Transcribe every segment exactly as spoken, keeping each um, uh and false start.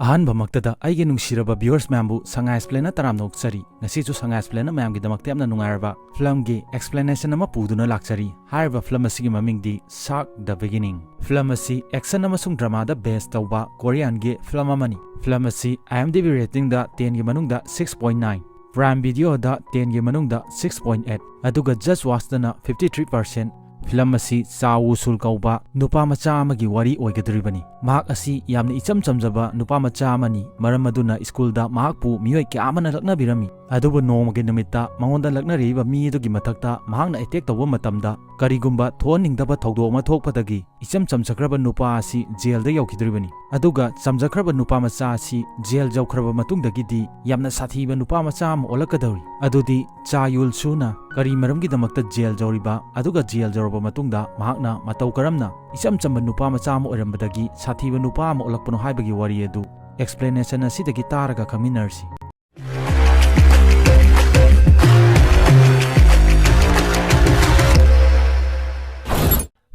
ꯑꯍꯥꯟꯕꯃꯛꯇꯗ ꯑꯩꯒꯤ ꯅꯨꯡꯁꯤꯔꯕ viewers ꯃꯌꯥꯝꯕꯨ ꯁꯉꯥꯏ Explainꯅ ꯇꯔꯥꯝꯅ ꯑꯣꯛꯆꯔꯤ꯫ ꯉꯁꯤꯁꯨ ꯁꯉꯥꯏ Explainꯅ ꯃꯌꯥꯝꯒꯤꯗꯃꯛꯇ ꯌꯥꯝꯅ ꯅꯨꯡꯉꯥꯏꯔꯕ filmꯒꯤ explanation ꯑꯃ ꯄꯨꯗꯨꯅ ꯂꯥꯛꯆꯔꯤ꯫ ꯍꯥꯏꯔꯤꯕ film ꯑꯁꯤꯒꯤ ꯃꯃꯤꯡꯗꯤ Shark: The Beginning꯫ Film ꯑꯁꯤ action ꯑꯃꯁꯨꯡ dramaꯗ base ꯇꯧꯕ Koreanꯒꯤ film ꯑꯃꯅꯤ꯫ Film ꯑꯁꯤ IMDb ratingꯗ tenꯒꯤ ꯃꯅꯨꯡꯗ six point nine, Prime Videoꯗ tenꯒꯤ ꯃꯅꯨꯡꯗ six point eight, ꯑꯗꯨꯒ Just Watchꯗꯅ fifty three percent꯫ Film ꯑꯁꯤ ꯆꯥ ꯋꯨ ꯁꯨꯜ ꯀꯧꯕ ꯅꯨꯄꯥ ꯃꯆꯥ ꯑꯃꯒꯤ ꯋꯥꯔꯤ ꯑꯣꯏꯒꯗꯧꯔꯤꯕꯅꯤ꯫ ꯃꯍꯥꯛ ꯑꯁꯤ ꯌꯥꯝꯅ ꯏꯆꯝ ꯆꯝꯖꯕ ꯅꯨꯄꯥ ꯃꯆꯥ ꯑꯃꯅꯤ, ꯃꯔꯝ ꯑꯗꯨꯅ ꯁ꯭ꯀꯨꯜꯗ ꯃꯍꯥꯛꯄꯨ ꯃꯤꯑꯣꯏ ꯀꯌꯥ ꯑꯃꯅ ꯂꯛꯅꯕꯤꯔꯝꯃꯤ꯫ ꯑꯗꯨꯕꯨ ꯅꯣꯡꯃꯒꯤ ꯅꯨꯃꯤꯠꯇ ꯃꯉꯣꯟꯗ ꯂꯛꯅꯔꯤꯕ ꯃꯤ ꯑꯗꯨꯒꯤ ꯃꯊꯛꯇ ꯃꯍꯥꯛꯅ attack ꯇꯧꯕ ꯃꯇꯝꯗ, ꯀꯔꯤꯒꯨꯝꯕ ꯊꯣꯛꯍꯟꯅꯤꯡꯗꯕ ꯊꯧꯗꯣꯛ ꯑꯃ ꯊꯣꯛꯄꯗꯒꯤ ꯏꯆꯝ ꯆꯝꯖꯈ꯭ꯔꯕ ꯅꯨꯄꯥ ꯑꯁꯤ ꯖꯦꯜꯗ ꯌꯧꯈꯤꯗꯣꯔꯤꯕꯅꯤ꯫ ꯑꯗꯨꯒ ꯆꯝꯖꯈ꯭ꯔꯕ ꯅꯨꯄꯥ ꯃꯆꯥ ꯑꯁꯤ ꯖꯦꯜ ꯌꯧꯈ꯭ꯔꯕ ꯃꯇꯨꯡꯗꯒꯤꯗꯤ ꯌꯥꯝꯅ ꯁꯥꯊꯤꯕ ꯅꯨꯄꯥ ꯃꯆꯥ ꯑꯃ ꯑꯣꯜꯂꯛꯀꯗꯧꯔꯤ꯫ ꯑꯗꯨꯗꯤ ꯆꯥ ꯌꯨꯜ ꯁꯨꯅ ꯀꯔꯤ ꯃꯔꯝꯒꯤꯗꯃꯛꯇ ꯖꯦꯜ ꯌꯧꯔꯤꯕ, ꯑꯗꯨꯒ ꯖꯦꯜ ꯌꯧꯔꯕ ꯃꯇꯨꯡꯗ ꯃꯍꯥꯛꯅ ꯃꯇꯧ ꯀꯔꯝꯅ ꯏꯆꯝ ꯆꯝꯕ ꯅꯨꯄꯥ ꯃꯆꯥ ꯑꯃ ꯑꯣꯏꯔꯝꯕꯗꯒꯤ ꯁꯥꯊꯤꯕ ꯅꯨꯄꯥ ꯑꯃ ꯑꯣꯜꯂꯛꯄꯅꯣ ꯍꯥꯏꯕꯒꯤ ꯋꯥꯔꯤ ꯑꯗꯨ explanation ꯑꯁꯤꯗꯒꯤ ꯇꯥꯔꯒ ꯈꯪꯃꯤꯟꯅꯔꯁꯤ꯫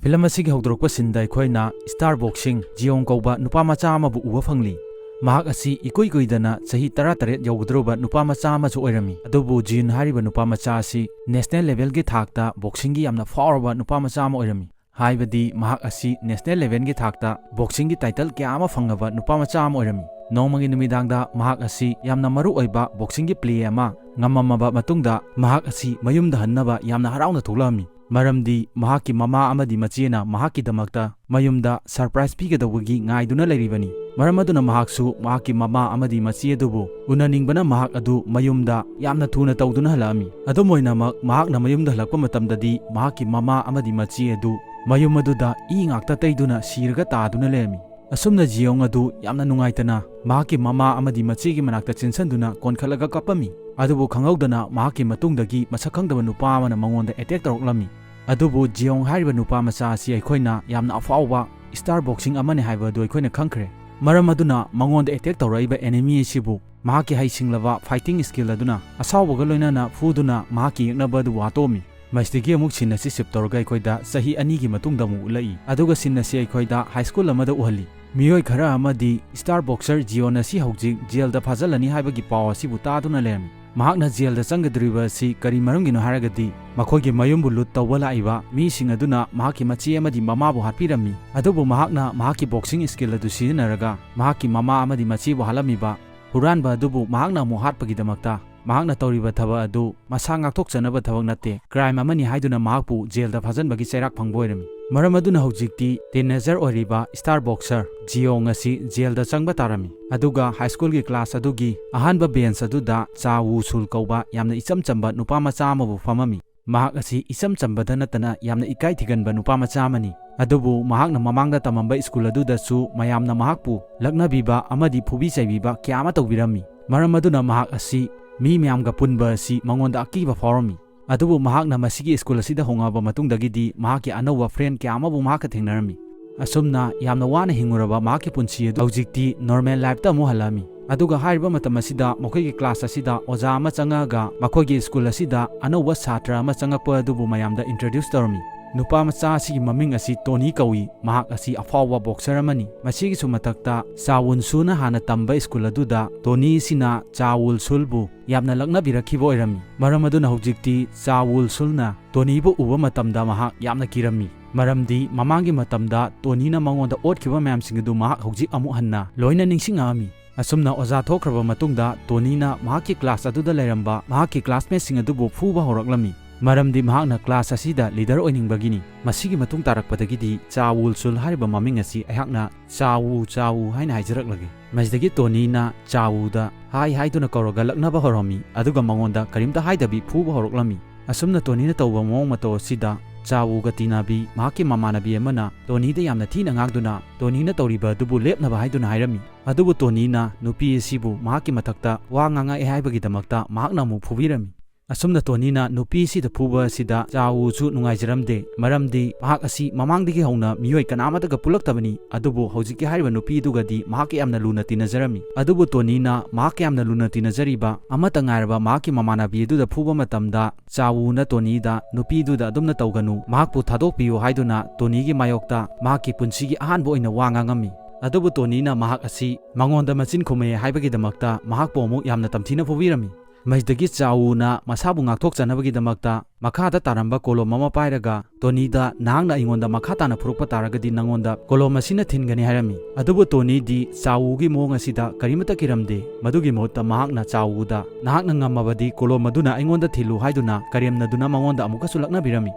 Film ꯑꯁꯤꯒꯤ ꯍꯧꯗꯣꯔꯛꯄ sceneꯗ ꯑꯩꯈꯣꯏꯅ star boxing ꯖꯤꯌꯣꯡ ꯀꯧꯕ ꯅꯨꯄꯥ ꯃꯆꯥ ꯑꯃꯕꯨ ꯎꯕ ꯐꯪꯂꯤ꯫ ꯃꯍꯥꯛ ꯑꯁꯤ ꯏꯀꯨꯏ ꯀꯨꯏꯗꯅ ꯆꯍꯤ ꯇꯔꯥꯇꯔꯦꯠ ꯌꯧꯒꯗꯧꯔꯕ ꯅꯨꯄꯥ ꯃꯆꯥ ꯑꯃꯁꯨ ꯑꯣꯏꯔꯝꯃꯤ꯫ ꯑꯗꯨꯕꯨ ꯖꯤꯌꯨꯟ ꯍꯥꯏꯔꯤꯕ ꯅꯨꯄꯥ ꯃꯆꯥ ꯑꯁꯤ national levelꯒꯤ ꯊꯥꯛꯇ boxingꯒꯤ ꯌꯥꯝꯅ ꯐꯥꯎꯔꯕ ꯅꯨꯄꯥ ꯃꯆꯥ ꯑꯃ ꯑꯣꯏꯔꯝꯃꯤ꯫ ꯍꯥꯏꯕꯗꯤ ꯃꯍꯥꯛ ꯑꯁꯤ national levelꯒꯤ ꯊꯥꯛꯇ boxingꯒꯤ title ꯀꯌꯥ ꯑꯃ ꯐꯪꯉꯕ ꯅꯨꯄꯥ ꯃꯆꯥ ꯑꯃ ꯑꯣꯏꯔꯝꯃꯤ꯫ ꯅꯣꯡꯃꯒꯤ ꯅꯨꯃꯤꯗꯥꯡꯗ ꯃꯍꯥꯛ ꯑꯁꯤ ꯌꯥꯝꯅ ꯃꯔꯨ ꯑꯣꯏꯕ boxingꯒꯤ play ꯑꯃ ꯉꯝꯃꯝꯃꯕ ꯃꯇꯨꯡꯗ, ꯃꯍꯥꯛ ꯑꯁꯤ ꯃꯌꯨꯝꯗ ꯍꯟꯅꯕ ꯌꯥꯝꯅ ꯍꯔꯥꯎꯅ ꯊꯣꯛꯂꯛꯑꯝꯃꯤ꯫ ꯃꯔꯝꯗꯤ ꯃꯍꯥꯛꯀꯤ ꯃꯃꯥ ꯑꯃꯗꯤ ꯃꯆꯦꯅ ꯃꯍꯥꯛꯀꯤꯗꯃꯛꯇ ꯃꯌꯨꯝꯗ surprise ꯄꯤꯒꯗꯧꯕꯒꯤ ꯉꯥꯏꯗꯨꯅ ꯂꯩꯔꯤꯕꯅꯤ꯫ ꯃꯔꯝ ꯑꯗꯨꯅ ꯃꯍꯥꯛꯁꯨ ꯃꯍꯥꯛꯀꯤ ꯃꯃꯥ ꯑꯃꯗꯤ ꯃꯆꯦ ꯑꯗꯨꯕꯨ ꯎꯅꯅꯤꯡꯕꯅ ꯃꯍꯥꯛ ꯑꯗꯨ ꯃꯌꯨꯝꯗ ꯌꯥꯝꯅ ꯊꯨꯅ ꯇꯧꯗꯨꯅ ꯍꯜꯂꯛꯑꯝꯃꯤ꯫ ꯑꯗꯨꯝ ꯑꯣꯏꯅꯃꯛ, ꯃꯍꯥꯛꯅ ꯃꯌꯨꯝꯗ ꯍꯜꯂꯛꯄ ꯃꯇꯝꯗꯗꯤ ꯃꯍꯥꯛꯀꯤ ꯃꯃꯥ ꯑꯃꯗꯤ ꯃꯆꯦ ꯑꯗꯨ ꯃꯌꯨꯝ ꯑꯗꯨꯗ ꯏ ꯉꯥꯛꯇ ꯇꯩꯗꯨꯅ ꯁꯤꯔꯒ ꯇꯥꯗꯨꯅ ꯂꯩꯔꯝꯃꯤ꯫ ꯑꯁꯨꯝꯅ ꯖꯤꯌꯣꯡ ꯑꯗꯨ ꯌꯥꯝꯅ ꯅꯨꯡꯉꯥꯏꯇꯅ ꯃꯍꯥꯛꯀꯤ ꯃꯃꯥ ꯑꯃꯗꯤ ꯃꯆꯦꯒꯤ ꯃꯅꯥꯛꯇ ꯆꯦꯟꯁꯤꯟꯗꯨꯅ ꯀꯣꯟꯈꯠꯂꯒ ꯀꯞꯄꯝꯃꯤ꯫ ꯑꯗꯨꯕꯨ ꯈꯪꯍꯧꯗꯅ ꯃꯍꯥꯛꯀꯤ ꯃꯇꯨꯡꯗꯒꯤ ꯃꯁꯛ ꯈꯪꯗꯕ ꯅꯨꯄꯥ ꯑꯃꯅ ꯃꯉꯣꯟꯗ attack ꯇꯧꯔꯛꯂꯝꯃꯤ꯫ ꯑꯗꯨꯕꯨ ꯖꯤꯌꯣꯡ ꯍꯥꯏꯔꯤꯕ ꯅꯨꯄꯥ ꯃꯆꯥ ꯑꯁꯤ ꯑꯩꯈꯣꯏꯅ ꯌꯥꯝꯅ ꯑꯐꯥꯎꯕ star boxing ꯑꯃꯅꯤ ꯍꯥꯏꯕ ꯑꯗꯨ ꯑꯩꯈꯣꯏꯅ ꯈꯪꯈ꯭ꯔꯦ꯫ ꯃꯔꯝ ꯑꯗꯨꯅ ꯃꯉꯣꯟꯗ attack ꯇꯧꯔꯛꯏꯕ enemy ꯑꯁꯤꯕꯨ ꯃꯍꯥꯛꯀꯤ ꯍꯩꯁꯤꯡꯂꯕ fighting skill ꯑꯗꯨꯅ ꯑꯁꯥꯎꯕꯒ ꯂꯣꯏꯅꯅ ꯐꯨꯗꯨꯅ ꯃꯍꯥꯛꯀꯤ ꯌꯦꯛꯅꯕ ꯑꯗꯨꯕꯨ ꯍꯥꯠꯇꯣꯛꯑꯝꯃꯤ꯫ ꯃꯁꯤꯗꯒꯤ ꯑꯃꯨꯛ scene ꯑꯁꯤ shift ꯇꯧꯔꯒ ꯑꯩꯈꯣꯏꯗ ꯆꯍꯤ ꯑꯅꯤꯒꯤ ꯃꯇꯨꯡꯗ ꯑꯃꯨꯛ ꯎꯠꯂꯛꯏ, ꯑꯗꯨꯒ scene ꯑꯁꯤ ꯑꯩꯈꯣꯏꯗ high school ꯑꯃꯗ ꯎꯍꯜꯂꯤ꯫ ꯃꯤꯑꯣꯏ ꯈꯔ ꯑꯃꯗꯤ star boxer ꯖꯤꯌꯣꯟ ꯑꯁꯤ ꯍꯧꯖꯤꯛ ꯖꯦꯜꯗ ꯐꯥꯖꯤꯜꯂꯅꯤ ꯍꯥꯏꯕꯒꯤ ꯄꯥꯎ ꯑꯁꯤꯕꯨ ꯇꯥꯗꯨꯅ ꯂꯩꯔꯝꯃꯤ꯫ ꯃꯍꯥꯛꯅ ꯖꯦꯜꯗ ꯆꯪꯒꯗꯧꯔꯤꯕ ꯑꯁꯤ ꯀꯔꯤ ꯃꯔꯝꯒꯤꯅꯣ ꯍꯥꯏꯔꯒꯗꯤ, ꯃꯈꯣꯏꯒꯤ ꯃꯌꯨꯝꯕꯨ ꯂꯨꯠ ꯇꯧꯕ ꯂꯥꯛꯏꯕ ꯃꯤꯁꯤꯡ ꯑꯗꯨꯅ ꯃꯍꯥꯛꯀꯤ ꯃꯆꯦ ꯑꯃꯗꯤ ꯃꯃꯥꯕꯨ ꯍꯥꯠꯄꯤꯔꯝꯃꯤ꯫ ꯑꯗꯨꯕꯨ ꯃꯍꯥꯛꯅ ꯃꯍꯥꯛꯀꯤ boxing skill ꯑꯗꯨ ꯁꯤꯖꯤꯟꯅꯔꯒ ꯃꯍꯥꯛꯀꯤ ꯃꯃꯥ ꯑꯃꯗꯤ ꯃꯆꯦꯕꯨ ꯍꯥꯠꯂꯝꯃꯤꯕ ꯍꯨꯔꯥꯟꯕ ꯑꯗꯨꯕꯨ ꯃꯍꯥꯛꯅ ꯑꯃꯨꯛ ꯍꯥꯠꯄꯒꯤꯗꯃꯛꯇ ꯃꯍꯥꯛꯅ ꯇꯧꯔꯤꯕ ꯊꯕꯛ ꯑꯗꯨ ꯃꯁꯥ ꯉꯥꯛꯊꯣꯛꯆꯅꯕ ꯊꯕꯛ ꯅꯠꯇꯦ, crime ꯑꯃꯅꯤ ꯍꯥꯏꯗꯨꯅ ꯃꯍꯥꯛꯄꯨ ꯖꯦꯜꯗ ꯐꯥꯖꯤꯟꯕꯒꯤ ꯆꯩꯔꯥꯛ ꯐꯪꯕ ꯑꯣꯏꯔꯝꯃꯤ꯫ ꯃꯔꯝ ꯑꯗꯨꯅ ꯍꯧꯖꯤꯛꯇꯤ teenager ꯑꯣꯏꯔꯤꯕ star boxer ꯖꯤꯌꯣꯡ ꯑꯁꯤ ꯖꯦꯜꯗ ꯆꯪꯕ ꯇꯥꯔꯝꯃꯤ꯫ ꯑꯗꯨꯒ high schoolꯒꯤ class ꯑꯗꯨꯒꯤ ꯑꯍꯥꯟꯕ bench ꯑꯗꯨꯗ ꯆꯥ ꯋꯨ ꯁꯨꯜ ꯀꯧꯕ ꯌꯥꯝꯅ ꯏꯆꯝ ꯆꯝꯕ ꯅꯨꯄꯥ ꯃꯆꯥ ꯑꯃꯕꯨ ꯐꯝꯃꯝꯃꯤ꯫ ꯃꯍꯥꯛ ꯑꯁꯤ ꯏꯆꯝ ꯆꯝꯕꯗ ꯅꯠꯇꯅ ꯌꯥꯝꯅ ꯏꯀꯥꯏ ꯊꯤꯒꯟꯕ ꯅꯨꯄꯥ ꯃꯆꯥ ꯑꯃꯅꯤ꯫ ꯑꯗꯨꯕꯨ ꯃꯍꯥꯛꯅ ꯃꯃꯥꯡꯗ ꯇꯝꯃꯝꯕ school ꯑꯗꯨꯗꯁꯨ ꯃꯌꯥꯝꯅ ꯃꯍꯥꯛꯄꯨ ꯂꯛꯅꯕꯤꯕ ꯑꯃꯗꯤ ꯐꯨꯕꯤ ꯆꯩꯕꯤꯕ ꯀꯌꯥ ꯑꯃ ꯇꯧꯕꯤꯔꯝꯃꯤ꯫ ꯃꯔꯝ ꯑꯗꯨꯅ ꯃꯍꯥꯛ ꯑꯁꯤ ꯃꯤ ꯃꯌꯥꯝꯒ ꯄꯨꯟꯕ ꯑꯁꯤ ꯃꯉꯣꯟꯗ ꯑꯀꯤꯕ ꯐꯥꯎꯔꯝꯃꯤ꯫ ꯑꯗꯨꯕꯨ ꯃꯍꯥꯛꯅ ꯃꯁꯤꯒꯤ school ꯑꯁꯤꯗ ꯍꯣꯡꯂꯛꯂꯕ ꯃꯇꯨꯡꯗꯒꯤꯗꯤ ꯃꯍꯥꯛꯀꯤ ꯑꯅꯧꯕ friend ꯀꯌꯥ ꯑꯃꯕꯨ ꯃꯍꯥꯛꯀ ꯊꯦꯡꯅꯔꯝꯃꯤ꯫ ꯑꯁꯨꯝꯅ ꯌꯥꯝꯅ ꯋꯥꯅ ꯍꯤꯡꯂꯨꯔꯕ ꯃꯍꯥꯛꯀꯤ ꯄꯨꯟꯁꯤ ꯑꯗꯨ ꯍꯧꯖꯤꯛꯇꯤ normal lifeꯇ ꯑꯃꯨꯛ ꯍꯜꯂꯛꯂꯝꯃꯤ꯫ ꯑꯗꯨꯒ ꯍꯥꯏꯔꯤꯕ ꯃꯇꯝ ꯑꯁꯤꯗ ꯃꯈꯣꯏꯒꯤ class ꯑꯁꯤꯗ ꯑꯣꯖꯥ ꯑꯃ ꯆꯪꯂꯛꯂꯒ ꯃꯈꯣꯏꯒꯤ school ꯑꯁꯤꯗ ꯑꯅꯧꯕ ꯁꯥꯇ꯭ꯔ ꯑꯃ ꯆꯪꯂꯛꯄ ꯑꯗꯨꯕꯨ ꯃꯌꯥꯝꯗ introduce ꯇꯧꯔꯝꯃꯤ꯫ ꯅꯨꯄꯥ ꯃꯆꯥ ꯑꯁꯤꯒꯤ ꯃꯃꯤꯡ ꯑꯁꯤ ꯇꯣꯅꯤ ꯀꯧꯏ꯫ ꯃꯍꯥꯛ ꯑꯁꯤ ꯑꯐꯥꯎꯕ boxer ꯑꯃꯅꯤ꯫ ꯃꯁꯤꯒꯤꯁꯨ ꯃꯊꯛꯇ ꯆꯥ ꯋꯨꯟ ꯁꯨꯅ ꯍꯥꯟꯅ ꯇꯝꯕ school ꯑꯗꯨꯗ ꯇꯣꯅꯤ ꯑꯁꯤꯅ ꯆꯥ ꯋꯨꯟ ꯁꯨꯜꯕꯨ ꯌꯥꯝꯅ ꯂꯛꯅꯕꯤꯔꯛꯈꯤꯕ ꯑꯣꯏꯔꯝꯃꯤ꯫ ꯃꯔꯝ ꯑꯗꯨꯅ ꯍꯧꯖꯤꯛꯇꯤ ꯆꯥ ꯋꯨꯟ ꯁꯨꯜꯅ ꯇꯣꯅꯤꯕꯨ ꯎꯕ ꯃꯇꯝꯗ ꯃꯍꯥꯛ ꯌꯥꯝꯅ ꯀꯤꯔꯝꯃꯤ꯫ ꯃꯔꯝꯗꯤ ꯃꯃꯥꯡꯒꯤ ꯃꯇꯝꯗ ꯇꯣꯅꯤꯅ ꯃꯉꯣꯟꯗ ꯑꯣꯠꯈꯤꯕ ꯃꯌꯥꯝꯁꯤꯡ ꯑꯗꯨ ꯃꯍꯥꯛ ꯍꯧꯖꯤꯛ ꯑꯃꯨꯛ ꯍꯟꯅ ꯂꯣꯏꯅ ꯅꯤꯡꯁꯤꯡꯂꯛꯂꯝꯃꯤ꯫ ꯑꯁꯨꯝꯅ ꯑꯣꯖꯥ ꯊꯣꯛꯈ꯭ꯔꯕ ꯃꯇꯨꯡꯗ ꯇꯣꯅꯤꯅ ꯃꯍꯥꯛꯀꯤ class ꯑꯗꯨꯗ ꯂꯩꯔꯝꯕ ꯃꯍꯥꯛꯀꯤ classmateꯁꯤꯡ ꯑꯗꯨꯕꯨ ꯐꯨꯕ ꯍꯧꯔꯛꯂꯝꯃꯤ꯫ ꯃꯔꯝꯗꯤ ꯃꯍꯥꯛꯅ class ꯑꯁꯤꯗ leader ꯑꯣꯏꯅꯤꯡꯕꯒꯤꯅꯤ꯫ ꯃꯁꯤꯒꯤ ꯃꯇꯨꯡ ꯇꯥꯔꯛꯄꯗꯒꯤꯗꯤ ꯆꯥ ꯋꯨꯜ ꯁꯨꯜ ꯍꯥꯏꯔꯤꯕ ꯃꯃꯤꯡ ꯑꯁꯤ ꯑꯩꯍꯥꯛꯅ ꯆꯥ ꯋꯨ, ꯆꯥ ꯋꯨ ꯍꯥꯏꯅ ꯍꯥꯏꯖꯔꯛꯂꯒꯦ꯫ ꯃꯁꯤꯗꯒꯤ ꯇꯣꯅꯤꯅ ꯆꯥ ꯋꯨꯗ hi ꯍꯥꯏꯗꯨꯅ ꯀꯧꯔꯒ ꯂꯛꯅꯕ ꯍꯧꯔꯝꯃꯤ, ꯑꯗꯨꯒ ꯃꯉꯣꯟꯗ ꯀꯔꯤꯝꯇ ꯍꯥꯏꯗꯕꯤ ꯐꯨꯕ ꯍꯧꯔꯛꯂꯝꯃꯤ꯫ ꯑꯁꯨꯝꯅ ꯇꯣꯅꯤꯅ ꯇꯧꯕ ꯃꯑꯣꯡ ꯃꯇꯧ ꯑꯁꯤꯗ ꯆꯥ ꯋꯨꯒ ꯇꯤꯟꯅꯕꯤ ꯃꯍꯥꯛꯀꯤ ꯃꯃꯥꯟꯅꯕꯤ ꯑꯃꯅ ꯇꯣꯅꯤꯗ ꯌꯥꯝꯅ ꯊꯤꯅ ꯉꯥꯡꯗꯨꯅ ꯇꯣꯅꯤꯅ ꯇꯧꯔꯤꯕ ꯑꯗꯨꯕꯨ ꯂꯦꯞꯅꯕ ꯍꯥꯏꯗꯨꯅ ꯍꯥꯏꯔꯝꯃꯤ꯫ ꯑꯗꯨꯕꯨ ꯇꯣꯅꯤꯅ ꯅꯨꯄꯤ ꯑꯁꯤꯕꯨ ꯃꯍꯥꯛꯀꯤ ꯃꯊꯛꯇ ꯋꯥ ꯉꯥꯡꯂꯛꯂꯦ ꯍꯥꯏꯕꯒꯤꯗꯃꯛꯇ ꯃꯍꯥꯛꯅ ꯑꯃꯨꯛ ꯐꯨꯕꯤꯔꯝꯃꯤ꯫ ꯑꯁꯨꯝꯅ ꯇꯣꯅꯤꯅ ꯅꯨꯄꯤ ꯑꯁꯤꯗ ꯐꯨꯕ ꯑꯁꯤꯗ ꯆꯥ ꯋꯨꯁꯨ ꯅꯨꯡꯉꯥꯏꯖꯔꯝꯗꯦ, ꯃꯔꯝꯗꯤ ꯃꯍꯥꯛ ꯑꯁꯤ ꯃꯃꯥꯡꯗꯒꯤ ꯍꯧꯅ ꯃꯤꯑꯣꯏ ꯀꯅꯥ ꯑꯃꯠꯇꯒ ꯄꯨꯜꯂꯛꯇꯕꯅꯤ꯫ ꯑꯗꯨꯕꯨ ꯍꯧꯖꯤꯛꯀꯤ ꯍꯥꯏꯔꯤꯕ ꯅꯨꯄꯤ ꯑꯗꯨꯒꯗꯤ ꯃꯍꯥꯛꯀ ꯌꯥꯝꯅ ꯂꯨꯅ ꯇꯤꯟꯅꯖꯔꯝꯃꯤ꯫ ꯑꯗꯨꯕꯨ ꯇꯣꯅꯤꯅ ꯃꯍꯥꯛꯀ ꯌꯥꯝꯅ ꯂꯨꯅ ꯇꯤꯟꯅꯖꯔꯤꯕ ꯑꯃꯠꯇ ꯉꯥꯏꯔꯕ ꯃꯍꯥꯛꯀꯤ ꯃꯃꯥꯟꯅꯕꯤ ꯑꯗꯨꯗ ꯐꯨꯕ ꯃꯇꯝꯗ, ꯆꯥ ꯋꯨꯅ ꯇꯣꯅꯤꯗ ꯅꯨꯄꯤꯗꯨꯗ ꯑꯗꯨꯝꯅ ꯇꯧꯒꯅꯨ, ꯃꯍꯥꯛꯄꯨ ꯊꯥꯗꯣꯛꯄꯤꯌꯨ ꯍꯥꯏꯗꯨꯅ ꯇꯣꯅꯤꯒꯤ ꯃꯥꯌꯣꯛꯇ ꯃꯍꯥꯛꯀꯤ ꯄꯨꯟꯁꯤꯒꯤ ꯑꯍꯥꯟꯕ ꯑꯣꯏꯅ ꯋꯥ ꯉꯥꯡꯂꯝꯃꯤ꯫ ꯑꯗꯨꯕꯨ ꯇꯣꯅꯤꯅ ꯃꯍꯥꯛ ꯑꯁꯤ ꯃꯉꯣꯟꯗ ꯃꯆꯤꯟ ꯈꯨꯝꯃꯦ ꯍꯥꯏꯕꯒꯤꯗꯃꯛꯇ ꯃꯍꯥꯛꯄꯨ ꯑꯃꯨꯛ ꯌꯥꯝꯅ ꯇꯝꯊꯤꯅ ꯐꯨꯕꯤꯔꯝꯃꯤ꯫ ꯃꯁꯤꯗꯒꯤ ꯆꯥꯎꯅ ꯃꯁꯥꯕꯨ ꯉꯥꯛꯊꯣꯛꯆꯅꯕꯒꯤꯗꯃꯛꯇ ꯃꯈꯥꯗ ꯇꯥꯔꯝꯕ ꯀꯣꯂꯣꯝ ꯑꯃ ꯄꯥꯏꯔꯒ ꯇꯣꯅꯤꯗ, "ꯅꯍꯥꯛꯅ ꯑꯩꯉꯣꯟꯗ ꯃꯈꯥ ꯇꯥꯅ ꯐꯨꯔꯛꯄ ꯇꯥꯔꯒꯗꯤ ꯅꯉꯣꯟꯗ ꯀꯣꯂꯣꯝ ꯑꯁꯤꯅ ꯊꯤꯟꯒꯅꯤ" ꯍꯥꯏꯔꯝꯃꯤ꯫ ꯑꯗꯨꯕꯨ ꯇꯣꯅꯤꯗꯤ ꯆꯥꯎꯒꯤ ꯃꯑꯣꯡ ꯑꯁꯤꯗ ꯀꯔꯤꯃꯠꯇ ꯀꯤꯔꯝꯗꯦ꯫ ꯃꯗꯨꯒꯤ ꯃꯍꯨꯠꯇ ꯃꯍꯥꯛꯅ ꯆꯥꯎꯗ, "ꯅꯍꯥꯛꯅ ꯉꯝꯃꯕꯗꯤ ꯀꯣꯂꯣꯝ ꯑꯗꯨꯅ ꯑꯩꯉꯣꯟꯗ ꯊꯤꯜꯂꯨ" ꯍꯥꯏꯗꯨꯅ ꯀꯔꯦꯝꯅꯗꯨꯅ ꯃꯉꯣꯟꯗ ꯑꯃꯨꯛꯀꯁꯨ ꯂꯛꯅꯕꯤꯔꯝꯃꯤ꯫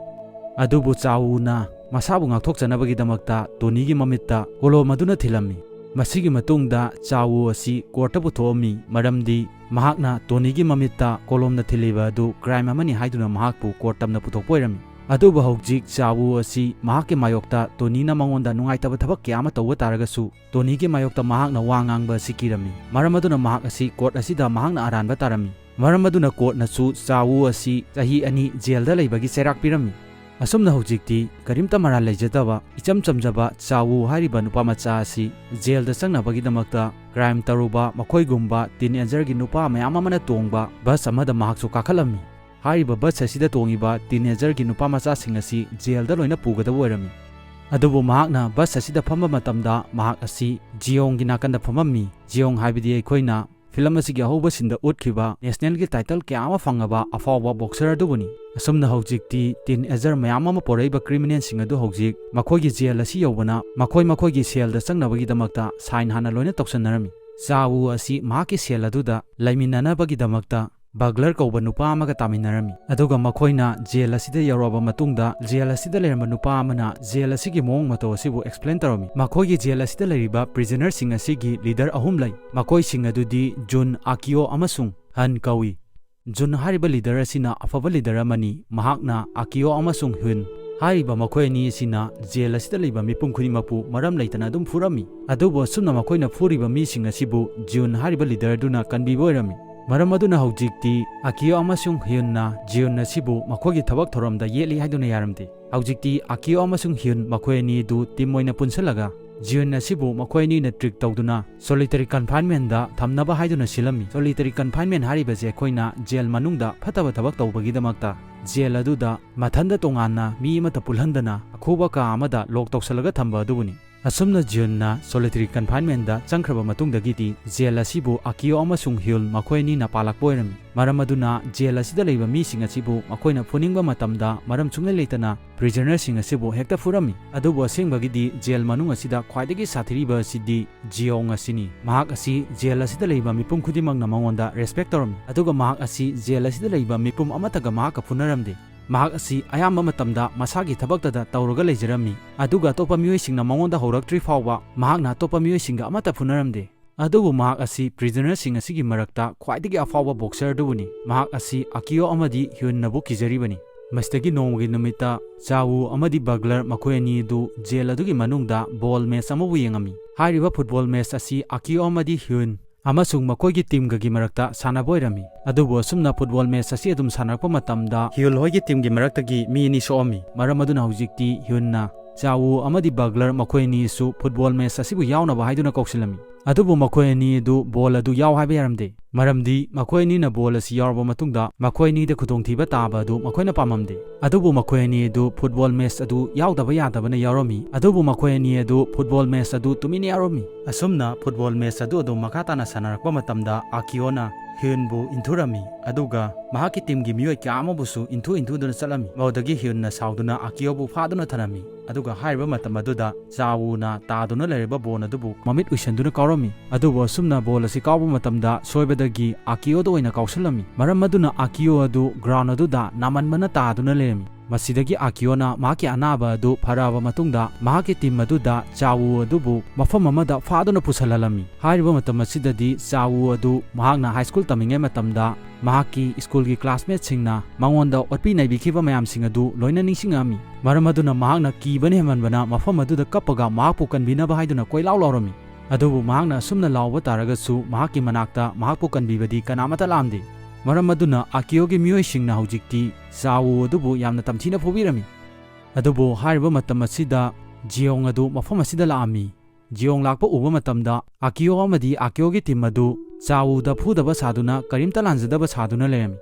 ꯑꯗꯨꯕꯨ ꯆꯥꯎꯅ ꯃꯁꯥꯕꯨ ꯉꯥꯛꯊꯣꯛꯆꯅꯕꯒꯤꯗꯃꯛꯇ ꯇꯣꯅꯤꯒꯤ ꯃꯃꯤꯠꯇ ꯀꯣꯂꯣꯝ ꯑꯗꯨꯅ ꯊꯤꯜꯂꯝꯃꯤ꯫ ꯃꯁꯤꯒꯤ ꯃꯇꯨꯡꯗ ꯆꯥꯎ ꯑꯁꯤ ꯀꯣꯔꯠꯇ ꯄꯨꯊꯣꯛꯑꯝꯃꯤ, ꯃꯔꯝꯗꯤ ꯃꯍꯥꯛꯅ ꯇꯣꯅꯤꯒꯤ ꯃꯃꯤꯠꯇ ꯀꯣꯂꯣꯝꯅ ꯊꯤꯜꯂꯤꯕ ꯑꯗꯨ ꯀ꯭ꯔꯥꯏꯝ ꯑꯃꯅꯤ ꯍꯥꯏꯗꯨꯅ ꯃꯍꯥꯛꯄꯨ ꯀꯣꯔꯠ ꯇꯝꯅ ꯄꯨꯊꯣꯛꯄ ꯑꯣꯏꯔꯝꯃꯤ꯫ ꯑꯗꯨꯕꯨ ꯍꯧꯖꯤꯛ ꯆꯥꯎ ꯑꯁꯤ ꯃꯍꯥꯛꯀꯤ ꯃꯥꯌꯣꯛꯇ ꯇꯣꯅꯤꯅ ꯃꯉꯣꯟꯗ ꯅꯨꯡꯉꯥꯏꯇꯕ ꯊꯕꯛ ꯀꯌꯥ ꯑꯃ ꯇꯧꯕ ꯇꯥꯔꯒꯁꯨ, ꯇꯣꯅꯤꯒꯤ ꯃꯥꯌꯣꯛꯇ ꯃꯍꯥꯛꯅ ꯋꯥ ꯉꯥꯡꯕ ꯑꯁꯤ ꯀꯤꯔꯝꯃꯤ꯫ ꯃꯔꯝ ꯑꯗꯨꯅ ꯃꯍꯥꯛ ꯑꯁꯤ ꯀꯣꯔꯠ ꯑꯁꯤꯗ ꯃꯍꯥꯛꯅ ꯑꯔꯥꯟꯕ ꯇꯥꯔꯝꯃꯤ꯫ ꯃꯔꯝ ꯑꯗꯨꯅ ꯀꯣꯔꯠꯅꯁꯨ ꯆꯥꯎ ꯑꯁꯤ ꯆꯍꯤ ꯑꯅꯤ ꯖꯦꯜꯗ ꯂꯩꯕꯒꯤ ꯆꯩꯔꯥꯛ ꯄꯤꯔꯝꯃꯤ꯫ ꯑꯁꯨꯝꯅ ꯍꯧꯖꯤꯛꯇꯤ ꯀꯔꯤꯝꯇ ꯃꯔꯥꯜ ꯂꯩꯖꯗꯕ, ꯏꯆꯝ ꯆꯝꯖꯕ ꯆꯥꯎ ꯍꯥꯏꯔꯤꯕ ꯅꯨꯄꯥ ꯃꯆꯥ ꯑꯁꯤ ꯖꯦꯜꯗ ꯆꯪꯅꯕꯒꯤꯗꯃꯛꯇ ꯀ꯭ꯔꯥꯏꯝ ꯇꯧꯔꯨꯕ ꯃꯈꯣꯏꯒꯨꯝꯕ ꯇꯤꯟ ꯑꯦꯖꯔꯒꯤ ꯅꯨꯄꯥ ꯃꯌꯥꯝ ꯑꯃꯅ ꯇꯣꯡꯕ ꯕꯁ ꯑꯃꯗ ꯃꯍꯥꯛꯁꯨ ꯀꯥꯈꯠꯂꯝꯃꯤ꯫ ꯍꯥꯏꯔꯤꯕ ꯕꯁ ꯑꯁꯤꯗ ꯇꯣꯡꯉꯤꯕ ꯇꯤꯟ ꯑꯦꯖꯔꯒꯤ ꯅꯨꯄꯥ ꯃꯆꯥꯁꯤꯡ ꯑꯁꯤ ꯖꯦꯜꯗ ꯂꯣꯏꯅ ꯄꯨꯒꯗꯕ ꯑꯣꯏꯔꯝꯃꯤ꯫ ꯑꯗꯨꯕꯨ ꯃꯍꯥꯛꯅ ꯕꯁ ꯑꯁꯤꯗ ꯐꯝꯕ ꯃꯇꯝꯗ ꯃꯍꯥꯛ ꯑꯁꯤ ꯖꯤꯌꯣꯡꯒꯤ ꯅꯥꯀꯟꯗ ꯐꯝꯃꯝꯃꯤ꯫ ꯖꯤꯌꯣꯡ ꯍꯥꯏꯕꯗꯤ ꯑꯩꯈꯣꯏꯅ ꯐꯤꯂꯝ ꯑꯁꯤꯒꯤ ꯑꯍꯧꯕ ꯁꯤꯟꯗ ꯎꯠꯈꯤꯕ ꯅꯦꯁꯅꯦꯜꯒꯤ ꯇꯥꯏꯇꯜ ꯀꯌꯥ ꯑꯃ ꯐꯪꯉꯕ ꯑꯐꯥꯎꯕ ꯕꯣꯛꯁꯔ ꯑꯗꯨꯕꯨꯅꯤ꯫ ꯑꯁꯨꯝꯅ ꯍꯧꯖꯤꯛꯇꯤ ꯇꯤꯟ ꯑꯦꯖꯔ ꯃꯌꯥꯝ ꯑꯃ ꯄꯣꯔꯛꯏꯕ ꯀ꯭ꯔꯤꯃꯤꯅꯦꯜꯁꯤꯡ ꯑꯗꯨ ꯍꯧꯖꯤꯛ ꯃꯈꯣꯏꯒꯤ ꯖꯦꯜ ꯑꯁꯤ ꯌꯧꯕꯅ ꯃꯈꯣꯏ ꯃꯈꯣꯏꯒꯤ ꯁꯦꯜꯗ ꯆꯪꯅꯕꯒꯤꯗꯃꯛꯇ ꯁꯥꯏꯟ ꯍꯥꯟꯅ ꯂꯣꯏꯅ ꯇꯧꯁꯟꯅꯔꯝꯃꯤ꯫ ꯆꯥꯎ ꯑꯁꯤ ꯃꯍꯥꯛꯀꯤ ꯁꯦꯜ ꯑꯗꯨꯗ ꯂꯩꯃꯤꯟꯅꯅꯕꯒꯤꯗꯃꯛꯇ ꯕꯒꯂꯔ ꯀꯧꯕ ꯅꯨꯄꯥ ꯑꯃꯒ ꯇꯥꯃꯤꯟꯅꯔꯝꯃꯤ꯫ ꯑꯗꯨꯒ ꯃꯈꯣꯏꯅ ꯖꯦꯜ ꯑꯁꯤꯗ ꯌꯧꯔꯛꯑꯕ ꯃꯇꯨꯡꯗ, ꯖꯦꯜ ꯑꯁꯤꯗ ꯂꯩꯔꯝꯕ ꯅꯨꯄꯥ ꯑꯃꯅ ꯖꯦꯜ ꯑꯁꯤꯒꯤ ꯃꯑꯣꯡ ꯃꯇꯧ ꯑꯁꯤꯕꯨ ꯑꯦꯛꯁꯄ꯭ꯂꯦꯟ ꯇꯧꯔꯝꯃꯤ꯫ ꯃꯈꯣꯏꯒꯤ ꯖꯦꯜ ꯑꯁꯤꯗ ꯂꯩꯔꯤꯕ ꯄ꯭ꯔꯤꯖꯅꯔꯁꯤꯡ ꯑꯁꯤꯒꯤ ꯂꯤꯗꯔ ꯑꯍꯨꯝ ꯂꯩ꯫ ꯃꯈꯣꯏꯁꯤꯡ ꯑꯗꯨꯗꯤ ꯖꯨꯟ, ꯑꯀꯤꯌꯣ ꯑꯃꯁꯨꯡ ꯍꯟ ꯀꯧꯏ꯫ ꯖꯨꯟ ꯍꯥꯏꯔꯤꯕ ꯂꯤꯗꯔ ꯑꯁꯤꯅ ꯑꯐꯕ ꯂꯤꯗꯔ ꯑꯃꯅꯤ꯫ ꯃꯍꯥꯛꯅ ꯑꯀꯤꯌꯣ ꯑꯃꯁꯨꯡ ꯍ꯭ꯌꯨꯟ ꯍꯥꯏꯔꯤꯕ ꯃꯈꯣꯏ ꯑꯅꯤ ꯑꯁꯤꯅ ꯖꯦꯜ ꯑꯁꯤꯗ ꯂꯩꯕ ꯃꯤꯄꯨꯝ ꯈꯨꯗꯤꯡꯃꯛꯄꯨ ꯃꯔꯝ ꯂꯩꯇꯅ ꯑꯗꯨꯝ ꯐꯨꯔꯝꯃꯤ꯫ ꯑꯗꯨꯕꯨ ꯑꯁꯨꯝꯅ ꯃꯈꯣꯏꯅ ꯐꯨꯔꯤꯕ ꯃꯤꯁꯤꯡ ꯑꯁꯤꯕꯨ ꯖꯤꯌꯨꯟ ꯍꯥꯏꯔꯤꯕ ꯂꯤꯗꯔ ꯑꯗꯨꯅ ꯀꯟꯕꯤꯕ ꯑꯣꯏꯔꯝꯃꯤ꯫ ꯃꯔꯝ ꯑꯗꯨꯅ ꯍꯧꯖꯤꯛꯇꯤ ꯑꯀꯤꯌꯣ ꯑꯃꯁꯨꯡ ꯍ꯭ꯌꯨꯟꯅ ꯖꯤꯌꯨꯟ ꯑꯁꯤꯕꯨ ꯃꯈꯣꯏꯒꯤ ꯊꯕꯛ ꯊꯧꯔꯝꯗ ꯌꯦꯠꯂꯤ ꯍꯥꯏꯗꯨꯅ ꯌꯥꯔꯝꯗꯦ꯫ ꯍꯧꯖꯤꯛꯇꯤ ꯑꯀꯤꯌꯣ ꯑꯃꯁꯨꯡ ꯍ꯭ꯌꯨꯟ ꯃꯈꯣꯏ ꯑꯅꯤ ꯑꯗꯨ ꯇꯤꯝ ꯑꯣꯏꯅ ꯄꯨꯟꯁꯤꯜꯂꯒ ꯖꯤꯌꯨꯟ ꯑꯁꯤꯕꯨ ꯃꯈꯣꯏ ꯑꯅꯤꯅ ꯇ꯭ꯔꯤꯛ ꯇꯧꯗꯨꯅ ꯁꯣꯂꯤꯇꯔꯤ ꯀꯟꯐꯥꯏꯟꯃꯦꯟꯗ ꯊꯝꯅꯕ ꯍꯥꯏꯗꯨꯅ ꯁꯤꯜꯂꯝꯃꯤ꯫ ꯁꯣꯂꯤꯇꯔꯤ ꯀꯟꯐꯥꯏꯟꯃꯦꯟ ꯍꯥꯏꯔꯤꯕꯁꯦ ꯑꯩꯈꯣꯏꯅ ꯖꯦꯜ ꯃꯅꯨꯡꯗ ꯐꯠꯇꯕ ꯊꯕꯛ ꯇꯧꯕꯒꯤꯗꯃꯛꯇ ꯖꯦꯜ ꯑꯗꯨꯗ ꯃꯊꯟꯗ ꯇꯣꯉꯥꯟꯅ ꯃꯤ ꯑꯃꯠꯇ ꯄꯨꯜꯍꯟꯗꯅ ꯑꯈꯨꯕ ꯀꯥ ꯑꯃꯗ ꯂꯣꯛ ꯇꯧꯁꯜꯂꯒ ꯊꯝꯕ ꯑꯗꯨꯕꯨꯅꯤ꯫ ꯑꯁꯨꯝꯅ ꯖꯤꯌꯨꯟꯅ solitary confinementꯗ ꯆꯪꯈ꯭ꯔꯕ ꯃꯇꯨꯡꯗꯒꯤꯗꯤ ꯖꯦꯜ ꯑꯁꯤꯕꯨ ꯑꯀꯤꯌꯣ ꯑꯃꯁꯨꯡ ꯍ꯭ꯌꯨꯟ ꯃꯈꯣꯏ ꯑꯅꯤꯅ ꯄꯥꯜꯂꯛꯄ ꯑꯣꯏꯔꯝꯃꯤ꯫ ꯃꯔꯝ ꯑꯗꯨꯅ ꯖꯦꯜ ꯑꯁꯤꯗ ꯂꯩꯕ ꯃꯤꯁꯤꯡ ꯑꯁꯤꯕꯨ ꯃꯈꯣꯏꯅ ꯐꯨꯅꯤꯡꯕ ꯃꯇꯝꯗ ꯃꯔꯝ ꯁꯨꯡꯂꯩ ꯂꯩꯇꯅ prisonerꯁꯤꯡ ꯑꯁꯤꯕꯨ ꯍꯦꯛꯇ ꯐꯨꯔꯝꯃꯤ꯫ ꯑꯗꯨꯕꯨ ꯑꯁꯦꯡꯕꯒꯤꯗꯤ ꯖꯦꯜ ꯃꯅꯨꯡ ꯑꯁꯤꯗ ꯈ꯭ꯋꯥꯏꯗꯒꯤ ꯁꯥꯊꯤꯔꯤꯕ ꯑꯁꯤꯗꯤ ꯖꯤꯌꯣꯡ ꯑꯁꯤꯅꯤ꯫ ꯃꯍꯥꯛ ꯑꯁꯤ ꯖꯦꯜ ꯑꯁꯤꯗ ꯂꯩꯕ ꯃꯤꯄꯨꯝ ꯈꯨꯗꯤꯡꯃꯛꯅ ꯃꯉꯣꯟꯗ respect ꯇꯧꯔꯝꯃꯤ꯫ ꯑꯗꯨꯒ ꯃꯍꯥꯛ ꯑꯁꯤ ꯖꯦꯜ ꯑꯁꯤꯗ ꯂꯩꯕ ꯃꯤꯄꯨꯝ ꯑꯃꯠꯇꯒ ꯃꯍꯥꯛꯀ ꯐꯨꯅꯔꯝꯗꯦ꯫ ꯃꯍꯥꯛ ꯑꯁꯤ ꯑꯌꯥꯝꯕ ꯃꯇꯝꯗ ꯃꯁꯥꯒꯤ ꯊꯕꯛꯇꯗ ꯇꯧꯔꯒ ꯂꯩꯖꯔꯝꯃꯤ꯫ ꯑꯗꯨꯒ ꯑꯇꯣꯞꯄ ꯃꯤꯑꯣꯏꯁꯤꯡꯅ ꯃꯉꯣꯟꯗ ꯍꯧꯔꯛꯇ꯭ꯔꯤ ꯐꯥꯎꯕ ꯃꯍꯥꯛꯅ ꯑꯇꯣꯞꯄ ꯃꯤꯑꯣꯏꯁꯤꯡꯒ ꯑꯃꯠꯇ ꯐꯨꯅꯔꯝꯗꯦ꯫ ꯑꯗꯨꯕꯨ ꯃꯍꯥꯛ ꯑꯁꯤ prisonerꯁꯤꯡ ꯑꯁꯤꯒꯤ ꯃꯔꯛꯇ ꯈ꯭ꯋꯥꯏꯗꯒꯤ ꯑꯐꯥꯎꯕ boxer ꯑꯗꯨꯕꯨꯅꯤ꯫ ꯃꯍꯥꯛ ꯑꯁꯤ ꯑꯀꯤꯌꯣ ꯑꯃꯗꯤ ꯍ꯭ꯌꯨꯟꯅꯕꯨ ꯀꯤꯖꯔꯤꯕꯅꯤ꯫ ꯃꯁꯤꯗꯒꯤ ꯅꯣꯡꯃꯒꯤ ꯅꯨꯃꯤꯠꯇ ꯆꯥꯋꯨ ꯑꯃꯗꯤ ꯕꯒꯂꯔ ꯃꯈꯣꯏ ꯑꯅꯤ ꯑꯗꯨ ꯖꯦꯜ ꯑꯗꯨꯒꯤ ꯃꯅꯨꯡꯗ ꯕꯣꯜ ꯃꯦꯆ ꯑꯃꯕꯨ ꯌꯦꯡꯉꯝꯃꯤ꯫ ꯍꯥꯏꯔꯤꯕ ꯐꯨꯠꯕꯣꯜ ꯃꯦꯆ ꯑꯁꯤ ꯑꯀꯤꯌꯣ ꯑꯃꯗꯤ ꯍ꯭ꯌꯨꯟ ꯑꯃꯁꯨꯡ ꯃꯈꯣꯏꯒꯤ ꯇꯤꯝꯒꯒꯤ ꯃꯔꯛꯇ ꯁꯥꯟꯅꯕ ꯑꯣꯏꯔꯝꯃꯤ꯫ ꯑꯗꯨꯕꯨ ꯑꯁꯨꯝꯅ ꯐꯨꯠꯕꯣꯜ ꯃꯦꯆ ꯑꯁꯤ ꯑꯗꯨꯝ ꯁꯥꯟꯅꯔꯛꯄ ꯃꯇꯝꯗ ꯍ꯭ꯌꯨꯜ ꯍꯣꯏꯒꯤ ꯇꯤꯝꯒꯤ ꯃꯔꯛꯇꯒꯤ ꯃꯤ ꯑꯅꯤ ꯁꯣꯛꯑꯝꯃꯤ꯫ ꯃꯔꯝ ꯑꯗꯨꯅ ꯍꯧꯖꯤꯛꯇꯤ ꯍ꯭ꯌꯨꯟꯅ ꯆꯥꯋꯨ ꯑꯃꯗꯤ ꯕꯒꯂꯔ ꯃꯈꯣꯏ ꯑꯅꯤꯁꯨ ꯐꯨꯠꯕꯣꯜ ꯃꯦꯆ ꯑꯁꯤꯕꯨ ꯌꯥꯎꯅꯕ ꯍꯥꯏꯗꯨꯅ ꯀꯧꯁꯤꯜꯂꯝꯃꯤ꯫ ꯑꯗꯨꯕꯨ ꯃꯈꯣꯏ ꯑꯅꯤ ꯑꯗꯨ ꯕꯣꯜ ꯑꯗꯨ ꯌꯥꯎ ꯍꯥꯏꯕ ꯌꯥꯔꯝꯗꯦ, ꯃꯔꯝꯗꯤ ꯃꯈꯣꯏ ꯑꯅꯤꯅ ꯕꯣꯜ ꯑꯁꯤ ꯌꯥꯎꯔꯕ ꯃꯇꯨꯡꯗ ꯃꯈꯣꯏ ꯑꯅꯤꯗ ꯈꯨꯗꯣꯡꯊꯤꯕ ꯇꯥꯕ ꯑꯗꯨ ꯃꯈꯣꯏꯅ ꯄꯥꯝꯂꯝꯗꯦ꯫ ꯑꯗꯨꯕꯨ ꯃꯈꯣꯏ ꯑꯅꯤ ꯑꯗꯨ ꯐꯨꯠꯕꯣꯜ ꯃꯦꯆ ꯑꯗꯨ ꯌꯥꯎꯗꯕ ꯌꯥꯗꯕꯅ ꯌꯥꯎꯔꯝꯃꯤ꯫ ꯑꯗꯨꯕꯨ ꯃꯈꯣꯏ ꯑꯅꯤ ꯑꯗꯨ ꯐꯨꯠꯕꯣꯜ ꯃꯦꯆ ꯑꯗꯨ ꯇꯨꯃꯤꯟꯅ ꯌꯥꯎꯔꯝꯃꯤ꯫ ꯑꯁꯨꯝꯅ ꯐꯨꯠꯕꯣꯜ ꯃꯦꯆ ꯑꯗꯨ ꯑꯗꯨꯝ ꯃꯈꯥ ꯇꯥꯅ ꯁꯥꯟꯅꯔꯛꯄ ꯃꯇꯝꯗ ꯑꯀꯤꯌꯣꯅ ꯍ꯭ꯌꯨꯟꯕꯨ ꯏꯟꯊꯨꯔꯝꯃꯤ, ꯑꯗꯨꯒ ꯃꯍꯥꯛꯀꯤ ꯇꯤꯝꯒꯤ ꯃꯤꯑꯣꯏ ꯀꯌꯥ ꯑꯃꯕꯨꯁꯨ ꯏꯟꯊꯨ ꯏꯟꯊꯨꯗꯨꯅ ꯆꯠꯂꯝꯃꯤ꯫ ꯃꯗꯨꯗꯒꯤ ꯍ꯭ꯌꯨꯟꯅ ꯁꯥꯎꯗꯨꯅ ꯑꯀꯤꯌꯣꯕꯨ ꯐꯥꯗꯨꯅ ꯊꯅꯝꯃꯤ꯫ ꯑꯗꯨꯒ ꯍꯥꯏꯔꯤꯕ ꯃꯇꯝ ꯑꯗꯨꯗ ꯆꯥꯋꯨꯅ ꯇꯥꯗꯨꯅ ꯂꯩꯔꯤꯕ ꯕꯣꯜ ꯑꯗꯨꯕꯨ ꯃꯃꯤꯠ ꯎꯏꯁꯟꯗꯨꯅ ꯀꯥꯎꯔꯝꯃꯤ꯫ ꯑꯗꯨꯕꯨ ꯑꯁꯨꯝꯅ ꯕꯣꯜ ꯑꯁꯤ ꯀꯥꯎꯕ ꯃꯇꯝꯗ ꯁꯣꯏꯕꯗꯒꯤ ꯑꯀꯤꯌꯣꯗ ꯑꯣꯏꯅ ꯀꯥꯎꯁꯜꯂꯝꯃꯤ꯫ ꯃꯔꯝ ꯑꯗꯨꯅ ꯑꯀꯤꯌꯣ ꯑꯗꯨ ground ꯑꯗꯨꯗ ꯅꯥꯃꯟꯕꯅ ꯇꯥꯗꯨꯅ ꯂꯩꯔꯝꯃꯤ꯫ ꯃꯁꯤꯗꯒꯤ ꯑꯀꯤꯌꯣꯅ ꯃꯍꯥꯛꯀꯤ ꯑꯅꯥꯕ ꯑꯗꯨ ꯐꯔꯛꯑꯕ ꯃꯇꯨꯡꯗ ꯃꯍꯥꯛꯀꯤ ꯇꯤꯝ ꯑꯗꯨꯗ ꯆꯥꯋꯨ ꯑꯗꯨꯕꯨ ꯃꯐꯝ ꯑꯃꯗ ꯐꯥꯗꯨꯅ ꯄꯨꯁꯜꯍꯜꯂꯝꯃꯤ꯫ ꯍꯥꯏꯔꯤꯕ ꯃꯇꯝ ꯑꯁꯤꯗꯗꯤ ꯆꯥꯋꯨ ꯑꯗꯨ ꯃꯍꯥꯛꯅ ꯍꯥꯏ ꯁ꯭ꯀꯨꯜ ꯇꯝꯂꯤꯉꯩ ꯃꯇꯝꯗ ꯃꯍꯥꯛꯀꯤ ꯁ꯭ꯀꯨꯜꯒꯤ ꯀ꯭ꯂꯥꯁꯃꯦꯠꯁꯤꯡꯅ ꯃꯉꯣꯟꯗ ꯑꯣꯠꯄꯤ ꯅꯩꯕꯤꯈꯤꯕ ꯃꯌꯥꯝꯁꯤꯡ ꯑꯗꯨ ꯂꯣꯏꯅ ꯅꯤꯡꯁꯤꯡꯉꯛꯑꯝꯃꯤ꯫ ꯃꯔꯝ ꯑꯗꯨꯅ ꯃꯍꯥꯛꯅ ꯀꯤꯕꯅ ꯍꯦꯟꯃꯟꯕꯅ ꯃꯐꯝ ꯑꯗꯨꯗ ꯀꯞꯄꯒ ꯃꯍꯥꯛꯄꯨ ꯀꯟꯕꯤꯅꯕ ꯍꯥꯏꯗꯨꯅ ꯀꯣꯏꯂꯥꯎ ꯂꯥꯎꯔꯝꯃꯤ꯫ ꯑꯗꯨꯕꯨ ꯃꯍꯥꯛꯅ ꯑꯁꯨꯝꯅ ꯂꯥꯎꯕ ꯇꯥꯔꯒꯁꯨ ꯃꯍꯥꯛꯀꯤ ꯃꯅꯥꯛꯇ ꯃꯍꯥꯛꯄꯨ ꯀꯟꯕꯤꯕꯗꯤ ꯀꯅꯥꯃꯠꯇ ꯂꯥꯛꯑꯝꯗꯦ꯫ ꯃꯔꯝ ꯑꯗꯨꯅ ꯑꯀꯤꯌꯣꯒꯤ ꯃꯤꯑꯣꯏꯁꯤꯡꯅ ꯍꯧꯖꯤꯛꯇꯤ ꯆꯥꯋꯨ ꯑꯗꯨꯕꯨ ꯌꯥꯝꯅ ꯇꯝꯊꯤꯅ ꯐꯨꯕꯤꯔꯝꯃꯤ꯫ ꯑꯗꯨꯕꯨ ꯍꯥꯏꯔꯤꯕ ꯃꯇꯝ ꯑꯁꯤꯗ ꯖꯤꯌꯣꯡ ꯑꯗꯨ ꯃꯐꯝ ꯑꯁꯤꯗ ꯂꯥꯛꯑꯝꯃꯤ꯫ ꯖꯤꯌꯣꯡ ꯂꯥꯛꯄ ꯎꯕ ꯃꯇꯝꯗ ꯑꯀꯤꯌꯣ ꯑꯃꯗꯤ ꯑꯀꯤꯌꯣꯒꯤ ꯇꯤꯝ ꯑꯗꯨ ꯆꯥꯋꯨꯗ ꯐꯨꯗꯕ ꯁꯥꯗꯨꯅ ꯀꯔꯤꯝꯇ ꯂꯥꯟꯖꯗꯕ ꯁꯥꯗꯨꯅ ꯂꯩꯔꯝꯃꯤ꯫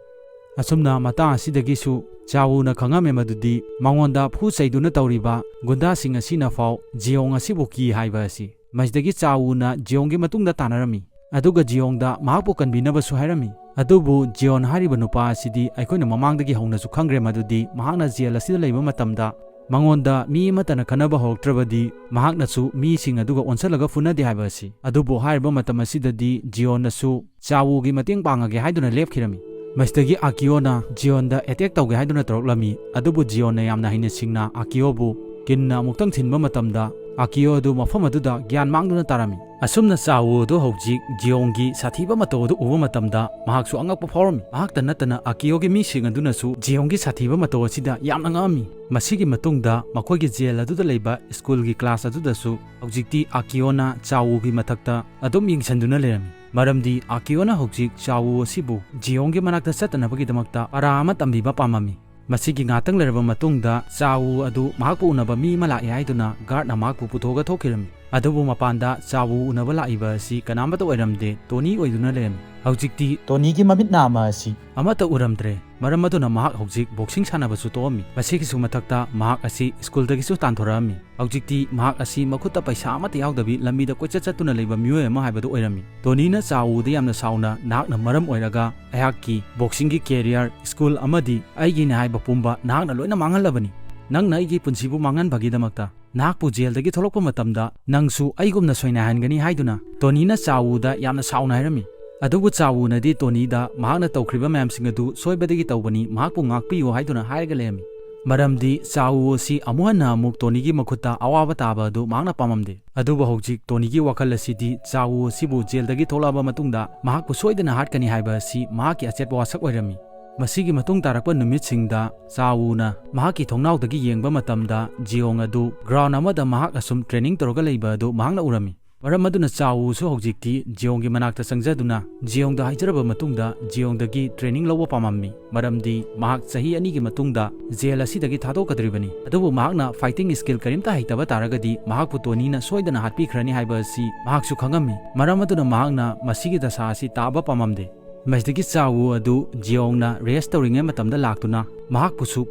ꯑꯁꯨꯝꯅ ꯃꯇꯥꯡ ꯑꯁꯤꯗꯒꯤꯁꯨ ꯆꯥꯎꯅ ꯈꯪꯉꯝꯃꯦ ꯃꯗꯨꯗꯤ ꯃꯉꯣꯟꯗ ꯐꯨ ꯆꯩꯗꯨꯅ ꯇꯧꯔꯤꯕ ꯒꯨꯟꯗꯥꯁꯤꯡ ꯑꯁꯤꯅ ꯐꯥꯎ ꯖꯤꯌꯣꯡ ꯑꯁꯤꯕꯨ ꯀꯤ ꯍꯥꯏꯕ ꯑꯁꯤ꯫ ꯃꯁꯤꯗꯒꯤ ꯆꯥꯎꯅ ꯖꯤꯌꯣꯡꯒꯤ ꯃꯇꯨꯡꯗ ꯇꯥꯟꯅꯔꯝꯃꯤ꯫ ꯑꯗꯨꯒ ꯖꯤꯌꯣꯡꯗ ꯃꯍꯥꯛꯄꯨ ꯀꯟꯕꯤꯅꯕꯁꯨ ꯍꯥꯏꯔꯝꯃꯤ꯫ ꯑꯗꯨꯕꯨ ꯖꯤꯌꯣꯟ ꯍꯥꯏꯔꯤꯕ ꯅꯨꯄꯥ ꯑꯁꯤꯗꯤ ꯑꯩꯈꯣꯏꯅ ꯃꯃꯥꯡꯗꯒꯤ ꯍꯧꯅꯁꯨ ꯈꯪꯈ꯭ꯔꯦ ꯃꯗꯨꯗꯤ ꯃꯍꯥꯛꯅ ꯖꯦꯜ ꯑꯁꯤꯗ ꯂꯩꯕ ꯃꯇꯝꯗ ꯃꯉꯣꯟꯗ ꯃꯤ ꯑꯃꯠꯇꯅ ꯈꯟꯅꯕ ꯍꯧꯔꯛꯇ꯭ꯔꯕꯗꯤ ꯃꯍꯥꯛꯅꯁꯨ ꯃꯤꯁꯤꯡ ꯑꯗꯨꯒ ꯑꯣꯟꯁꯜꯂꯒ ꯐꯨꯅꯗꯦ ꯍꯥꯏꯕ ꯑꯁꯤ꯫ ꯑꯗꯨꯕꯨ ꯍꯥꯏꯔꯤꯕ ꯃꯇꯝ ꯑꯁꯤꯗꯗꯤ ꯖꯤꯌꯣꯟꯅꯁꯨ ꯆꯥꯋꯨꯒꯤ ꯃꯇꯦꯡ ꯄꯥꯡꯉꯒꯦ ꯍꯥꯏꯗꯨꯅ ꯂꯦꯞꯈꯤꯔꯝꯃꯤ꯫ ꯃꯁꯤꯗꯒꯤ ꯑꯀꯤꯌꯣꯅ ꯖꯤꯌꯣꯟꯗ ꯑꯦꯇꯦꯛ ꯇꯧꯒꯦ ꯍꯥꯏꯗꯨꯅ ꯇꯧꯔꯛꯂꯝꯃꯤ꯫ ꯑꯗꯨꯕꯨ ꯖꯤꯌꯣꯟꯅ ꯌꯥꯝꯅ ꯍꯩꯅ ꯁꯤꯡꯅ ꯑꯀꯤꯌꯣꯕꯨ ꯀꯤꯟꯅ ꯑꯃꯨꯛꯇꯪ ꯊꯤꯟꯕ ꯃꯇꯝꯗ ꯑꯀꯤꯌꯣ ꯑꯗꯨ ꯃꯐꯝ ꯑꯗꯨꯗ ꯒ꯭ꯌꯥꯟ ꯃꯥꯡꯗꯨꯅ ꯇꯥꯔꯝꯃꯤ꯫ ꯑꯁꯨꯝꯅ ꯆꯥꯋꯨ ꯑꯗꯨ ꯍꯧꯖꯤꯛ ꯖꯤꯌꯣꯡꯒꯤ ꯁꯥꯊꯤꯕ ꯃꯇꯧ ꯑꯗꯨ ꯎꯕ ꯃꯇꯝꯗ ꯃꯍꯥꯛꯁꯨ ꯑꯉꯛꯄ ꯐꯥꯎꯔꯝꯃꯤ꯫ ꯃꯍꯥꯛꯇ ꯅꯠꯇꯅ ꯑꯀꯤꯌꯣꯒꯤ ꯃꯤꯁꯤꯡ ꯑꯗꯨꯅꯁꯨ ꯖꯤꯌꯣꯡꯒꯤ ꯁꯥꯊꯤꯕ ꯃꯇꯧ ꯑꯁꯤꯗ ꯌꯥꯝꯅ ꯉꯛꯑꯝꯃꯤ꯫ ꯃꯁꯤꯒꯤ ꯃꯇꯨꯡꯗ ꯃꯈꯣꯏꯒꯤ ꯖꯦꯜ ꯑꯗꯨꯗ ꯂꯩꯕ ꯁ꯭ꯀꯨꯜꯒꯤ ꯀ꯭ꯂꯥꯁ ꯑꯗꯨꯗꯁꯨ ꯍꯧꯖꯤꯛꯇꯤ ꯑꯀꯤꯌꯣꯅ ꯆꯥꯋꯨꯒꯤ ꯃꯊꯛꯇ ꯑꯗꯨꯝ ꯌꯦꯡꯁꯤꯟꯗꯨꯅ ꯂꯩꯔꯝꯃꯤ꯫ ꯃꯔꯝꯗꯤ ꯑꯀꯤꯌꯣꯅ ꯍꯧꯖꯤꯛ ꯆꯥꯋꯨ ꯑꯁꯤꯕꯨ ꯖꯤꯌꯣꯡꯒꯤ ꯃꯅꯥꯛꯇ ꯆꯠꯇꯅꯕꯒꯤꯗꯃꯛꯇ ꯄꯔꯥ ꯑꯃ ꯇꯝꯕꯤꯕ ꯄꯥꯝꯃꯝꯃꯤ꯫ ꯃꯁꯤꯒꯤ ꯉꯥꯛꯇꯪ ꯂꯩꯔꯕ ꯃꯇꯨꯡꯗ ꯆꯥꯋꯨ ꯑꯗꯨ ꯃꯍꯥꯛꯄꯨ ꯎꯅꯕ ꯃꯤ ꯑꯃ ꯂꯥꯛꯑꯦ ꯍꯥꯏꯗꯨꯅ ꯒꯥꯔꯗꯅ ꯃꯍꯥꯛꯄꯨ ꯄꯨꯊꯣꯛꯑꯒ ꯊꯣꯛꯈꯤꯔꯝꯃꯤ꯫ ꯑꯗꯨꯕꯨ ꯃꯄꯥꯟꯗ ꯆꯥꯋꯨ ꯎꯅꯕ ꯂꯥꯛꯏꯕ ꯑꯁꯤ ꯀꯅꯥꯃꯠꯇ ꯑꯣꯏꯔꯝꯗꯦ, ꯇꯣꯅꯤ ꯑꯣꯏꯗꯨꯅ ꯂꯩꯔꯝꯃꯤ꯫ ꯍꯧꯖꯤꯛꯇꯤ ꯇꯣꯅꯤꯒꯤ ꯃꯃꯤꯠ ꯅꯥꯝꯃ ꯑꯁꯤ ꯑꯃꯠꯇ ꯎꯔꯝꯗ꯭ꯔꯦ꯫ ꯃꯔꯝ ꯑꯗꯨꯅ ꯃꯍꯥꯛ ꯍꯧꯖꯤꯛ ꯕꯣꯛꯁꯤꯡ ꯁꯥꯟꯅꯕꯁꯨ ꯇꯣꯛꯑꯝꯃꯤ꯫ ꯃꯁꯤꯒꯤꯁꯨ ꯃꯊꯛꯇ ꯃꯍꯥꯛ ꯑꯁꯤ ꯁ꯭ꯀꯨꯜꯗꯒꯤꯁꯨ ꯇꯥꯟꯊꯣꯔꯛꯑꯝꯃꯤ꯫ ꯍꯧꯖꯤꯛꯇꯤ ꯃꯍꯥꯛ ꯑꯁꯤ ꯃꯈꯨꯠꯇ ꯄꯩꯁꯥ ꯑꯃꯠꯇ ꯌꯥꯎꯗꯕꯤ ꯂꯝꯕꯤꯗ ꯀꯣꯏꯆꯠ ꯆꯠꯇꯨꯅ ꯂꯩꯕ ꯃꯤꯑꯣꯏ ꯑꯃ ꯍꯥꯏꯕꯗꯨ ꯑꯣꯏꯔꯝꯃꯤ꯫ ꯇꯣꯅꯤꯅ ꯆꯥꯋꯨꯗ ꯌꯥꯝꯅ ꯁꯥꯎꯅ, "ꯅꯍꯥꯛꯅ ꯃꯔꯝ ꯑꯣꯏꯔꯒ ꯑꯩꯍꯥꯛꯀꯤ ꯕꯣꯛꯁꯤꯡꯒꯤ ꯀꯦꯔꯤꯌꯔ, ꯁ꯭ꯀꯨꯜ ꯑꯃꯗꯤ ꯑꯩꯒꯤꯅꯦ ꯍꯥꯏꯕ ꯄꯨꯝꯕ ꯅꯍꯥꯛꯅ ꯂꯣꯏꯅ ꯃꯥꯡꯍꯜꯂꯕꯅꯤ꯫ ꯅꯪꯅ ꯑꯩꯒꯤ ꯄꯨꯟꯁꯤꯕꯨ ꯃꯥꯡꯍꯟꯕꯒꯤꯗꯃꯛꯇ ꯅꯍꯥꯛꯄꯨ ꯖꯦꯜꯗꯒꯤ ꯊꯣꯛꯂꯛꯄ ꯃꯇꯝꯗ ꯅꯪꯁꯨ ꯑꯩꯒꯨꯝꯅ ꯁꯣꯏꯅꯥꯏꯍꯟꯒꯅꯤ" ꯍꯥꯏꯗꯨꯅ ꯇꯣꯅꯤꯅ ꯆꯥꯋꯨꯗ ꯌꯥꯝꯅ ꯁꯥꯎꯅ ꯍꯥꯏꯔꯝꯃꯤ꯫ ꯑꯗꯨꯕꯨ ꯆꯥꯋꯨꯅꯗꯤ ꯇꯣꯅꯤꯗ ꯃꯍꯥꯛꯅ ꯇꯧꯈ꯭ꯔꯤꯕ ꯃꯌꯥꯝꯁꯤꯡ ꯑꯗꯨ ꯁꯣꯏꯕꯗꯒꯤ ꯇꯧꯕꯅꯤ, ꯃꯍꯥꯛꯄꯨ ꯉꯥꯛꯄꯤꯌꯨ ꯍꯥꯏꯗꯨꯅ ꯍꯥꯏꯔꯒ ꯂꯩꯔꯝꯃꯤ꯫ ꯃꯔꯝꯗꯤ ꯆꯥꯋꯨ ꯑꯁꯤ ꯑꯃꯨꯛ ꯍꯟꯅ ꯑꯃꯨꯛ ꯇꯣꯅꯤꯒꯤ ꯃꯈꯨꯠꯇ ꯑꯋꯥꯕ ꯇꯥꯕ ꯑꯗꯨ ꯃꯍꯥꯛꯅ ꯄꯥꯝꯂꯝꯗꯦ꯫ ꯑꯗꯨꯕꯨ ꯍꯧꯖꯤꯛ ꯇꯣꯅꯤꯒꯤ ꯋꯥꯈꯜ ꯑꯁꯤꯗꯤ ꯆꯥꯋꯨ ꯑꯁꯤꯕꯨ ꯖꯦꯜꯗꯒꯤ ꯊꯣꯛꯂꯛꯑꯕ ꯃꯇꯨꯡꯗ ꯃꯍꯥꯛꯄꯨ ꯁꯣꯏꯗꯅ ꯍꯥꯠꯀꯅꯤ ꯍꯥꯏꯕ ꯑꯁꯤ ꯃꯍꯥꯛꯀꯤ ꯑꯆꯦꯠꯄ ꯋꯥꯁꯛ ꯑꯣꯏꯔꯝꯃꯤ꯫ ꯃꯁꯤꯒꯤ ꯃꯇꯨꯡ ꯇꯥꯔꯛꯄ ꯅꯨꯃꯤꯠꯁꯤꯡꯗ ꯆꯥꯋꯨꯅ ꯃꯍꯥꯛꯀꯤ ꯊꯣꯡꯅꯥꯎꯗꯒꯤ ꯌꯦꯡꯕ ꯃꯇꯝꯗ ꯖꯤꯌꯣꯡ ꯑꯗꯨ ꯒ꯭ꯔꯥꯎꯟ ꯑꯃꯗ ꯃꯍꯥꯛ ꯑꯁꯨꯝ ꯇ꯭ꯔꯦꯅꯤꯡ ꯇꯧꯔꯒ ꯂꯩꯕ ꯑꯗꯨ ꯃꯍꯥꯛꯅ ꯎꯔꯝꯃꯤ꯫ ꯃꯔꯝ ꯑꯗꯨꯅ ꯆꯥꯋꯨꯁꯨ ꯍꯧꯖꯤꯛꯇꯤ ꯖꯤꯌꯣꯡꯒꯤ ꯃꯅꯥꯛꯇ ꯆꯪꯖꯗꯨꯅ ꯖꯤꯌꯣꯡꯗ ꯍꯥꯏꯖꯔꯕ ꯃꯇꯨꯡꯗ ꯖꯤꯌꯣꯡꯗꯒꯤ ꯇ꯭ꯔꯦꯅꯤꯡ ꯂꯧꯕ ꯄꯥꯝꯂꯝꯃꯤ, ꯃꯔꯝꯗꯤ ꯃꯍꯥꯛ ꯆꯍꯤ ꯑꯅꯤꯒꯤ ꯃꯇꯨꯡꯗ ꯖꯦꯜ ꯑꯁꯤꯗꯒꯤ ꯊꯥꯗꯣꯛꯀꯗꯧꯔꯤꯕꯅꯤ꯫ ꯑꯗꯨꯕꯨ ꯃꯍꯥꯛꯅ ꯐꯥꯏꯇꯤꯡ ꯁ꯭ꯀꯤꯜ ꯀꯔꯤꯝꯇ ꯍꯩꯇꯕ ꯇꯥꯔꯒꯗꯤ ꯃꯍꯥꯛꯄꯨ ꯇꯣꯅꯤꯅ ꯁꯣꯏꯗꯅ ꯍꯥꯠꯄꯤꯈ꯭ꯔꯅꯤ ꯍꯥꯏꯕ ꯑꯁꯤ ꯃꯍꯥꯛꯁꯨ ꯈꯪꯉꯝꯃꯤ꯫ ꯃꯔꯝ ꯑꯗꯨꯅ ꯃꯍꯥꯛꯅ ꯃꯁꯤꯒꯤ ꯗꯁꯥ ꯑꯁꯤ ꯇꯥꯕ ꯄꯥꯝꯂꯝꯗꯦ꯫ ꯃꯁꯤꯗꯒꯤ ꯆꯥꯎ ꯋꯨ ꯑꯗꯨ ꯖꯤꯌꯣꯡꯅ ꯔꯦꯁ ꯇꯧꯔꯤꯉꯩ ꯃꯇꯝꯗ ꯂꯥꯛꯇꯨꯅ ꯃꯍꯥꯛꯄꯨꯁꯨ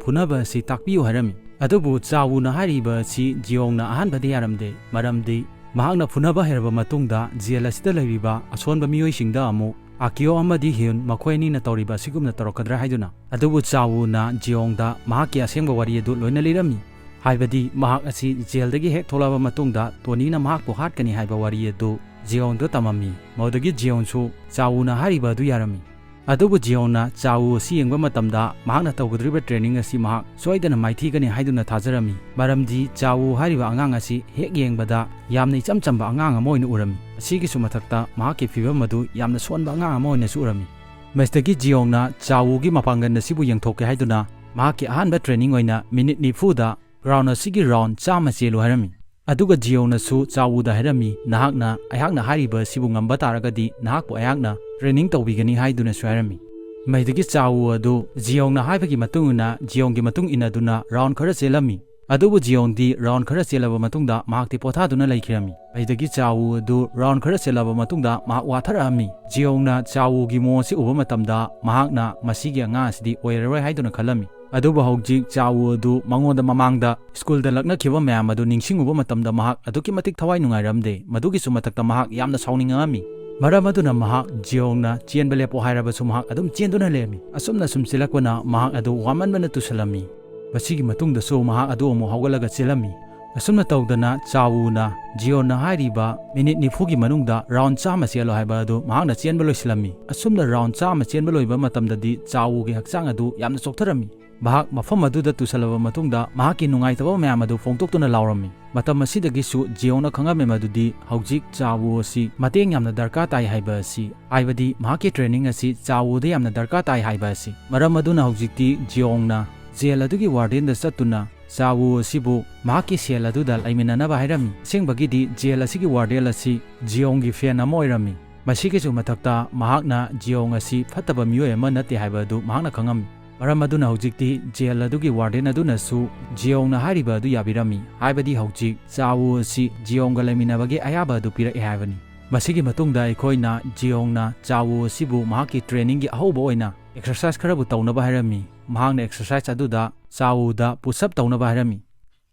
ꯐꯨꯅꯕ ꯑꯁꯤ ꯇꯥꯛꯄꯤꯌꯨ ꯍꯥꯏꯔꯝꯃꯤ꯫ ꯑꯗꯨꯕꯨ ꯆꯥꯎ ꯋꯨꯅ ꯍꯥꯏꯔꯤꯕ ꯑꯁꯤ ꯖꯤꯌꯣꯡꯅ ꯑꯍꯥꯟꯕꯗ ꯌꯥꯔꯝꯗꯦ, ꯃꯔꯝꯗꯤ ꯃꯍꯥꯛꯅ ꯐꯨꯅꯕ ꯍꯩꯔꯕ ꯃꯇꯨꯡꯗ ꯖꯦꯜ ꯑꯁꯤꯗ ꯂꯩꯔꯤꯕ ꯑꯁꯣꯟꯕ ꯃꯤꯑꯣꯏꯁꯤꯡꯗ ꯑꯃꯨꯛ ꯑꯀꯤꯌꯣ ꯑꯃꯗꯤ ꯍ꯭ꯌꯨꯟ ꯃꯈꯣꯏ ꯑꯅꯤꯅ ꯇꯧꯔꯤꯕ ꯑꯁꯤꯒꯨꯝꯅ ꯇꯧꯔꯛꯀꯗ꯭ꯔꯥ ꯍꯥꯏꯗꯨꯅ꯫ ꯑꯗꯨꯕꯨ ꯆꯥꯎ ꯋꯨꯅ ꯖꯤꯌꯣꯡꯗ ꯃꯍꯥꯛꯀꯤ ꯑꯁꯦꯡꯕ ꯋꯥꯔꯤ ꯑꯗꯨ ꯂꯣꯏꯅ ꯂꯤꯔꯝꯃꯤ, ꯍꯥꯏꯕꯗꯤ ꯃꯍꯥꯛ ꯑꯁꯤ ꯖꯦꯜꯗꯒꯤ ꯍꯦꯛ ꯊꯣꯛꯂꯛꯑꯕ ꯃꯇꯨꯡꯗ ꯇꯣꯅꯤꯅ ꯃꯍꯥꯛꯄꯨ ꯍꯥꯠꯀꯅꯤ ꯍꯥꯏꯕ ꯋꯥꯔꯤ ꯑꯗꯨ ꯖꯤꯌꯣꯡꯗ ꯇꯝꯃꯝꯃꯤ꯫ ꯃꯗꯨꯗꯒꯤ ꯖꯤꯌꯣꯡꯁꯨ ꯆꯥꯎ ꯋꯨꯅ ꯍꯥꯏꯔꯤꯕ ꯑꯗꯨ ꯌꯥꯔꯝꯃꯤ꯫ ꯑꯗꯨꯕꯨ ꯖꯤꯌꯣꯡꯅ ꯆꯥꯎ ꯋꯨ ꯑꯁꯤ ꯌꯦꯡꯕ ꯃꯇꯝꯗ ꯃꯍꯥꯛꯅ ꯇꯧꯒꯗꯧꯔꯤꯕ ꯇ꯭ꯔꯦꯅꯤꯡ ꯑꯁꯤ ꯃꯍꯥꯛ ꯁꯣꯏꯗꯅ ꯃꯥꯏꯊꯤꯒꯅꯤ ꯍꯥꯏꯗꯨꯅ ꯊꯥꯖꯔꯝꯃꯤ, ꯃꯔꯝꯗꯤ ꯆꯥꯎ ꯋꯨ ꯍꯥꯏꯔꯤꯕ ꯑꯉꯥꯡ ꯑꯁꯤ ꯍꯦꯛ ꯌꯦꯡꯕꯗ ꯌꯥꯝꯅ ꯏꯆꯝ ꯆꯝꯕ ꯑꯉꯥꯡ ꯑꯃ ꯑꯣꯏꯅ ꯎꯔꯝꯃꯤ꯫ ꯑꯁꯤꯒꯤꯁꯨ ꯃꯊꯛꯇ ꯃꯍꯥꯛꯀꯤ ꯐꯤꯕꯝ ꯑꯗꯨ ꯌꯥꯝꯅ ꯁꯣꯟꯕ ꯑꯉꯥꯡ ꯑꯃ ꯑꯣꯏꯅꯁꯨ ꯎꯔꯝꯃꯤ꯫ ꯃꯁꯤꯗꯒꯤ ꯖꯤꯌꯣꯡꯅ ꯆꯥꯎ ꯋꯨꯒꯤ ꯃꯄꯥꯡꯒꯜ ꯑꯁꯤꯕꯨ ꯌꯦꯡꯊꯣꯛꯀꯦ ꯍꯥꯏꯗꯨꯅ ꯃꯍꯥꯛꯀꯤ ꯑꯍꯥꯟꯕ ꯇ꯭ꯔꯦꯅꯤꯡ ꯑꯣꯏꯅ ꯃꯤꯅꯤꯠ ꯅꯤꯐꯨꯗ ꯒ꯭ꯔꯥꯎꯟ ꯑꯁꯤꯒꯤ ꯔꯥꯎꯟ ꯆꯥꯝꯃ ꯆꯦꯜꯂꯨ ꯍꯥꯏꯔꯝꯃꯤ꯫ ꯑꯗꯨꯒ ꯖꯤꯌꯣꯡꯅꯁꯨ ꯆꯥꯎ ꯋꯨꯗ ꯍꯥꯏꯔꯝꯃꯤ, "ꯅꯍꯥꯛꯅ ꯑꯩꯍꯥꯛꯅ ꯍꯥꯏꯔꯤꯕ ꯑꯁꯤꯕꯨ ꯉꯝꯕ ꯇꯥꯔꯒꯗꯤ ꯅꯍꯥꯛꯄꯨ ꯑꯩꯍꯥꯛꯅ ꯇ꯭ꯔꯦꯅꯤꯡ ꯇꯧꯕꯤꯒꯅꯤ" ꯍꯥꯏꯗꯨꯅꯁꯨ ꯍꯥꯏꯔꯝꯃꯤ꯫ ꯃꯁꯤꯗꯒꯤ ꯆꯥꯎ ꯋꯨ ꯑꯗꯨ ꯖꯤꯌꯣꯡꯅ ꯍꯥꯏꯕꯒꯤ ꯃꯇꯨꯡ ꯏꯟꯅ ꯖꯤꯌꯣꯡꯒꯤ ꯃꯇꯨꯡ ꯏꯟꯅꯗꯨꯅ ꯔꯥꯎꯟ ꯈꯔ ꯆꯦꯜꯂꯝꯃꯤ꯫ ꯑꯗꯨꯕꯨ ꯖꯤꯌꯣꯡꯗꯤ ꯔꯥꯎꯟ ꯈꯔ ꯆꯦꯜꯂꯕ ꯃꯇꯨꯡꯗ ꯃꯍꯥꯛꯇꯤ ꯄꯣꯊꯥꯗꯨꯅ ꯂꯩꯈꯤꯔꯝꯃꯤ꯫ ꯃꯁꯤꯗꯒꯤ ꯆꯥꯎ ꯋꯨ ꯑꯗꯨ ꯔꯥꯎꯟ ꯈꯔ ꯆꯦꯜꯂꯕ ꯃꯇꯨꯡꯗ ꯃꯍꯥꯛ ꯋꯥꯊꯔꯛꯑꯝꯃꯤ꯫ ꯖꯤꯌꯣꯡꯅ ꯆꯥꯎ ꯋꯨꯒꯤ ꯃꯑꯣꯡ ꯑꯁꯤ ꯎꯕ ꯃꯇꯝꯗ ꯃꯍꯥꯛꯅ ꯃꯁꯤꯒꯤ ꯑꯉꯥꯡ ꯑꯁꯤꯗꯤ ꯑꯣꯏꯔꯔꯣꯏ ꯍꯥꯏꯗꯨꯅ ꯈꯜꯂꯝꯃꯤ꯫ ꯑꯗꯨꯕꯨ ꯍꯧꯖꯤꯛ ꯆꯥꯎ ꯋꯨ ꯑꯗꯨ ꯃꯉꯣꯟꯗ ꯃꯃꯥꯡꯗ ꯁ꯭ꯀꯨꯜꯗ ꯂꯛꯅꯈꯤꯕ ꯃꯌꯥꯝ ꯑꯗꯨ ꯅꯤꯡꯁꯤꯡꯉꯨꯕ ꯃꯇꯝꯗ ꯃꯍꯥꯛ ꯑꯗꯨꯛꯀꯤ ꯃꯇꯤꯛ ꯊꯋꯥꯏ ꯅꯨꯡꯉꯥꯏꯔꯝꯗꯦ꯫ ꯃꯗꯨꯒꯤꯁꯨ ꯃꯊꯛꯇ ꯃꯍꯥꯛ ꯌꯥꯝꯅ ꯁꯥꯎꯅꯤꯡꯉꯛꯑꯝꯃꯤ꯫ ꯃꯔꯝ ꯑꯗꯨꯅ ꯃꯍꯥꯛ ꯖꯤꯌꯣꯡꯅ ꯆꯦꯟꯕ ꯂꯦꯞꯄꯣ ꯍꯥꯏꯔꯕꯁꯨ ꯃꯍꯥꯛ ꯑꯗꯨꯝ ꯆꯦꯟꯗꯨꯅ ꯂꯩꯔꯝꯃꯤ꯫ ꯑꯁꯨꯝꯅ ꯁꯨꯝ ꯆꯦꯜꯂꯛꯄꯅ ꯃꯍꯥꯛ ꯑꯗꯨ ꯋꯥꯃꯟꯕꯅ ꯇꯨꯁꯜꯂꯝꯃꯤ꯫ ꯃꯁꯤꯒꯤ ꯃꯇꯨꯡꯗꯁꯨ ꯃꯍꯥꯛ ꯑꯗꯨ ꯑꯃꯨꯛ ꯍꯧꯒꯠꯂꯒ ꯆꯦꯜꯂꯝꯃꯤ꯫ ꯑꯁꯨꯝꯅ ꯇꯧꯗꯅ ꯆꯥꯎ ꯋꯨꯅ ꯖꯤꯌꯣꯟꯅ ꯍꯥꯏꯔꯤꯕ ꯃꯤꯅꯤꯠ ꯅꯤꯐꯨꯒꯤ ꯃꯅꯨꯡꯗ ꯔꯥꯎꯟ ꯆꯥꯝꯃ ꯆꯦꯜꯂꯣ ꯍꯥꯏꯕ ꯑꯗꯨ ꯃꯍꯥꯛꯅ ꯆꯦꯟꯕ ꯂꯣꯏꯁꯤꯜꯂꯝꯃꯤ꯫ ꯑꯁꯨꯝꯅ ꯔꯥꯎꯟ ꯆꯥꯝꯃ ꯆꯦꯟꯕ ꯂꯣꯏꯕ ꯃꯇꯝꯗꯗꯤ ꯆꯥꯎ ꯋꯨꯒꯤ ꯍꯛꯆꯥꯡ ꯑꯗꯨ ꯌꯥꯝꯅ ꯆꯣꯛꯊꯔꯝꯃꯤ꯫ ꯃꯍꯥꯛ ꯃꯐꯝ ꯑꯗꯨꯗ ꯇꯨꯁꯜꯂꯕ ꯃꯇꯨꯡꯗ ꯃꯍꯥꯛꯀꯤ ꯅꯨꯡꯉꯥꯏꯇꯕ ꯃꯌꯥꯝ ꯑꯗꯨ ꯐꯣꯡꯗꯣꯛꯇꯨꯅ ꯂꯥꯎꯔꯝꯃꯤ꯫ ꯃꯇꯝ ꯑꯁꯤꯗꯒꯤꯁꯨ ꯖꯤꯌꯣꯡꯅ ꯈꯪꯉꯝꯃꯤ ꯃꯗꯨꯗꯤ ꯍꯧꯖꯤꯛ ꯆꯥ ꯋꯨ ꯑꯁꯤ ꯃꯇꯦꯡ ꯌꯥꯝꯅ ꯗꯔꯀꯥꯔ ꯇꯥꯏ ꯍꯥꯏꯕ ꯑꯁꯤ, ꯍꯥꯏꯕꯗꯤ ꯃꯍꯥꯛꯀꯤ ꯇ꯭ꯔꯦꯅꯤꯡ ꯑꯁꯤ ꯆꯥ ꯋꯨꯗ ꯌꯥꯝꯅ ꯗꯔꯀꯥꯔ ꯇꯥꯏ ꯍꯥꯏꯕ ꯑꯁꯤ꯫ ꯃꯔꯝ ꯑꯗꯨꯅ ꯍꯧꯖꯤꯛꯇꯤ ꯖꯤꯌꯣꯡꯅ ꯖꯦꯜ ꯑꯗꯨꯒꯤ ꯋꯥꯔꯗꯦꯟꯗ ꯆꯠꯇꯨꯅ ꯆꯥ ꯋꯨ ꯑꯁꯤꯕꯨ ꯃꯍꯥꯛꯀꯤ ꯁꯦꯜ ꯑꯗꯨꯗ ꯂꯩꯃꯤꯟꯅꯅꯕ ꯍꯥꯏꯔꯝꯃꯤ꯫ ꯑꯁꯦꯡꯕꯒꯤꯗꯤ ꯖꯦꯜ ꯑꯁꯤꯒꯤ ꯋꯥꯔꯗꯦꯟ ꯑꯁꯤ ꯖꯤꯌꯣꯡꯒꯤ ꯐꯦꯟ ꯑꯃ ꯑꯣꯏꯔꯝꯃꯤ꯫ ꯃꯁꯤꯒꯤꯁꯨ ꯃꯊꯛꯇ ꯃꯍꯥꯛꯅ ꯖꯤꯌꯣꯡ ꯑꯁꯤ ꯐꯠꯇꯕ ꯃꯤꯑꯣꯏ ꯑꯃ ꯅꯠꯇꯦ ꯍꯥꯏꯕ ꯑꯗꯨ ꯃꯍꯥꯛꯅ ꯈꯪꯉꯝꯃꯤ꯫ ꯃꯔꯝ ꯑꯗꯨꯅ ꯍꯧꯖꯤꯛꯇꯤ ꯖꯦꯜ ꯑꯗꯨꯒꯤ ꯋꯥꯔꯗꯦꯟ ꯑꯗꯨꯅꯁꯨ ꯖꯤꯌꯣꯡꯅ ꯍꯥꯏꯔꯤꯕ ꯑꯗꯨ ꯌꯥꯕꯤꯔꯝꯃꯤ, ꯍꯥꯏꯕꯗꯤ ꯍꯧꯖꯤꯛ ꯆꯥ ꯋꯨ ꯑꯁꯤ ꯖꯤꯌꯣꯡꯒ ꯂꯩꯃꯤꯟꯅꯕꯒꯤ ꯑꯌꯥꯕ ꯑꯗꯨ ꯄꯤꯔꯛꯑꯦ ꯍꯥꯏꯕꯅꯤ꯫ ꯃꯁꯤꯒꯤ ꯃꯇꯨꯡꯗ ꯑꯩꯈꯣꯏꯅ ꯖꯤꯌꯣꯡꯅ ꯆꯥꯋꯨ ꯑꯁꯤꯕꯨ ꯃꯍꯥꯛꯀꯤ trainingꯒꯤ ꯑꯍꯧꯕ ꯑꯣꯏꯅ exercise ꯈꯔꯕꯨ ꯇꯧꯅꯕ ꯍꯥꯏꯔꯝꯃꯤ꯫ ꯃꯍꯥꯛꯅ exercise ꯑꯗꯨꯗ ꯆꯥꯋꯨꯗ push up ꯇꯧꯅꯕ ꯍꯥꯏꯔꯝꯃꯤ꯫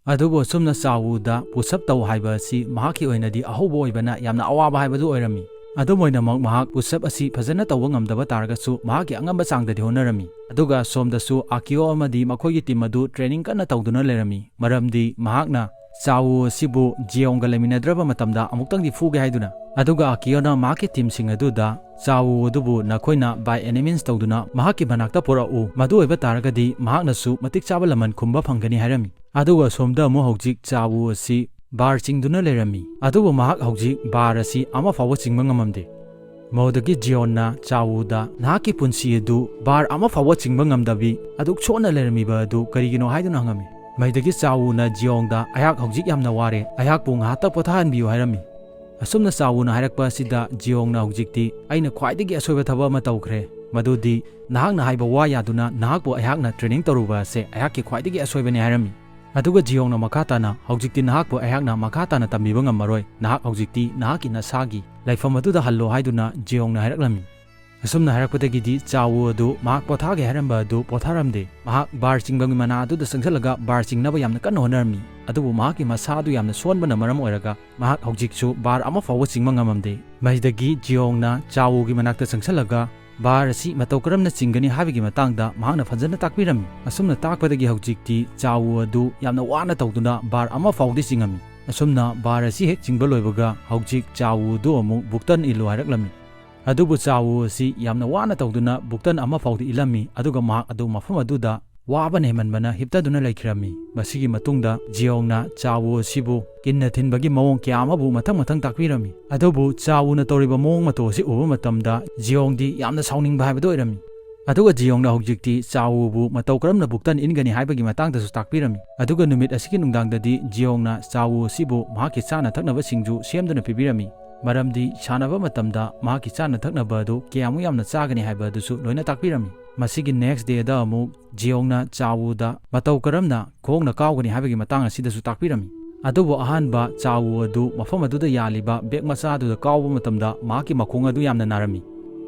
ꯑꯗꯨꯕꯨ ꯑꯁꯨꯝꯅ ꯆꯥꯋꯨꯗ push up ꯇꯧ ꯍꯥꯏꯕ ꯑꯁꯤ ꯃꯍꯥꯛꯀꯤ ꯑꯣꯏꯅꯗꯤ ꯑꯍꯧꯕ ꯑꯣꯏꯕꯅ ꯌꯥꯝꯅ ꯑꯋꯥꯕ ꯍꯥꯏꯕꯗꯨ ꯑꯣꯏꯔꯝꯃꯤ꯫ ꯑꯗꯨꯝ ꯑꯣꯏꯅꯃꯛ ꯃꯍꯥꯛ push up ꯑꯁꯤ ꯐꯖꯅ ꯇꯧꯕ ꯉꯝꯗꯕ ꯇꯥꯔꯒꯁꯨ ꯃꯍꯥꯛꯀꯤ ꯑꯉꯝꯕ ꯆꯥꯡꯗꯗꯤ ꯍꯣꯠꯅꯔꯝꯃꯤ꯫ ꯑꯗꯨꯒ ꯁꯣꯝꯗꯁꯨ ꯑꯀꯤꯌꯣ ꯑꯃꯗꯤ ꯃꯈꯣꯏꯒꯤ team ꯑꯗꯨ training ꯀꯟꯅ ꯇꯧꯗꯨꯅ ꯂꯩꯔꯝꯃꯤ, ꯃꯔꯝꯗꯤ ꯃꯍꯥꯛꯅ ꯆꯥꯋꯨ ꯑꯁꯤꯕꯨ ꯖꯤꯌꯣꯡꯒ ꯂꯩꯃꯤꯟꯅꯗ꯭ꯔꯕ ꯃꯇꯝꯗ ꯑꯃꯨꯛꯇꯪꯗꯤ ꯐꯨꯒꯦ ꯍꯥꯏꯗꯨꯅ꯫ ꯑꯗꯨꯒ ꯑꯀꯤꯌꯣꯅ ꯃꯍꯥꯛꯀꯤ teamꯁꯤꯡ ꯑꯗꯨꯗ ꯆꯥꯋꯨ ꯑꯗꯨꯕꯨ ꯅꯈꯣꯏꯅ by any means ꯇꯧꯗꯨꯅ ꯃꯍꯥꯛꯀꯤ ꯃꯅꯥꯛꯇ ꯄꯨꯔꯛꯎ, ꯃꯗꯨ ꯑꯣꯏꯕ ꯇꯥꯔꯒꯗꯤ ꯃꯍꯥꯛꯅꯁꯨ ꯃꯇꯤꯛ ꯆꯥꯕ ꯂꯃꯟ ꯈꯨꯝꯕ ꯐꯪꯒꯅꯤ ꯍꯥꯏꯔꯝꯃꯤ꯫ ꯑꯗꯨꯒ ꯁꯣꯝꯗ ꯑꯃꯨꯛ ꯍꯧꯖꯤꯛ ꯆꯥꯋꯨ ꯑꯁꯤ bar ꯆꯤꯡꯗꯨꯅ ꯂꯩꯔꯝꯃꯤ, ꯑꯗꯨꯕꯨ ꯃꯍꯥꯛ ꯍꯧꯖꯤꯛ bar ꯑꯁꯤ ꯑꯃ ꯐꯥꯎꯕ ꯆꯤꯡꯕ ꯉꯝꯃꯝꯗꯦ꯫ ꯃꯗꯨꯗꯒꯤ ꯖꯤꯌꯣꯟꯅ ꯆꯥꯋꯨꯗ, "ꯅꯍꯥꯛꯀꯤ ꯄꯨꯟꯁꯤ ꯑꯗꯨ bar ꯑꯃ ꯐꯥꯎꯕ ꯆꯤꯡꯕ ꯉꯝꯗꯕꯤ ꯑꯗꯨꯛ ꯁꯣꯟꯅ ꯂꯩꯔꯝꯃꯤꯕ ꯑꯗꯨ ꯀꯔꯤꯒꯤꯅꯣ?" ꯍꯥꯏꯗꯨꯅ ꯍꯪꯉꯝꯃꯤ꯫ ꯃꯗꯨꯗꯒꯤ ꯆꯥꯋꯨꯅ ꯖꯤꯌꯣꯡꯗ, "ꯑꯩꯍꯥꯛ ꯍꯧꯖꯤꯛ ꯌꯥꯝꯅ ꯋꯥꯔꯦ, ꯑꯩꯍꯥꯛꯄꯨ ꯉꯥꯏꯍꯥꯛꯇ ꯄꯣꯊꯥꯍꯟꯕꯤꯌꯨ" ꯍꯥꯏꯔꯝꯃꯤ꯫ ꯑꯁꯨꯝꯅ ꯆꯥꯋꯨꯅ ꯍꯥꯏꯔꯛꯄ ꯑꯁꯤꯗ ꯖꯤꯌꯣꯡꯅ ꯍꯧꯖꯤꯛꯇꯤ, "ꯑꯩꯅ ꯈ꯭ꯋꯥꯏꯗꯒꯤ ꯑꯁꯣꯏꯕ ꯊꯕꯛ ꯑꯃ ꯇꯧꯈ꯭ꯔꯦ, ꯃꯗꯨꯗꯤ ꯅꯍꯥꯛꯅ ꯍꯥꯏꯕ ꯋꯥ ꯌꯥꯗꯨꯅ ꯅꯍꯥꯛꯄꯨ ꯑꯩꯍꯥꯛꯅ training ꯇꯧꯔꯨꯕ ꯑꯁꯦ ꯑꯩꯍꯥꯛꯀꯤ ꯈ꯭ꯋꯥꯏꯗꯒꯤ ꯑꯁꯣꯏꯕꯅꯤ" ꯍꯥꯏꯔꯝꯃꯤ꯫ ꯑꯗꯨꯒ ꯖꯤꯌꯣꯡꯅ ꯃꯈꯥ ꯇꯥꯅ, "ꯍꯧꯖꯤꯛꯇꯤ ꯅꯍꯥꯛꯄꯨ ꯑꯩꯍꯥꯛꯅ ꯃꯈꯥ ꯇꯥꯅ ꯇꯝꯕꯤꯕ ꯉꯝꯃꯔꯣꯏ, ꯅꯍꯥꯛ ꯍꯧꯖꯤꯛꯇꯤ ꯅꯍꯥꯛꯀꯤ ꯅꯁꯥꯒꯤ ꯂꯩꯐꯝ ꯑꯗꯨꯗ ꯍꯜꯂꯣ" ꯍꯥꯏꯗꯨꯅ ꯖꯤꯌꯣꯡꯅ ꯍꯥꯏꯔꯛꯂꯝꯃꯤ꯫ ꯑꯁꯨꯝꯅ ꯍꯥꯏꯔꯛꯄꯗꯒꯤꯗꯤ ꯆꯥꯋꯨ ꯑꯗꯨ ꯃꯍꯥꯛ ꯄꯣꯊꯥꯒꯦ ꯍꯥꯏꯔꯝꯕ ꯑꯗꯨ ꯄꯣꯊꯥꯔꯝꯗꯦ꯫ ꯃꯍꯥꯛ bar ꯆꯤꯡꯐꯝꯒꯤ ꯃꯅꯥ ꯑꯗꯨꯗ ꯆꯪꯁꯤꯜꯂꯒ bar ꯆꯤꯡꯅꯕ ꯌꯥꯝꯅ ꯀꯟꯅ ꯍꯣꯠꯅꯔꯝꯃꯤ, ꯑꯗꯨꯕꯨ ꯃꯍꯥꯛꯀꯤ ꯃꯁꯥ ꯑꯗꯨ ꯌꯥꯝꯅ ꯁꯣꯟꯕꯅ ꯃꯔꯝ ꯑꯣꯏꯔꯒ ꯃꯍꯥꯛ ꯍꯧꯖꯤꯛꯁꯨ bar ꯑꯃ ꯐꯥꯎꯕ ꯆꯤꯡꯕ ꯉꯝꯃꯝꯗꯦ꯫ ꯃꯁꯤꯗꯒꯤ ꯖꯤꯌꯣꯡꯅ ꯆꯥꯋꯨꯒꯤ ꯃꯅꯥꯛꯇ ꯆꯪꯁꯤꯜꯂꯒ bar ꯑꯁꯤ ꯃꯇꯧ ꯀꯔꯝꯅ ꯆꯤꯡꯒꯅꯤ ꯍꯥꯏꯕꯒꯤ ꯃꯇꯥꯡꯗ ꯃꯍꯥꯛꯅ ꯐꯖꯅ ꯇꯥꯛꯄꯤꯔꯝꯃꯤ꯫ ꯑꯁꯨꯝꯅ ꯇꯥꯛꯄꯗꯒꯤ ꯍꯧꯖꯤꯛꯇꯤ ꯆꯥꯋꯨ ꯑꯗꯨ ꯌꯥꯝꯅ ꯋꯥꯅ ꯇꯧꯗꯨꯅ bar ꯑꯃ ꯐꯥꯎꯗꯤ ꯆꯤꯡꯉꯝꯃꯤ꯫ ꯑꯁꯨꯝꯅ bar ꯑꯁꯤ ꯍꯦꯛ ꯆꯤꯡꯕ ꯂꯣꯏꯕꯒ ꯍꯧꯖꯤꯛ ꯆꯥꯋꯨ ꯑꯗꯨ ꯑꯃꯨꯛ ꯕꯨꯛꯇꯟ ꯏꯜꯂꯨ ꯍꯥꯏꯔꯛꯂꯝꯃꯤ꯫ ꯑꯗꯨꯕꯨ ꯆꯥꯋꯨ ꯑꯁꯤ ꯌꯥꯝꯅ ꯋꯥꯅ ꯇꯧꯗꯨꯅ ꯕꯨꯛꯇꯟ ꯑꯃ ꯐꯥꯎꯗꯤ ꯏꯜꯂꯝꯃꯤ, ꯑꯗꯨꯒ ꯃꯍꯥꯛ ꯑꯗꯨ ꯃꯐꯝ ꯑꯗꯨꯗ ꯋꯥꯕꯅ ꯍꯦꯟꯃꯟꯕꯅ ꯍꯤꯞꯇꯗꯨꯅ ꯂꯩꯈꯤꯔꯝꯃꯤ꯫ ꯃꯁꯤꯒꯤ ꯃꯇꯨꯡꯗ ꯖꯤꯌꯣꯡꯅ ꯆꯥꯋꯨ ꯑꯁꯤꯕꯨ ꯀꯤꯟꯅ ꯊꯤꯟꯕꯒꯤ ꯃꯑꯣꯡ ꯀꯌꯥ ꯑꯃꯕꯨ ꯃꯊꯪ ꯃꯊꯪ ꯇꯥꯛꯄꯤꯔꯝꯃꯤ꯫ ꯑꯗꯨꯕꯨ ꯆꯥꯋꯨꯅ ꯇꯧꯔꯤꯕ ꯃꯑꯣꯡ ꯃꯇꯧ ꯑꯁꯤ ꯎꯕ ꯃꯇꯝꯗ ꯖꯤꯌꯣꯡꯗꯤ ꯌꯥꯝꯅ ꯁꯥꯎꯅꯤꯡꯕ ꯍꯥꯏꯕꯗꯨ ꯑꯣꯏꯔꯝꯃꯤ꯫ ꯑꯗꯨꯒ ꯖꯤꯌꯣꯡꯅ ꯍꯧꯖꯤꯛꯇꯤ ꯆꯥꯋꯨꯕꯨ ꯃꯇꯧ ꯀꯔꯝꯅ ꯕꯨꯛꯇꯟ ꯏꯟꯒꯅꯤ ꯍꯥꯏꯕꯒꯤ ꯃꯇꯥꯡꯗꯁꯨ ꯇꯥꯛꯄꯤꯔꯝꯃꯤ꯫ ꯑꯗꯨꯒ ꯅꯨꯃꯤꯠ ꯑꯁꯤꯒꯤ ꯅꯨꯡꯗꯥꯡꯗꯗꯤ ꯖꯤꯌꯣꯡꯅ ꯆꯥꯋꯨ ꯑꯁꯤꯕꯨ ꯃꯍꯥꯛꯀꯤ ꯆꯥꯅ ꯊꯛꯅꯕ ꯁꯤꯡꯖꯨ ꯁꯦꯝꯗꯨꯅ ꯄꯤꯕꯤꯔꯝꯃꯤ, ꯃꯔꯝꯗꯤ ꯁꯥꯟꯅꯕ ꯃꯇꯝꯗ ꯃꯍꯥꯛꯀꯤ ꯆꯥꯅ ꯊꯛꯅꯕ ꯑꯗꯨ ꯀꯌꯥꯃꯨꯛ ꯌꯥꯝꯅ ꯆꯥꯒꯅꯤ ꯍꯥꯏꯕ ꯑꯗꯨꯁꯨ ꯂꯣꯏꯅ ꯇꯥꯛꯄꯤꯔꯝꯃꯤ꯫ ꯃꯁꯤꯒꯤ next dayꯗ ꯑꯃꯨꯛ ꯖꯤꯌꯣꯡꯅ ꯆꯥꯋꯨꯗ ꯃꯇꯧ ꯀꯔꯝꯅ ꯈꯣꯡꯅ ꯀꯥꯎꯒꯅꯤ ꯍꯥꯏꯕꯒꯤ ꯃꯇꯥꯡ ꯑꯁꯤꯗꯁꯨ ꯇꯥꯛꯄꯤꯔꯝꯃꯤ꯫ ꯑꯗꯨꯕꯨ ꯑꯍꯥꯟꯕ ꯆꯥꯎ ꯋꯨ ꯑꯗꯨ ꯃꯐꯝ ꯑꯗꯨꯗ ꯌꯥꯜꯂꯤꯕ ꯕꯦꯛ ꯃꯆꯥ ꯑꯗꯨꯗ ꯀꯥꯎꯕ ꯃꯇꯝꯗ ꯃꯍꯥꯛꯀꯤ ꯃꯈꯣꯡ ꯑꯗꯨ ꯌꯥꯝꯅ ꯅꯥꯔꯝꯃꯤ꯫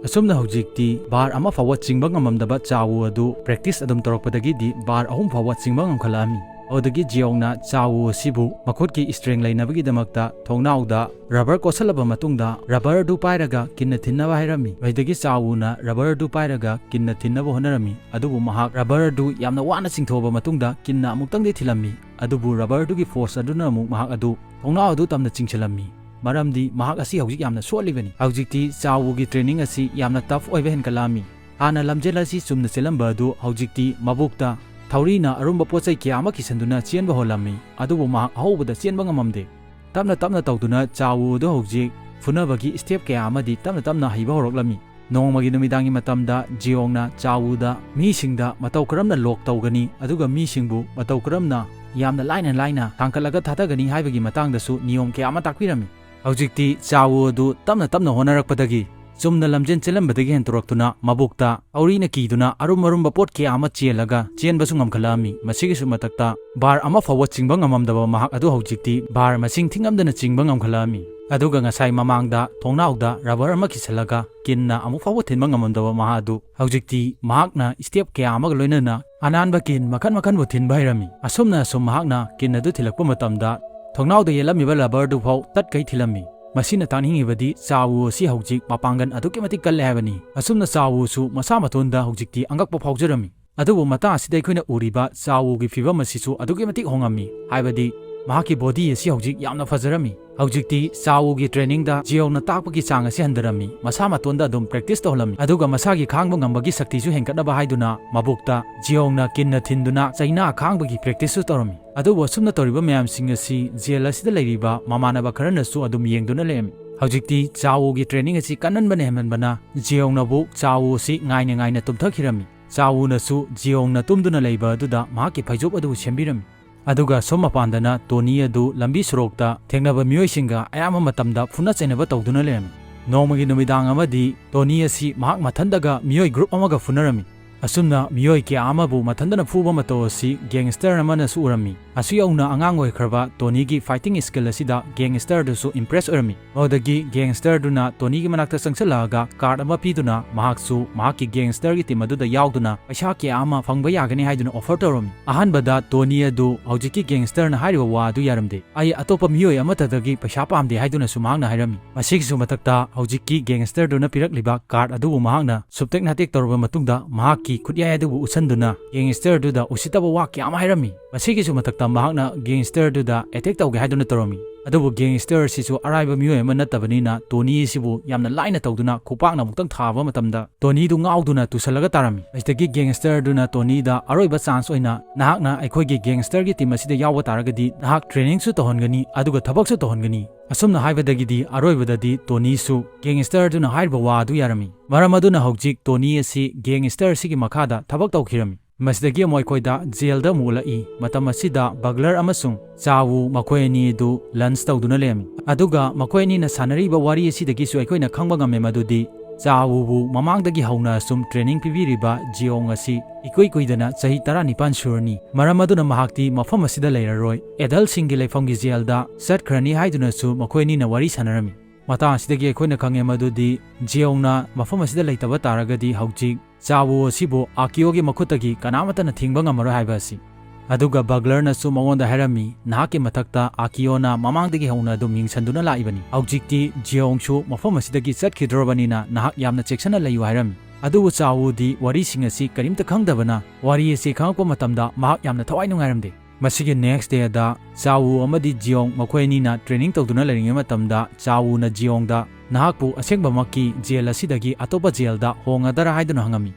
ꯑꯁꯨꯝꯅ ꯍꯧꯖꯤꯛꯇꯤ ꯕꯥꯔ ꯑꯃ ꯐꯥꯎꯕ ꯆꯤꯡꯕ ꯉꯝꯃꯝꯗꯕ ꯆꯥꯎ ꯋꯨ ꯑꯗꯨ ꯄ꯭ꯔꯦꯛꯇꯤꯁ ꯑꯗꯨꯝ ꯇꯧꯔꯛꯄꯗꯒꯤꯗꯤ ꯕꯥꯔ ꯑꯍꯨꯝ ꯐꯥꯎꯕ ꯆꯤꯡꯕ ꯉꯝꯈꯠꯂꯛꯑꯝꯃꯤ꯫ ꯑꯗꯨꯗꯒꯤ ꯖꯤꯌꯣꯡꯅ ꯆꯥꯎ ꯋꯨ ꯑꯁꯤꯕꯨ ꯃꯈꯨꯠꯀꯤ ꯁ꯭ꯇꯔꯦꯡ ꯂꯩꯅꯕꯒꯤꯗꯃꯛꯇ ꯊꯣꯡꯅꯥꯎꯗ ꯔꯕꯔ ꯀꯣꯠꯁꯤꯜꯂꯕ ꯃꯇꯨꯡꯗ ꯔꯕꯔ ꯑꯗꯨ ꯄꯥꯏꯔꯒ ꯀꯤꯟꯅ ꯊꯤꯟꯅꯕ ꯍꯥꯏꯔꯝꯃꯤ꯫ ꯃꯁꯤꯗꯒꯤ ꯆꯥꯎ ꯋꯨꯅ ꯔꯕꯔ ꯑꯗꯨ ꯄꯥꯏꯔꯒ ꯀꯤꯟꯅ ꯊꯤꯟꯅꯕ ꯍꯣꯠꯅꯔꯝꯃꯤ꯫ ꯑꯗꯨꯕꯨ ꯃꯍꯥꯛ ꯔꯕꯔ ꯑꯗꯨ ꯌꯥꯝꯅ ꯋꯥꯅ ꯆꯤꯡꯊꯣꯛꯑꯕ ꯃꯇꯨꯡꯗ ꯀꯤꯟꯅ ꯑꯃꯨꯛꯇꯪꯗꯤ ꯊꯤꯜꯂꯝꯃꯤ꯫ ꯑꯗꯨꯕꯨ ꯔꯕꯔ ꯑꯗꯨꯒꯤ ꯐꯣꯔꯁ ꯑꯗꯨꯅ ꯑꯃꯨꯛ ꯃꯍꯥꯛ ꯑꯗꯨ ꯊꯣꯡꯅꯥꯎ ꯑꯗꯨ ꯇꯝꯅ ꯆꯤꯡꯁꯤꯜꯂꯝꯃꯤ꯫ ꯃꯔꯝꯗꯤ ꯃꯍꯥꯛ ꯑꯁꯤ ꯍꯧꯖꯤꯛ ꯌꯥꯝꯅ ꯁꯣꯠꯂꯤꯕꯅꯤ꯫ ꯍꯧꯖꯤꯛꯇꯤ ꯆꯥꯎ ꯋꯨꯒꯤ ꯇ꯭ꯔꯦꯅꯤꯡ ꯑꯁꯤ ꯌꯥꯝꯅ ꯇꯐ ꯑꯣꯏꯕ ꯍꯦꯟꯒꯠꯂꯛꯑꯝꯃꯤ꯫ ꯍꯥꯟꯅ ꯂꯝꯖꯦꯜ ꯑꯁꯤ ꯆꯨꯝꯅ ꯆꯦꯜꯂꯝꯕ ꯑꯗꯨ ꯍꯧꯖꯤꯛꯇꯤ ꯃꯕꯨꯛꯇ ꯊꯧꯔꯤꯅ ꯑꯔꯨꯝꯕ ꯄꯣꯠ ꯆꯩ ꯀꯌꯥ ꯑꯃ ꯀꯤꯁꯟꯗꯨꯅ ꯆꯦꯟꯕ ꯍꯧꯔꯝꯃꯤ꯫ ꯑꯗꯨꯕꯨ ꯃꯍꯥꯛ ꯑꯍꯧꯕꯗ ꯆꯦꯟꯕ ꯉꯝꯃꯝꯗꯦ꯫ ꯇꯞꯅ ꯇꯞꯅ ꯇꯧꯗꯨꯅ ꯆꯥꯎ ꯋꯨ ꯑꯗꯨ ꯍꯧꯖꯤꯛ ꯐꯨꯅꯕꯒꯤ ꯁ꯭ꯇꯦꯞ ꯀꯌꯥ ꯑꯃꯗꯤ ꯇꯞꯅ ꯇꯞꯅ ꯍꯩꯕ ꯍꯧꯔꯛꯂꯝꯃꯤ꯫ ꯅꯣꯡꯃꯒꯤ ꯅꯨꯃꯤꯗꯥꯡꯒꯤ ꯃꯇꯝꯗ ꯖꯤꯌꯣꯡꯅ ꯆꯥꯎ ꯋꯨꯗ ꯃꯤꯁꯤꯡꯗ ꯃꯇꯧ ꯀꯔꯝꯅ ꯂꯣꯛ ꯇꯧꯒꯅꯤ ꯑꯗꯨꯒ ꯃꯤꯁꯤꯡꯕꯨ ꯃꯇꯧ ꯀꯔꯝꯅ ꯌꯥꯝꯅ ꯂꯥꯏꯅ ꯂꯥꯏꯅ ꯊꯥꯡꯒꯠꯂꯒ ꯊꯥꯗꯒꯅꯤ ꯍꯥꯏꯕꯒꯤ ꯃꯇꯥꯡꯗꯁꯨ ꯅꯤꯌꯣꯝ ꯀꯌꯥ ꯑꯃ ꯇꯥꯛꯄꯤꯔꯝꯃꯤ꯫ ꯍꯧꯖꯤꯛꯇꯤ ꯆꯥꯎ ꯋꯨ ꯑꯗꯨ ꯇꯞꯅ ꯇꯞꯅ ꯍꯣꯠꯅꯔꯛꯄꯗꯒꯤ ꯆꯨꯝꯅ ꯂꯝꯖꯦꯟ ꯆꯦꯜꯂꯝꯕꯗꯒꯤ ꯍꯦꯟꯇꯣꯔꯛꯇꯨꯅ ꯃꯕꯨꯛꯇ ꯊꯧꯔꯤꯅ ꯀꯤꯗꯨꯅ ꯑꯔꯨꯝ ꯑꯔꯨꯝꯕ ꯄꯣꯠ ꯀꯌꯥ ꯑꯃ ꯆꯦꯜꯂꯒ ꯆꯦꯟꯕꯁꯨ ꯉꯝꯈꯠꯂꯛꯑꯝꯃꯤ꯫ ꯃꯁꯤꯒꯤꯁꯨ ꯃꯊꯛꯇ ꯕꯥꯔ ꯑꯃ ꯐꯥꯎꯕ ꯆꯤꯡꯕ ꯉꯝꯃꯝꯗꯕ ꯃꯍꯥꯛ ꯑꯗꯨ ꯍꯧꯖꯤꯛꯇꯤ ꯕꯥꯔ ꯃꯁꯤꯡ ꯊꯤꯉꯝꯗꯅ ꯆꯤꯡꯕ ꯉꯝꯈꯠꯂꯛꯑꯝꯃꯤ꯫ ꯑꯗꯨꯒ ꯉꯁꯥꯏ ꯃꯃꯥꯡꯗ ꯊꯣꯡꯅꯥꯎꯗ ꯔꯕꯔ ꯑꯃ ꯀꯤꯁꯜꯂꯒ ꯀꯤꯟꯅ ꯑꯃꯨꯛ ꯐꯥꯎꯕ ꯊꯤꯟꯕ ꯉꯝꯃꯝꯗꯕ ꯃꯍꯥꯛ ꯑꯗꯨ ꯍꯧꯖꯤꯛꯇꯤ ꯃꯍꯥꯛꯅ ꯁ꯭ꯇꯦꯞ ꯀꯌꯥ ꯑꯃꯒ ꯂꯣꯏꯅꯅ ꯑꯅꯥꯟꯕ ꯀꯤꯟ ꯃꯈꯟ ꯃꯈꯟꯕꯨ ꯊꯤꯟꯕ ꯍꯩꯔꯝꯃꯤ꯫ ꯑꯁꯨꯝꯅ ꯑꯁꯨꯝ ꯃꯍꯥꯛꯅ ꯀꯤꯟ ꯑꯗꯨ ꯊꯤꯜꯂꯛꯄ ꯃꯇꯝꯗ ꯊꯣꯡꯅꯥꯎꯗ ꯌꯦꯠꯂꯝꯃꯤꯕ ꯔꯕꯔ ꯑꯗꯨ ꯐꯥꯎ ꯇꯠꯈꯩ ꯊꯤꯜꯂꯝꯃꯤ꯫ ꯃꯁꯤꯅ ꯇꯥꯛꯅꯤꯡꯉꯤꯕꯗꯤ ꯆꯥꯎ ꯋꯨ ꯑꯁꯤ ꯍꯧꯖꯤꯛ ꯃꯄꯥꯡꯒꯜ ꯑꯗꯨꯛꯀꯤ ꯃꯇꯤꯛ ꯀꯜꯂꯦ ꯍꯥꯏꯕꯅꯤ꯫ ꯑꯁꯨꯝꯅ ꯆꯥꯎ ꯋꯨꯁꯨ ꯃꯁꯥ ꯃꯇꯣꯟꯗ ꯍꯧꯖꯤꯛꯇꯤ ꯑꯉꯛꯄ ꯐꯥꯎꯖꯔꯝꯃꯤ꯫ ꯑꯗꯨꯕꯨ ꯃꯇꯥꯡ ꯑꯁꯤꯗ ꯑꯩꯈꯣꯏꯅ ꯎꯔꯤꯕ ꯆꯥꯎ ꯋꯨꯒꯤ ꯐꯤꯕꯝ ꯑꯁꯤꯁꯨ ꯑꯗꯨꯛꯀꯤ ꯃꯇꯤꯛ ꯍꯣꯡꯉꯝꯃꯤ, ꯍꯥꯏꯕꯗꯤ ꯃꯍꯥꯛꯀꯤ ꯕꯣꯗꯤ ꯑꯁꯤ ꯍꯧꯖꯤꯛ ꯌꯥꯝꯅ ꯐꯖꯔꯝꯃꯤ꯫ ꯍꯧꯖꯤꯛꯇꯤ ꯆꯥꯎ ꯋꯨꯒꯤ ꯇ꯭ꯔꯦꯅꯤꯡꯗ ꯖꯤꯌꯣꯡꯅ ꯇꯥꯛꯄꯒꯤ ꯆꯥꯡ ꯑꯁꯤ ꯍꯟꯊꯔꯝꯃꯤ꯫ ꯃꯁꯥ ꯃꯇꯣꯟꯗ ꯑꯗꯨꯝ ꯄ꯭ꯔꯦꯛꯇꯤꯁ ꯇꯧꯍꯜꯂꯝꯃꯤ꯫ ꯑꯗꯨꯒ ꯃꯁꯥꯒꯤ ꯈꯥꯡꯕ ꯉꯝꯕꯒꯤ ꯁꯛꯇꯤꯁꯨ ꯍꯦꯟꯒꯠꯅꯕ ꯍꯥꯏꯗꯨꯅ ꯃꯕꯨꯛꯇ ꯖꯤꯌꯣꯡꯅ ꯀꯤꯟꯅ ꯊꯤꯟꯗꯨꯅ ꯆꯩꯅꯥ ꯈꯥꯡꯕꯒꯤ ꯄ꯭ꯔꯦꯛꯇꯤꯁꯁꯨ ꯇꯧꯔꯝꯃꯤ꯫ ꯑꯗꯨꯕꯨ ꯑꯁꯨꯝꯅ ꯇꯧꯔꯤꯕ ꯃꯌꯥꯝꯁꯤꯡ ꯑꯁꯤ ꯖꯦꯜ ꯑꯁꯤꯗ ꯂꯩꯔꯤꯕ ꯃꯃꯥꯟꯅꯕ ꯈꯔꯅꯁꯨ ꯑꯗꯨꯝ ꯌꯦꯡꯗꯨꯅ ꯂꯩꯔꯝꯃꯤ꯫ ꯍꯧꯖꯤꯛꯇꯤ ꯆꯥꯎ ꯋꯨꯒꯤ ꯇ꯭ꯔꯦꯅꯤꯡ ꯑꯁꯤ ꯀꯟꯃꯟꯕꯅ ꯍꯦꯟꯃꯟꯕꯅ ꯖꯤꯌꯣꯡꯅꯕꯨ ꯆꯥꯎ ꯋꯨ ꯑꯁꯤ ꯉꯥꯏꯅ ꯉꯥꯏꯅ ꯇꯨꯝꯊꯈꯤꯔꯝꯃꯤ꯫ ꯆꯥꯎ ꯋꯨꯅꯁꯨ ꯖꯤꯌꯣꯡꯅ ꯇꯨꯝꯗꯨꯅ ꯂꯩꯕ ꯑꯗꯨꯗ ꯃꯍꯥꯛꯀꯤ ꯐꯩꯖꯣꯞ ꯑꯗꯨ ꯁꯦꯝꯕꯤꯔꯝꯃꯤ꯫ ꯑꯗꯨꯒ ꯁꯣꯝ ꯃꯄꯥꯟꯗꯅ ꯇꯣꯅꯤ ꯑꯗꯨ ꯂꯝꯕꯤ ꯁꯣꯔꯣꯛꯇ ꯊꯦꯡꯅꯕ ꯃꯤꯑꯣꯏꯁꯤꯡꯒ ꯑꯌꯥꯝꯕ ꯃꯇꯝꯗ ꯐꯨꯅ ꯆꯩꯅꯕ ꯇꯧꯗꯨꯅ ꯂꯩꯔꯝꯃꯤ꯫ ꯅꯣꯡꯃꯒꯤ ꯅꯨꯃꯤꯗꯥꯡ ꯑꯃꯗꯤ ꯇꯣꯅꯤ ꯑꯁꯤ ꯃꯍꯥꯛ ꯃꯊꯟꯇꯒ ꯃꯤꯑꯣꯏ ꯒ꯭ꯔꯨꯞ ꯑꯃꯒ ꯐꯨꯅꯔꯝꯃꯤ꯫ ꯑꯁꯨꯝꯅ ꯃꯤꯑꯣꯏ ꯀꯌꯥ ꯑꯃꯕꯨ ꯃꯊꯟꯇꯅ ꯐꯨꯕ ꯃꯇꯧ ꯑꯁꯤ gangster ꯑꯃꯅꯁꯨ ꯎꯔꯝꯃꯤ꯫ ꯑꯁꯨ ꯌꯧꯅ ꯑꯉꯥꯡ ꯑꯣꯏꯈ꯭ꯔꯕ ꯇꯣꯅꯤꯒꯤ fighting skill ꯑꯁꯤꯗ gangsterꯗꯨꯁꯨ impress ꯑꯣꯏꯔꯝꯃꯤ꯫ ꯃꯗꯨꯗꯒꯤ gangsterꯗꯨꯅ ꯇꯣꯅꯤꯒꯤ ꯃꯅꯥꯛꯇ ꯆꯪꯁꯤꯜꯂꯛꯑꯒ card ꯑꯃ ꯄꯤꯗꯨꯅ ꯃꯍꯥꯛꯁꯨ ꯃꯍꯥꯛꯀꯤ gangsterꯒꯤ team ꯑꯗꯨꯗ ꯌꯥꯎꯗꯨꯅ ꯄꯩꯁꯥ ꯀꯌꯥ ꯑꯃ ꯐꯪꯕ ꯌꯥꯒꯅꯤ ꯍꯥꯏꯗꯨꯅ offer ꯇꯧꯔꯝꯃꯤ꯫ ꯑꯍꯥꯟꯕꯗ ꯇꯣꯅꯤ ꯑꯗꯨ ꯍꯧꯖꯤꯛꯀꯤ gangsterꯅ ꯍꯥꯏꯔꯤꯕ ꯋꯥ ꯑꯗꯨ ꯌꯥꯔꯝꯗꯦ꯫ "ꯑꯩ ꯑꯇꯣꯞꯄ ꯃꯤꯑꯣꯏ ꯑꯃꯠꯇꯗꯒꯤ ꯄꯩꯁꯥ ꯄꯥꯝꯗꯦ" ꯍꯥꯏꯗꯨꯅꯁꯨ ꯃꯍꯥꯛꯅ ꯍꯥꯏꯔꯝꯃꯤ꯫ ꯃꯁꯤꯒꯤꯁꯨ ꯃꯊꯛꯇ ꯍꯧꯖꯤꯛꯀꯤ gangsterꯗꯨꯅ ꯄꯤꯔꯛꯂꯤꯕ card ꯑꯗꯨꯕꯨ ꯃꯍꯥꯛꯅ ꯁꯨꯞꯇꯦꯛ ꯅꯥꯇꯦꯛ ꯇꯧꯔꯕ ꯃꯇꯨꯡꯗ ꯃꯍꯥꯛꯀꯤ ꯈꯨꯠꯌꯥꯏ ꯑꯗꯨꯕꯨ ꯎꯠꯁꯟꯗꯨꯅ gangsterꯗꯨꯗ ꯎꯁꯤꯠꯇꯕ ꯋꯥ ꯀꯌꯥ ꯑꯃ ꯍꯥꯏꯔꯝꯃꯤ꯫ ꯃꯁꯤꯒꯤꯁꯨ ꯃꯊꯛꯇ ꯃꯍꯥꯛꯅ gangsterꯗꯨꯗ attack ꯇꯧꯒꯦ ꯍꯥꯏꯗꯨꯅ ꯇꯧꯔꯝꯃꯤ꯫ ꯑꯗꯨꯕꯨ gangster ꯑꯁꯤꯁꯨ ꯑꯔꯥꯏꯕ ꯃꯤꯑꯣꯏ ꯑꯃ ꯅꯠꯇꯕꯅꯤꯅ ꯇꯣꯅꯤ ꯑꯁꯤꯕꯨ ꯌꯥꯝꯅ ꯂꯥꯏꯅ ꯇꯧꯗꯨꯅ ꯈꯨꯄꯥꯛꯅ ꯑꯃꯨꯛꯇꯪ ꯊꯥꯕ ꯃꯇꯝꯗ ꯇꯣꯅꯤꯗꯨ ꯉꯥꯎꯗꯨꯅ ꯇꯨꯁꯜꯂꯒ ꯇꯥꯔꯝꯃꯤ꯫ ꯃꯁꯤꯗꯒꯤ gangsterꯗꯨꯅ ꯇꯣꯅꯤꯗ ꯑꯔꯣꯏꯕ chance ꯑꯣꯏꯅ "ꯅꯍꯥꯛꯅ ꯑꯩꯈꯣꯏꯒꯤ gangsterꯒꯤ team ꯑꯁꯤꯗ ꯌꯥꯎꯕ ꯇꯥꯔꯒꯗꯤ ꯅꯍꯥꯛ trainingꯁꯨ ꯇꯧꯍꯟꯒꯅꯤ ꯑꯗꯨꯒ ꯊꯕꯛꯁꯨ ꯇꯧꯍꯟꯒꯅꯤ"꯫ ꯑꯁꯨꯝꯅ ꯍꯥꯏꯕꯗꯒꯤꯗꯤ ꯑꯔꯣꯏꯕꯗꯗꯤ ꯇꯣꯅꯤꯁꯨ gangsterꯗꯨꯅ ꯍꯥꯏꯔꯤꯕ ꯋꯥ ꯑꯗꯨ ꯌꯥꯔꯝꯃꯤ꯫ ꯃꯔꯝ ꯑꯗꯨꯅ ꯍꯧꯖꯤꯛ ꯇꯣꯅꯤ ꯑꯁꯤ gangster ꯑꯁꯤꯒꯤ ꯃꯈꯥꯗ ꯊꯕꯛ ꯇꯧꯈꯤꯔꯝꯃꯤ꯫ ꯃꯁꯤꯗꯒꯤ ꯑꯃꯨꯛ ꯑꯩꯈꯣꯏꯗ jailꯗ ꯑꯃꯨꯛ ꯎꯠꯂꯛꯏ꯫ ꯃꯇꯝ ꯑꯁꯤꯗ Bugler ꯑꯃꯁꯨꯡ ꯆꯥꯋꯨ ꯃꯈꯣꯏ ꯑꯅꯤ ꯑꯗꯨ lunch ꯇꯧꯗꯨꯅ ꯂꯩꯔꯝꯃꯤ꯫ ꯑꯗꯨꯒ ꯃꯈꯣꯏ ꯑꯅꯤꯅ ꯁꯥꯟꯅꯔꯤꯕ ꯋꯥꯔꯤ ꯑꯁꯤꯗꯒꯤꯁꯨ ꯑꯩꯈꯣꯏꯅ ꯈꯪꯕ ꯉꯝꯃꯦ ꯃꯗꯨꯗꯤ ꯆꯥꯋꯨꯕꯨ ꯃꯃꯥꯡꯗꯒꯤ ꯍꯧꯅ ꯑꯁꯨꯝ training ꯄꯤꯕꯤꯔꯤꯕ ꯖꯤꯌꯣꯡ ꯑꯁꯤ ꯏꯀꯨꯏ ꯀꯨꯏꯗꯅ ꯆꯍꯤ ꯇꯔꯥꯅꯤꯄꯥꯟ ꯁꯨꯔꯅꯤ꯫ ꯃꯔꯝ ꯑꯗꯨꯅ ꯃꯍꯥꯛꯇꯤ ꯃꯐꯝ ꯑꯁꯤꯗ ꯂꯩꯔꯔꯣꯏ, adultꯁꯤꯡꯒꯤ ꯂꯩꯐꯝꯒꯤ jailꯗ ꯆꯠꯈ꯭ꯔꯅꯤ ꯍꯥꯏꯗꯨꯅꯁꯨ ꯃꯈꯣꯏ ꯑꯅꯤꯅ ꯋꯥꯔꯤ ꯁꯥꯟꯅꯔꯝꯃꯤ꯫ ꯃꯇꯥꯡ ꯑꯁꯤꯗꯒꯤ ꯑꯩꯈꯣꯏꯅ ꯈꯪꯉꯦ ꯃꯗꯨꯗꯤ ꯖꯤꯌꯣꯡꯅ ꯃꯐꯝ ꯑꯁꯤꯗ ꯂꯩꯇꯕ ꯇꯥꯔꯒꯗꯤ ꯍꯧꯖꯤꯛ ꯆꯥꯋꯨ ꯑꯁꯤꯕꯨ ꯑꯀꯤꯌꯣꯒꯤ ꯃꯈꯨꯠꯇꯒꯤ ꯀꯅꯥꯃꯠꯇꯅ ꯊꯤꯡꯕ ꯉꯝꯃꯔꯣꯏ ꯍꯥꯏꯕ ꯑꯁꯤ꯫ ꯑꯗꯨꯒ ꯕꯒꯂꯔꯅꯁꯨ ꯃꯉꯣꯟꯗ ꯍꯥꯏꯔꯝꯃꯤ, "ꯅꯍꯥꯛꯀꯤ ꯃꯊꯛꯇ ꯑꯀꯤꯌꯣꯅ ꯃꯃꯥꯡꯗꯒꯤ ꯍꯧꯅ ꯑꯗꯨꯝ ꯌꯦꯡꯁꯟꯗꯨꯅ ꯂꯥꯛꯏꯕꯅꯤ꯫ ꯍꯧꯖꯤꯛꯇꯤ ꯖꯤꯌꯣꯡꯁꯨ ꯃꯐꯝ ꯑꯁꯤꯗꯒꯤ ꯆꯠꯈꯤꯗ꯭ꯔꯕꯅꯤꯅ ꯅꯍꯥꯛ ꯌꯥꯝꯅ ꯆꯦꯛꯁꯤꯟꯅ ꯂꯩꯌꯨ" ꯍꯥꯏꯔꯝꯃꯤ꯫ ꯑꯗꯨꯕꯨ ꯆꯥꯋꯨꯗꯤ ꯋꯥꯔꯤꯁꯤꯡ ꯑꯁꯤ ꯀꯔꯤꯝꯇ ꯈꯪꯗꯕꯅ ꯋꯥꯔꯤ ꯑꯁꯤ ꯈꯪꯉꯛꯄ ꯃꯇꯝꯗ ꯃꯍꯥꯛ ꯌꯥꯝꯅ ꯊꯋꯥꯏ ꯅꯨꯡꯉꯥꯏꯔꯝꯗꯦ꯫ ꯃꯁꯤꯒꯤ next dayꯗ ꯆꯥꯋꯨ ꯑꯃꯗꯤ ꯖꯤꯌꯣꯡ ꯃꯈꯣꯏ ꯑꯅꯤꯅ training ꯇꯧꯗꯨꯅ ꯂꯩꯔꯤꯉꯩ ꯃꯇꯝꯗ ꯆꯥꯋꯨꯅ ꯖꯤꯌꯣꯡꯗ, "ꯅꯍꯥꯛꯄꯨ ꯑꯁꯦꯡꯕꯃꯛꯀꯤ jail ꯑꯁꯤꯗꯒꯤ ꯑꯇꯣꯞꯄ jailꯗ ꯍꯣꯡꯒꯗꯔꯥ?" ꯍꯥꯏꯗꯨꯅ ꯍꯪꯉꯝꯃꯤ꯫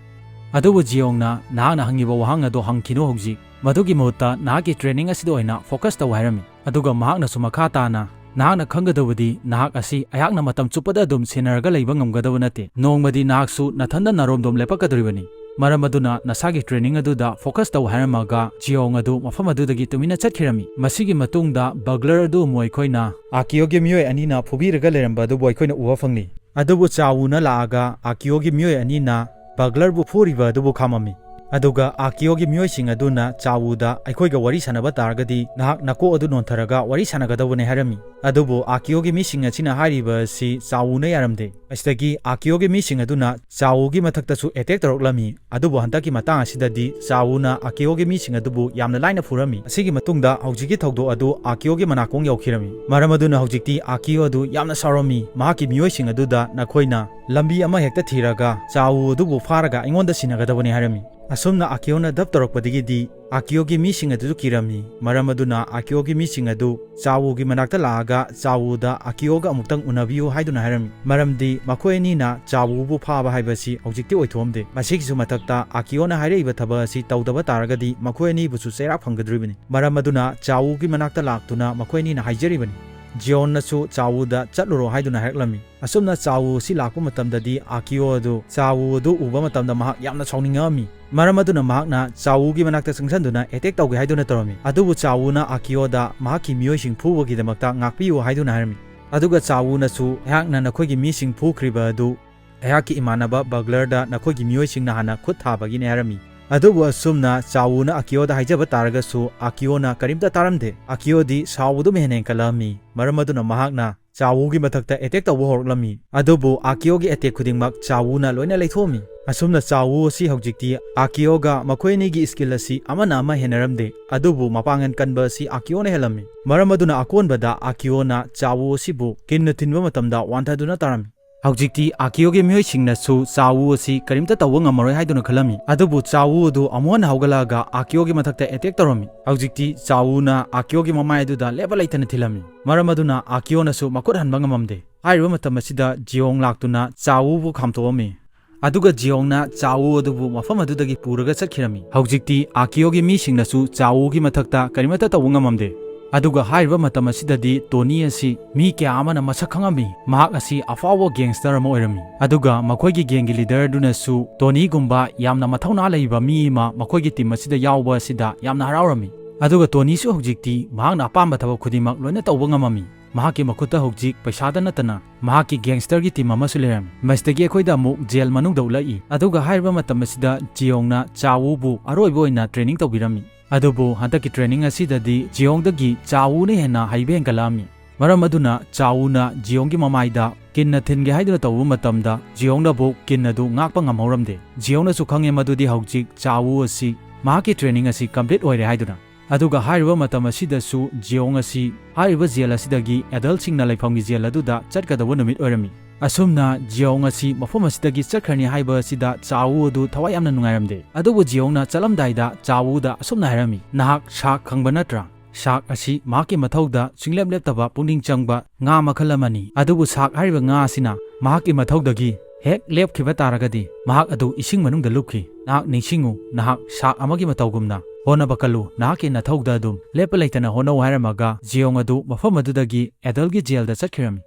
ꯑꯗꯨꯕꯨ ꯖꯤꯌꯣꯡꯅ, "ꯅꯍꯥꯛꯅ ꯍꯪꯉꯤꯕ ꯋꯥꯍꯪ ꯑꯗꯣ ꯍꯪꯈꯤꯅꯨ ꯍꯧꯖꯤꯛ꯫ ꯃꯗꯨꯒꯤ ꯃꯍꯨꯠꯇ ꯅꯍꯥꯛꯀꯤ training ꯑꯁꯤꯗ ꯑꯣꯏꯅ focus ꯇꯧ" ꯍꯥꯏꯔꯝꯃꯤ꯫ ꯑꯗꯨꯒ ꯃꯍꯥꯛꯅꯁꯨ ꯃꯈꯥ ꯇꯥꯅ, "ꯅꯍꯥꯛꯅ ꯈꯪꯒꯗꯧꯕꯗꯤ ꯅꯍꯥꯛ ꯑꯁꯤ ꯑꯩꯍꯥꯛꯅ ꯃꯇꯝ ꯆꯨꯞꯄꯗ ꯑꯗꯨꯝ ꯁꯦꯟꯅꯔꯒ ꯂꯩꯕ ꯉꯝꯒꯗꯕ ꯅꯠꯇꯦ꯫ ꯅꯣꯡꯃꯗꯤ ꯅꯍꯥꯛꯁꯨ ꯅꯊꯟꯗ ꯅꯔꯣꯝꯗꯣꯝ ꯂꯦꯞꯄꯛꯀꯗꯧꯔꯤꯕꯅꯤ꯫ ꯃꯔꯝ ꯑꯗꯨꯅ ꯅꯁꯥꯒꯤ training ꯑꯗꯨꯗ focus ꯇꯧ" ꯍꯥꯏꯔꯝꯃꯒ ꯖꯤꯌꯣꯡ ꯑꯗꯨ ꯃꯐꯝ ꯑꯗꯨꯗꯒꯤ ꯇꯨꯃꯤꯟꯅ ꯆꯠꯈꯤꯔꯝꯃꯤ꯫ ꯃꯁꯤꯒꯤ ꯃꯇꯨꯡꯗ ꯕꯒꯂꯔ ꯑꯗꯨ ꯑꯃꯨꯛ ꯑꯩꯈꯣꯏꯅ ꯑꯀꯤꯌꯣꯒꯤ ꯃꯤꯑꯣꯏ ꯑꯅꯤꯅ ꯐꯨꯕꯤꯔꯒ ꯂꯩꯔꯝꯕ ꯑꯗꯨꯕꯨ ꯑꯩꯈꯣꯏꯅ ꯎꯕ ꯐꯪꯂꯤ꯫ ꯑꯗꯨꯕꯨ ꯆꯥꯋꯨꯅ ꯂꯥꯛꯑꯒ ꯑꯀꯤꯌꯣꯒꯤ ꯃꯤꯑꯣꯏ ꯑꯅꯤꯅ ꯕꯒꯂꯔꯕꯨ ꯐꯨꯔꯤꯕ ꯑꯗꯨꯕꯨ ꯈꯥꯝꯃꯝꯃꯤ꯫ ꯑꯗꯨꯒ ꯑꯥꯀꯤꯌꯣꯒꯤ ꯃꯤꯑꯣꯏꯁꯤꯡ ꯑꯗꯨꯅ ꯆꯥꯋꯨꯗ, "ꯑꯩꯈꯣꯏꯒ ꯋꯥꯔꯤ ꯁꯥꯟꯅꯕ ꯇꯥꯔꯒꯗꯤ ꯅꯍꯥꯛ ꯅꯀꯣꯛ ꯑꯗꯨ ꯅꯣꯟꯊꯔꯒ ꯋꯥꯔꯤ ꯁꯥꯟꯅꯒꯗꯧꯕꯅꯤ" ꯍꯥꯏꯔꯝꯃꯤ꯫ ꯑꯗꯨꯕꯨ ꯑꯥꯀꯤꯌꯣꯒꯤ ꯃꯤꯁꯤꯡ ꯑꯁꯤꯅ ꯍꯥꯏꯔꯤꯕ ꯑꯁꯤ ꯆꯥꯋꯨꯅ ꯌꯥꯔꯝꯗꯦ꯫ ꯑꯁꯤꯗꯒꯤ ꯑꯥꯀꯤꯌꯣꯒꯤ ꯃꯤꯁꯤꯡ ꯑꯗꯨꯅ ꯆꯥꯋꯨꯒꯤ ꯃꯊꯛꯇꯁꯨ ꯑꯦꯇꯦꯛ ꯇꯧꯔꯛꯂꯝꯃꯤ꯫ ꯑꯗꯨꯕꯨ ꯍꯟꯗꯛꯀꯤ ꯃꯇꯥꯡ ꯑꯁꯤꯗꯗꯤ ꯆꯥꯋꯨꯅ ꯑꯥꯀꯤꯌꯣꯒꯤ ꯃꯤꯁꯤꯡ ꯑꯗꯨꯕꯨ ꯌꯥꯝꯅ ꯂꯥꯏꯅ ꯐꯨꯔꯝꯃꯤ꯫ ꯑꯁꯤꯒꯤ ꯃꯇꯨꯡꯗ ꯍꯧꯖꯤꯛꯀꯤ ꯊꯧꯗꯣꯛ ꯑꯗꯨ ꯑꯥꯀꯤꯌꯣꯒꯤ ꯃꯅꯥꯀꯣꯡ ꯌꯧꯈꯤꯔꯝꯃꯤ꯫ ꯃꯔꯝ ꯑꯗꯨꯅ ꯍꯧꯖꯤꯛꯇꯤ ꯑꯥꯀꯤꯌꯣ ꯑꯗꯨ ꯌꯥꯝꯅ ꯁꯥꯎꯔꯝꯃꯤ꯫ ꯃꯍꯥꯛꯀꯤ ꯃꯤꯑꯣꯏꯁꯤꯡ ꯑꯗꯨꯗ, "ꯅꯈꯣꯏꯅ ꯂꯝꯕꯤ ꯑꯃ ꯍꯦꯛꯇ ꯊꯤꯔꯒ ꯆꯥꯋꯨ ꯑꯗꯨꯕꯨ ꯐꯥꯔꯒ ꯑꯩꯉꯣꯟꯗ ꯁꯤꯟꯅꯒꯗꯕꯅꯤ" ꯍꯥꯏꯔꯝꯃꯤ꯫ ꯑꯁꯨꯝꯅ ꯑꯥꯀꯤꯌꯣꯅ ꯙꯞ ꯇꯧꯔꯛꯄꯗꯒꯤꯗꯤ ꯑꯥꯀꯤꯌꯣꯒꯤ ꯃꯤꯁꯤꯡ ꯑꯗꯨꯁꯨ ꯀꯤꯔꯝꯃꯤ꯫ ꯃꯔꯝ ꯑꯗꯨꯅ ꯑꯥꯀꯤꯌꯣꯒꯤ ꯃꯤꯁꯤꯡ ꯑꯗꯨ ꯆꯥꯋꯨꯒꯤ ꯃꯅꯥꯛꯇ ꯂꯥꯛꯑꯒ ꯆꯥꯋꯨꯗ ꯑꯥꯀꯤꯌꯣꯒ ꯑꯃꯨꯛꯇꯪ ꯎꯅꯕꯤꯌꯨ ꯍꯥꯏꯗꯨꯅ ꯍꯥꯏꯔꯝꯃꯤ꯫ ꯃꯔꯝꯗꯤ ꯃꯈꯣꯏ ꯑꯅꯤꯅ ꯆꯥꯋꯨꯕꯨ ꯐꯥꯕ ꯍꯥꯏꯕꯁꯤ ꯍꯧꯖꯤꯛꯇꯤ ꯑꯣꯏꯊꯣꯛꯑꯝꯗꯦ꯫ ꯃꯁꯤꯒꯤꯁꯨ ꯃꯊꯛꯇ ꯑꯥꯀꯤꯌꯣꯅ ꯍꯥꯏꯔꯛꯏꯕ ꯊꯕꯛ ꯑꯁꯤ ꯇꯧꯗꯕ ꯇꯥꯔꯒꯗꯤ ꯃꯈꯣꯏ ꯑꯅꯤꯕꯨꯁꯨ ꯆꯩꯔꯥꯛ ꯐꯪꯒꯗꯧꯔꯤꯕꯅꯤ꯫ ꯃꯔꯝ ꯑꯗꯨꯅ ꯆꯥꯋꯨꯒꯤ ꯃꯅꯥꯛꯇ ꯂꯥꯛꯇꯨꯅ ꯃꯈꯣꯏ ꯑꯅꯤꯅ ꯍꯥꯏꯖꯔꯤꯕꯅꯤ꯫ ꯖꯤꯌꯣꯟꯅꯁꯨ ꯆꯥꯋꯨꯗ ꯆꯠꯂꯨꯔꯣ ꯍꯥꯏꯗꯨꯅ ꯍꯥꯏꯔꯛꯂꯝꯃꯤ꯫ ꯑꯁꯨꯝꯅ ꯆꯥꯋꯨ ꯑꯁꯤ ꯂꯥꯛꯄ ꯃꯇꯝꯗꯗꯤ ꯑꯥꯀꯤꯌꯣ ꯑꯗꯨ ꯆꯥꯋꯨ ꯑꯗꯨ ꯎꯕ ꯃꯇꯝꯗ ꯃꯍꯥꯛ ꯌꯥꯝꯅ ꯁꯥꯎꯅꯤꯡꯉꯛꯑꯝꯃꯤ꯫ ꯃꯔꯝ ꯑꯗꯨꯅ ꯃꯍꯥꯛꯅ ꯆꯥꯋꯨꯒꯤ ꯃꯅꯥꯛꯇ ꯆꯪꯁꯤꯟꯗꯨꯅ ꯑꯦꯇꯦꯛ ꯇꯧꯒꯦ ꯍꯥꯏꯗꯨꯅ ꯇꯧꯔꯝꯃꯤ꯫ ꯑꯗꯨꯕꯨ ꯆꯥꯋꯨꯅ ꯑꯥꯀꯤꯌꯣꯗ ꯃꯍꯥꯛꯀꯤ ꯃꯤꯑꯣꯏꯁꯤꯡ ꯐꯨꯕꯒꯤꯗꯃꯛꯇ ꯉꯥꯛꯄꯤꯌꯨ ꯍꯥꯏꯗꯨꯅ ꯍꯥꯏꯔꯝꯃꯤ꯫ ꯑꯗꯨꯒ ꯆꯥꯋꯨꯅꯁꯨ, "ꯑꯩꯍꯥꯛꯅ ꯅꯈꯣꯏꯒꯤ ꯃꯤꯁꯤꯡ ꯐꯨꯈ꯭ꯔꯤꯕ ꯑꯗꯨ ꯑꯩꯍꯥꯛꯀꯤ ꯏꯃꯥꯟꯅꯕ ꯕꯒꯂꯔꯗ ꯅꯈꯣꯏꯒꯤ ꯃꯤꯑꯣꯏꯁꯤꯡꯅ ꯍꯥꯟꯅ ꯈꯨꯠ ꯊꯥꯕꯒꯤꯅꯦ" ꯍꯥꯏꯔꯝꯃꯤ꯫ ꯑꯗꯨꯕꯨ ꯑꯁꯨꯝꯅ ꯆꯥꯋꯨꯅ ꯑꯥꯀꯤꯌꯣꯗ ꯍꯥꯏꯖꯕ ꯇꯥꯔꯒꯁꯨ ꯑꯥꯀꯤꯌꯣꯅ ꯀꯔꯤꯝꯇ ꯇꯥꯔꯝꯗꯦ꯫ ꯑꯥꯀꯤꯌꯣꯗꯤ ꯁꯥꯎꯕꯗꯨꯝ ꯍꯦꯟꯅ ꯍꯦꯟꯀꯠꯂꯛꯑꯝꯃꯤ꯫ ꯃꯔꯝ ꯑꯗꯨꯅ ꯃꯍꯥꯛꯅ ꯆꯥꯋꯨꯒꯤ ꯃꯊꯛꯇ ꯑꯦꯇꯦꯛ ꯇꯧꯕ ꯍꯧꯔꯛꯂꯝꯃꯤ꯫ ꯑꯗꯨꯕꯨ ꯑꯥꯀꯤꯌꯣꯒꯤ ꯑꯦꯇꯦꯛ ꯈꯨꯗꯤꯡꯃꯛ ꯆꯥꯋꯨꯅ ꯂꯣꯏꯅ ꯂꯩꯊꯣꯛꯑꯝꯃꯤ꯫ ꯑꯁꯨꯝꯅ ꯆꯥꯋꯨ ꯑꯁꯤ ꯍꯧꯖꯤꯛꯇꯤ ꯑꯥꯀꯤꯌꯣꯒ ꯃꯈꯣꯏ ꯑꯅꯤꯒꯤ ꯁ꯭ꯀꯤꯜ ꯑꯁꯤ ꯑꯃꯅ ꯑꯃ ꯍꯦꯟꯅꯔꯝꯗꯦ꯫ ꯑꯗꯨꯕꯨ ꯃꯄꯥꯡꯒꯜ ꯀꯟꯕ ꯑꯁꯤ ꯑꯥꯀꯤꯌꯣꯅ ꯍꯦꯜꯂꯝꯃꯤ꯫ ꯃꯔꯝ ꯑꯗꯨꯅ ꯑꯀꯣꯟꯕꯗ ꯑꯥꯀꯤꯌꯣꯅ ꯆꯥꯋꯨ ꯑꯁꯤꯕꯨ ꯀꯤꯟꯅ ꯊꯤꯟꯕ ꯃꯇꯝꯗ ꯋꯥꯟꯊꯗꯨꯅ ꯇꯥꯔꯝꯃꯤ꯫ ꯍꯧꯖꯤꯛꯇꯤ ꯑꯥꯀꯤꯌꯣꯒꯤ ꯃꯤꯑꯣꯏꯁꯤꯡꯅꯁꯨ ꯆꯥꯋꯨ ꯑꯁꯤ ꯀꯔꯤꯝꯇ ꯇꯧꯕ ꯉꯝꯃꯔꯣꯏ ꯍꯥꯏꯗꯨꯅ ꯈꯜꯂꯝꯃꯤ꯫ ꯑꯗꯨꯕꯨ ꯆꯥꯋꯨ ꯑꯗꯨ ꯑꯃꯨꯛ ꯍꯟꯅ ꯍꯧꯒꯠꯂꯛꯑꯒ ꯑꯥꯀꯤꯌꯣꯒꯤ ꯃꯊꯛꯇ ꯑꯦꯇꯦꯛ ꯇꯧꯔꯝꯃꯤ꯫ ꯍꯧꯖꯤꯛꯇꯤ ꯆꯥꯋꯨꯅ ꯑꯥꯀꯤꯌꯣꯒꯤ ꯃꯃꯥꯏ ꯑꯗꯨꯗ ꯂꯦꯞꯄ ꯂꯩꯇꯅ ꯊꯤꯜꯂꯝꯃꯤ꯫ ꯃꯔꯝ ꯑꯗꯨꯅ ꯑꯥꯀꯤꯌꯣꯅꯁꯨ ꯃꯈꯨꯠ ꯍꯟꯕ ꯉꯝꯃꯝꯗꯦ꯫ ꯍꯥꯏꯔꯤꯕ ꯃꯇꯝ ꯑꯁꯤꯗ ꯖꯤꯌꯣꯡ ꯂꯥꯛꯇꯨꯅ ꯆꯥꯋꯨꯕꯨ ꯈꯥꯝꯇꯣꯛꯑꯝꯃꯤ꯫ ꯑꯗꯨꯒ ꯖꯤꯌꯣꯡꯅ ꯆꯥꯋꯨ ꯑꯗꯨꯕꯨ ꯃꯐꯝ ꯑꯗꯨꯗꯒꯤ ꯄꯨꯔꯒ ꯆꯠꯈꯤꯔꯝꯃꯤ꯫ ꯍꯧꯖꯤꯛꯇꯤ ꯑꯥꯀꯤꯌꯣꯒꯤ ꯃꯤꯁꯤꯡꯅꯁꯨ ꯆꯥꯋꯨꯒꯤ ꯃꯊꯛꯇ ꯀꯔꯤꯃꯠꯇ ꯇꯧꯕ ꯉꯝꯃꯝꯗꯦ꯫ ꯑꯗꯨꯒ ꯍꯥꯏꯔꯤꯕ ꯃꯇꯝ ꯑꯁꯤꯗꯗꯤ ꯇꯣꯅꯤ ꯑꯁꯤ ꯃꯤ ꯀꯌꯥ ꯑꯃꯅ ꯃꯁꯛ ꯈꯪꯉꯝꯃꯤ꯫ ꯃꯍꯥꯛ ꯑꯁꯤ ꯑꯐꯥꯎꯕ ꯒꯦꯡꯁꯇꯔ ꯑꯃ ꯑꯣꯏꯔꯝꯃꯤ꯫ ꯑꯗꯨꯒ ꯃꯈꯣꯏꯒꯤ ꯒꯦꯡꯒꯤ ꯂꯤꯗꯔ ꯑꯗꯨꯅꯁꯨ ꯇꯣꯅꯤꯒꯨꯝꯕ ꯌꯥꯝꯅ ꯃꯊꯧꯅꯥ ꯂꯩꯕ ꯃꯤ ꯑꯃ ꯃꯈꯣꯏꯒꯤ ꯇꯤꯝ ꯑꯁꯤꯗ ꯌꯥꯎꯕ ꯑꯁꯤꯗ ꯌꯥꯝꯅ ꯍꯔꯥꯎꯔꯝꯃꯤ꯫ ꯑꯗꯨꯒ ꯇꯣꯅꯤꯁꯨ ꯍꯧꯖꯤꯛꯇꯤ ꯃꯍꯥꯛꯅ ꯑꯄꯥꯝꯕ ꯊꯕꯛ ꯈꯨꯗꯤꯡꯃꯛ ꯂꯣꯏꯅ ꯇꯧꯕ ꯉꯝꯃꯝꯃꯤ꯫ ꯃꯍꯥꯛꯀꯤ ꯃꯈꯨꯠꯇ ꯍꯧꯖꯤꯛ ꯄꯩꯁꯥꯗ ꯅꯠꯇꯅ ꯃꯍꯥꯛꯀꯤ gangster ꯒꯤ team ꯑꯃꯁꯨ ꯂꯩꯔꯝꯃꯤ꯫ ꯃꯁꯤꯗꯒꯤ ꯑꯩꯈꯣꯏꯗ ꯑꯃꯨꯛ jail ꯃꯅꯨꯡꯗ ꯎꯠꯂꯛꯏ꯫ ꯑꯗꯨꯒ ꯍꯥꯏꯔꯤꯕ ꯃꯇꯝ ꯑꯁꯤꯗ ꯖꯤꯌꯣꯡꯅ ꯆꯥ ꯋꯨꯕꯨ ꯑꯔꯣꯏꯕ ꯑꯣꯏꯅ training ꯇꯧꯕꯤꯔꯝꯃꯤ꯫ ꯑꯗꯨꯕꯨ ꯍꯟꯗꯛꯀꯤ training ꯑꯁꯤꯗꯗꯤ ꯖꯤꯌꯣꯡꯗꯒꯤ ꯆꯥ ꯋꯨꯅ ꯍꯦꯟꯅ ꯍꯩꯕ ꯍꯦꯟꯒꯠꯂꯛꯑꯝꯃꯤ꯫ ꯃꯔꯝ ꯑꯗꯨꯅ ꯆꯥ ꯋꯨꯅ ꯖꯤꯌꯣꯡꯒꯤ ꯃꯃꯥꯏꯗ ꯀꯤꯟꯅ ꯊꯤꯟꯒꯦ ꯍꯥꯏꯗꯨꯅ ꯇꯧꯕ ꯃꯇꯝꯗ ꯖꯤꯌꯣꯡꯅꯕꯨ ꯀꯤꯟ ꯑꯗꯨ ꯉꯥꯛꯄ ꯉꯝꯍꯧꯔꯝꯗꯦ꯫ ꯖꯤꯌꯣꯡꯅꯁꯨ ꯈꯪꯉꯦ ꯃꯗꯨꯗꯤ ꯍꯧꯖꯤꯛ ꯆꯥ ꯋꯨ ꯑꯁꯤ ꯃꯍꯥꯛꯀꯤ training ꯑꯁꯤ complete ꯑꯣꯏꯔꯦ ꯍꯥꯏꯗꯨꯅ꯫ ꯑꯗꯨꯒ ꯍꯥꯏꯔꯤꯕ ꯃꯇꯝ ꯑꯁꯤꯗꯁꯨ ꯖꯤꯌꯣꯡ ꯑꯁꯤ ꯍꯥꯏꯔꯤꯕ jail ꯑꯁꯤꯗꯒꯤ adult ꯁꯤꯡꯅ ꯂꯩꯐꯝꯒꯤ jail ꯑꯗꯨꯗ ꯆꯠꯀꯗꯧꯕ ꯅꯨꯃꯤꯠ ꯑꯣꯏꯔꯝꯃꯤ꯫ ꯑꯁꯨꯝꯅ ꯖꯤꯌꯣꯡ ꯑꯁꯤ ꯃꯐꯝ ꯑꯁꯤꯗꯒꯤ ꯆꯠꯈ꯭ꯔꯅꯤ ꯍꯥꯏꯕ ꯑꯁꯤꯗ ꯆꯥ ꯋꯨ ꯑꯗꯨ ꯊꯋꯥꯏ ꯌꯥꯝꯅ ꯅꯨꯡꯉꯥꯏꯔꯝꯗꯦ꯫ ꯑꯗꯨꯕꯨ ꯖꯤꯌꯣꯡꯅ ꯆꯠꯂꯝꯗꯥꯏꯗ ꯆꯥ ꯋꯨꯗ ꯑꯁꯨꯝꯅ ꯍꯥꯏꯔꯝꯃꯤ, "ꯅꯍꯥꯛ ꯁꯥꯔꯛ ꯈꯪꯕ ꯅꯠꯇ꯭ꯔꯥ? ꯁꯥꯔꯛ ꯑꯁꯤ ꯃꯍꯥꯛꯀꯤ ꯃꯊꯧꯗ ꯁꯨꯡꯂꯦꯞ ꯂꯦꯞꯇꯕ ꯄꯨꯛꯅꯤꯡ ꯆꯪꯕ ꯉꯥ ꯃꯈꯜ ꯑꯃꯅꯤ꯫ ꯑꯗꯨꯕꯨ ꯁꯥꯔꯛ ꯍꯥꯏꯔꯤꯕ ꯉꯥ ꯑꯁꯤꯅ ꯃꯍꯥꯛꯀꯤ ꯃꯊꯧꯗꯒꯤ ꯍꯦꯛ ꯂꯦꯞꯈꯤꯕ ꯇꯥꯔꯒꯗꯤ ꯃꯍꯥꯛ ꯑꯗꯨ ꯏꯁꯤꯡ ꯃꯅꯨꯡꯗ ꯂꯨꯞꯈꯤ꯫ ꯅꯍꯥꯛ ꯅꯤꯡꯁꯤꯡꯉꯨ, ꯅꯍꯥꯛ ꯁꯥꯔꯛ ꯑꯃꯒꯤ ꯃꯇꯧꯒꯨꯝꯅ ꯍꯣꯠꯅꯕ ꯀꯜꯂꯨ, ꯅꯍꯥꯛꯀꯤ ꯅꯊꯧꯗ ꯑꯗꯨꯝ ꯂꯦꯞꯄ ꯂꯩꯇꯅ ꯍꯣꯠꯅꯧ" ꯍꯥꯏꯔꯝꯃꯒ ꯖꯤꯌꯣꯡ ꯑꯗꯨ ꯃꯐꯝ ꯑꯗꯨꯗꯒꯤ adult ꯀꯤ jail ꯗ ꯆꯠꯈꯤꯔꯝꯃꯤ꯫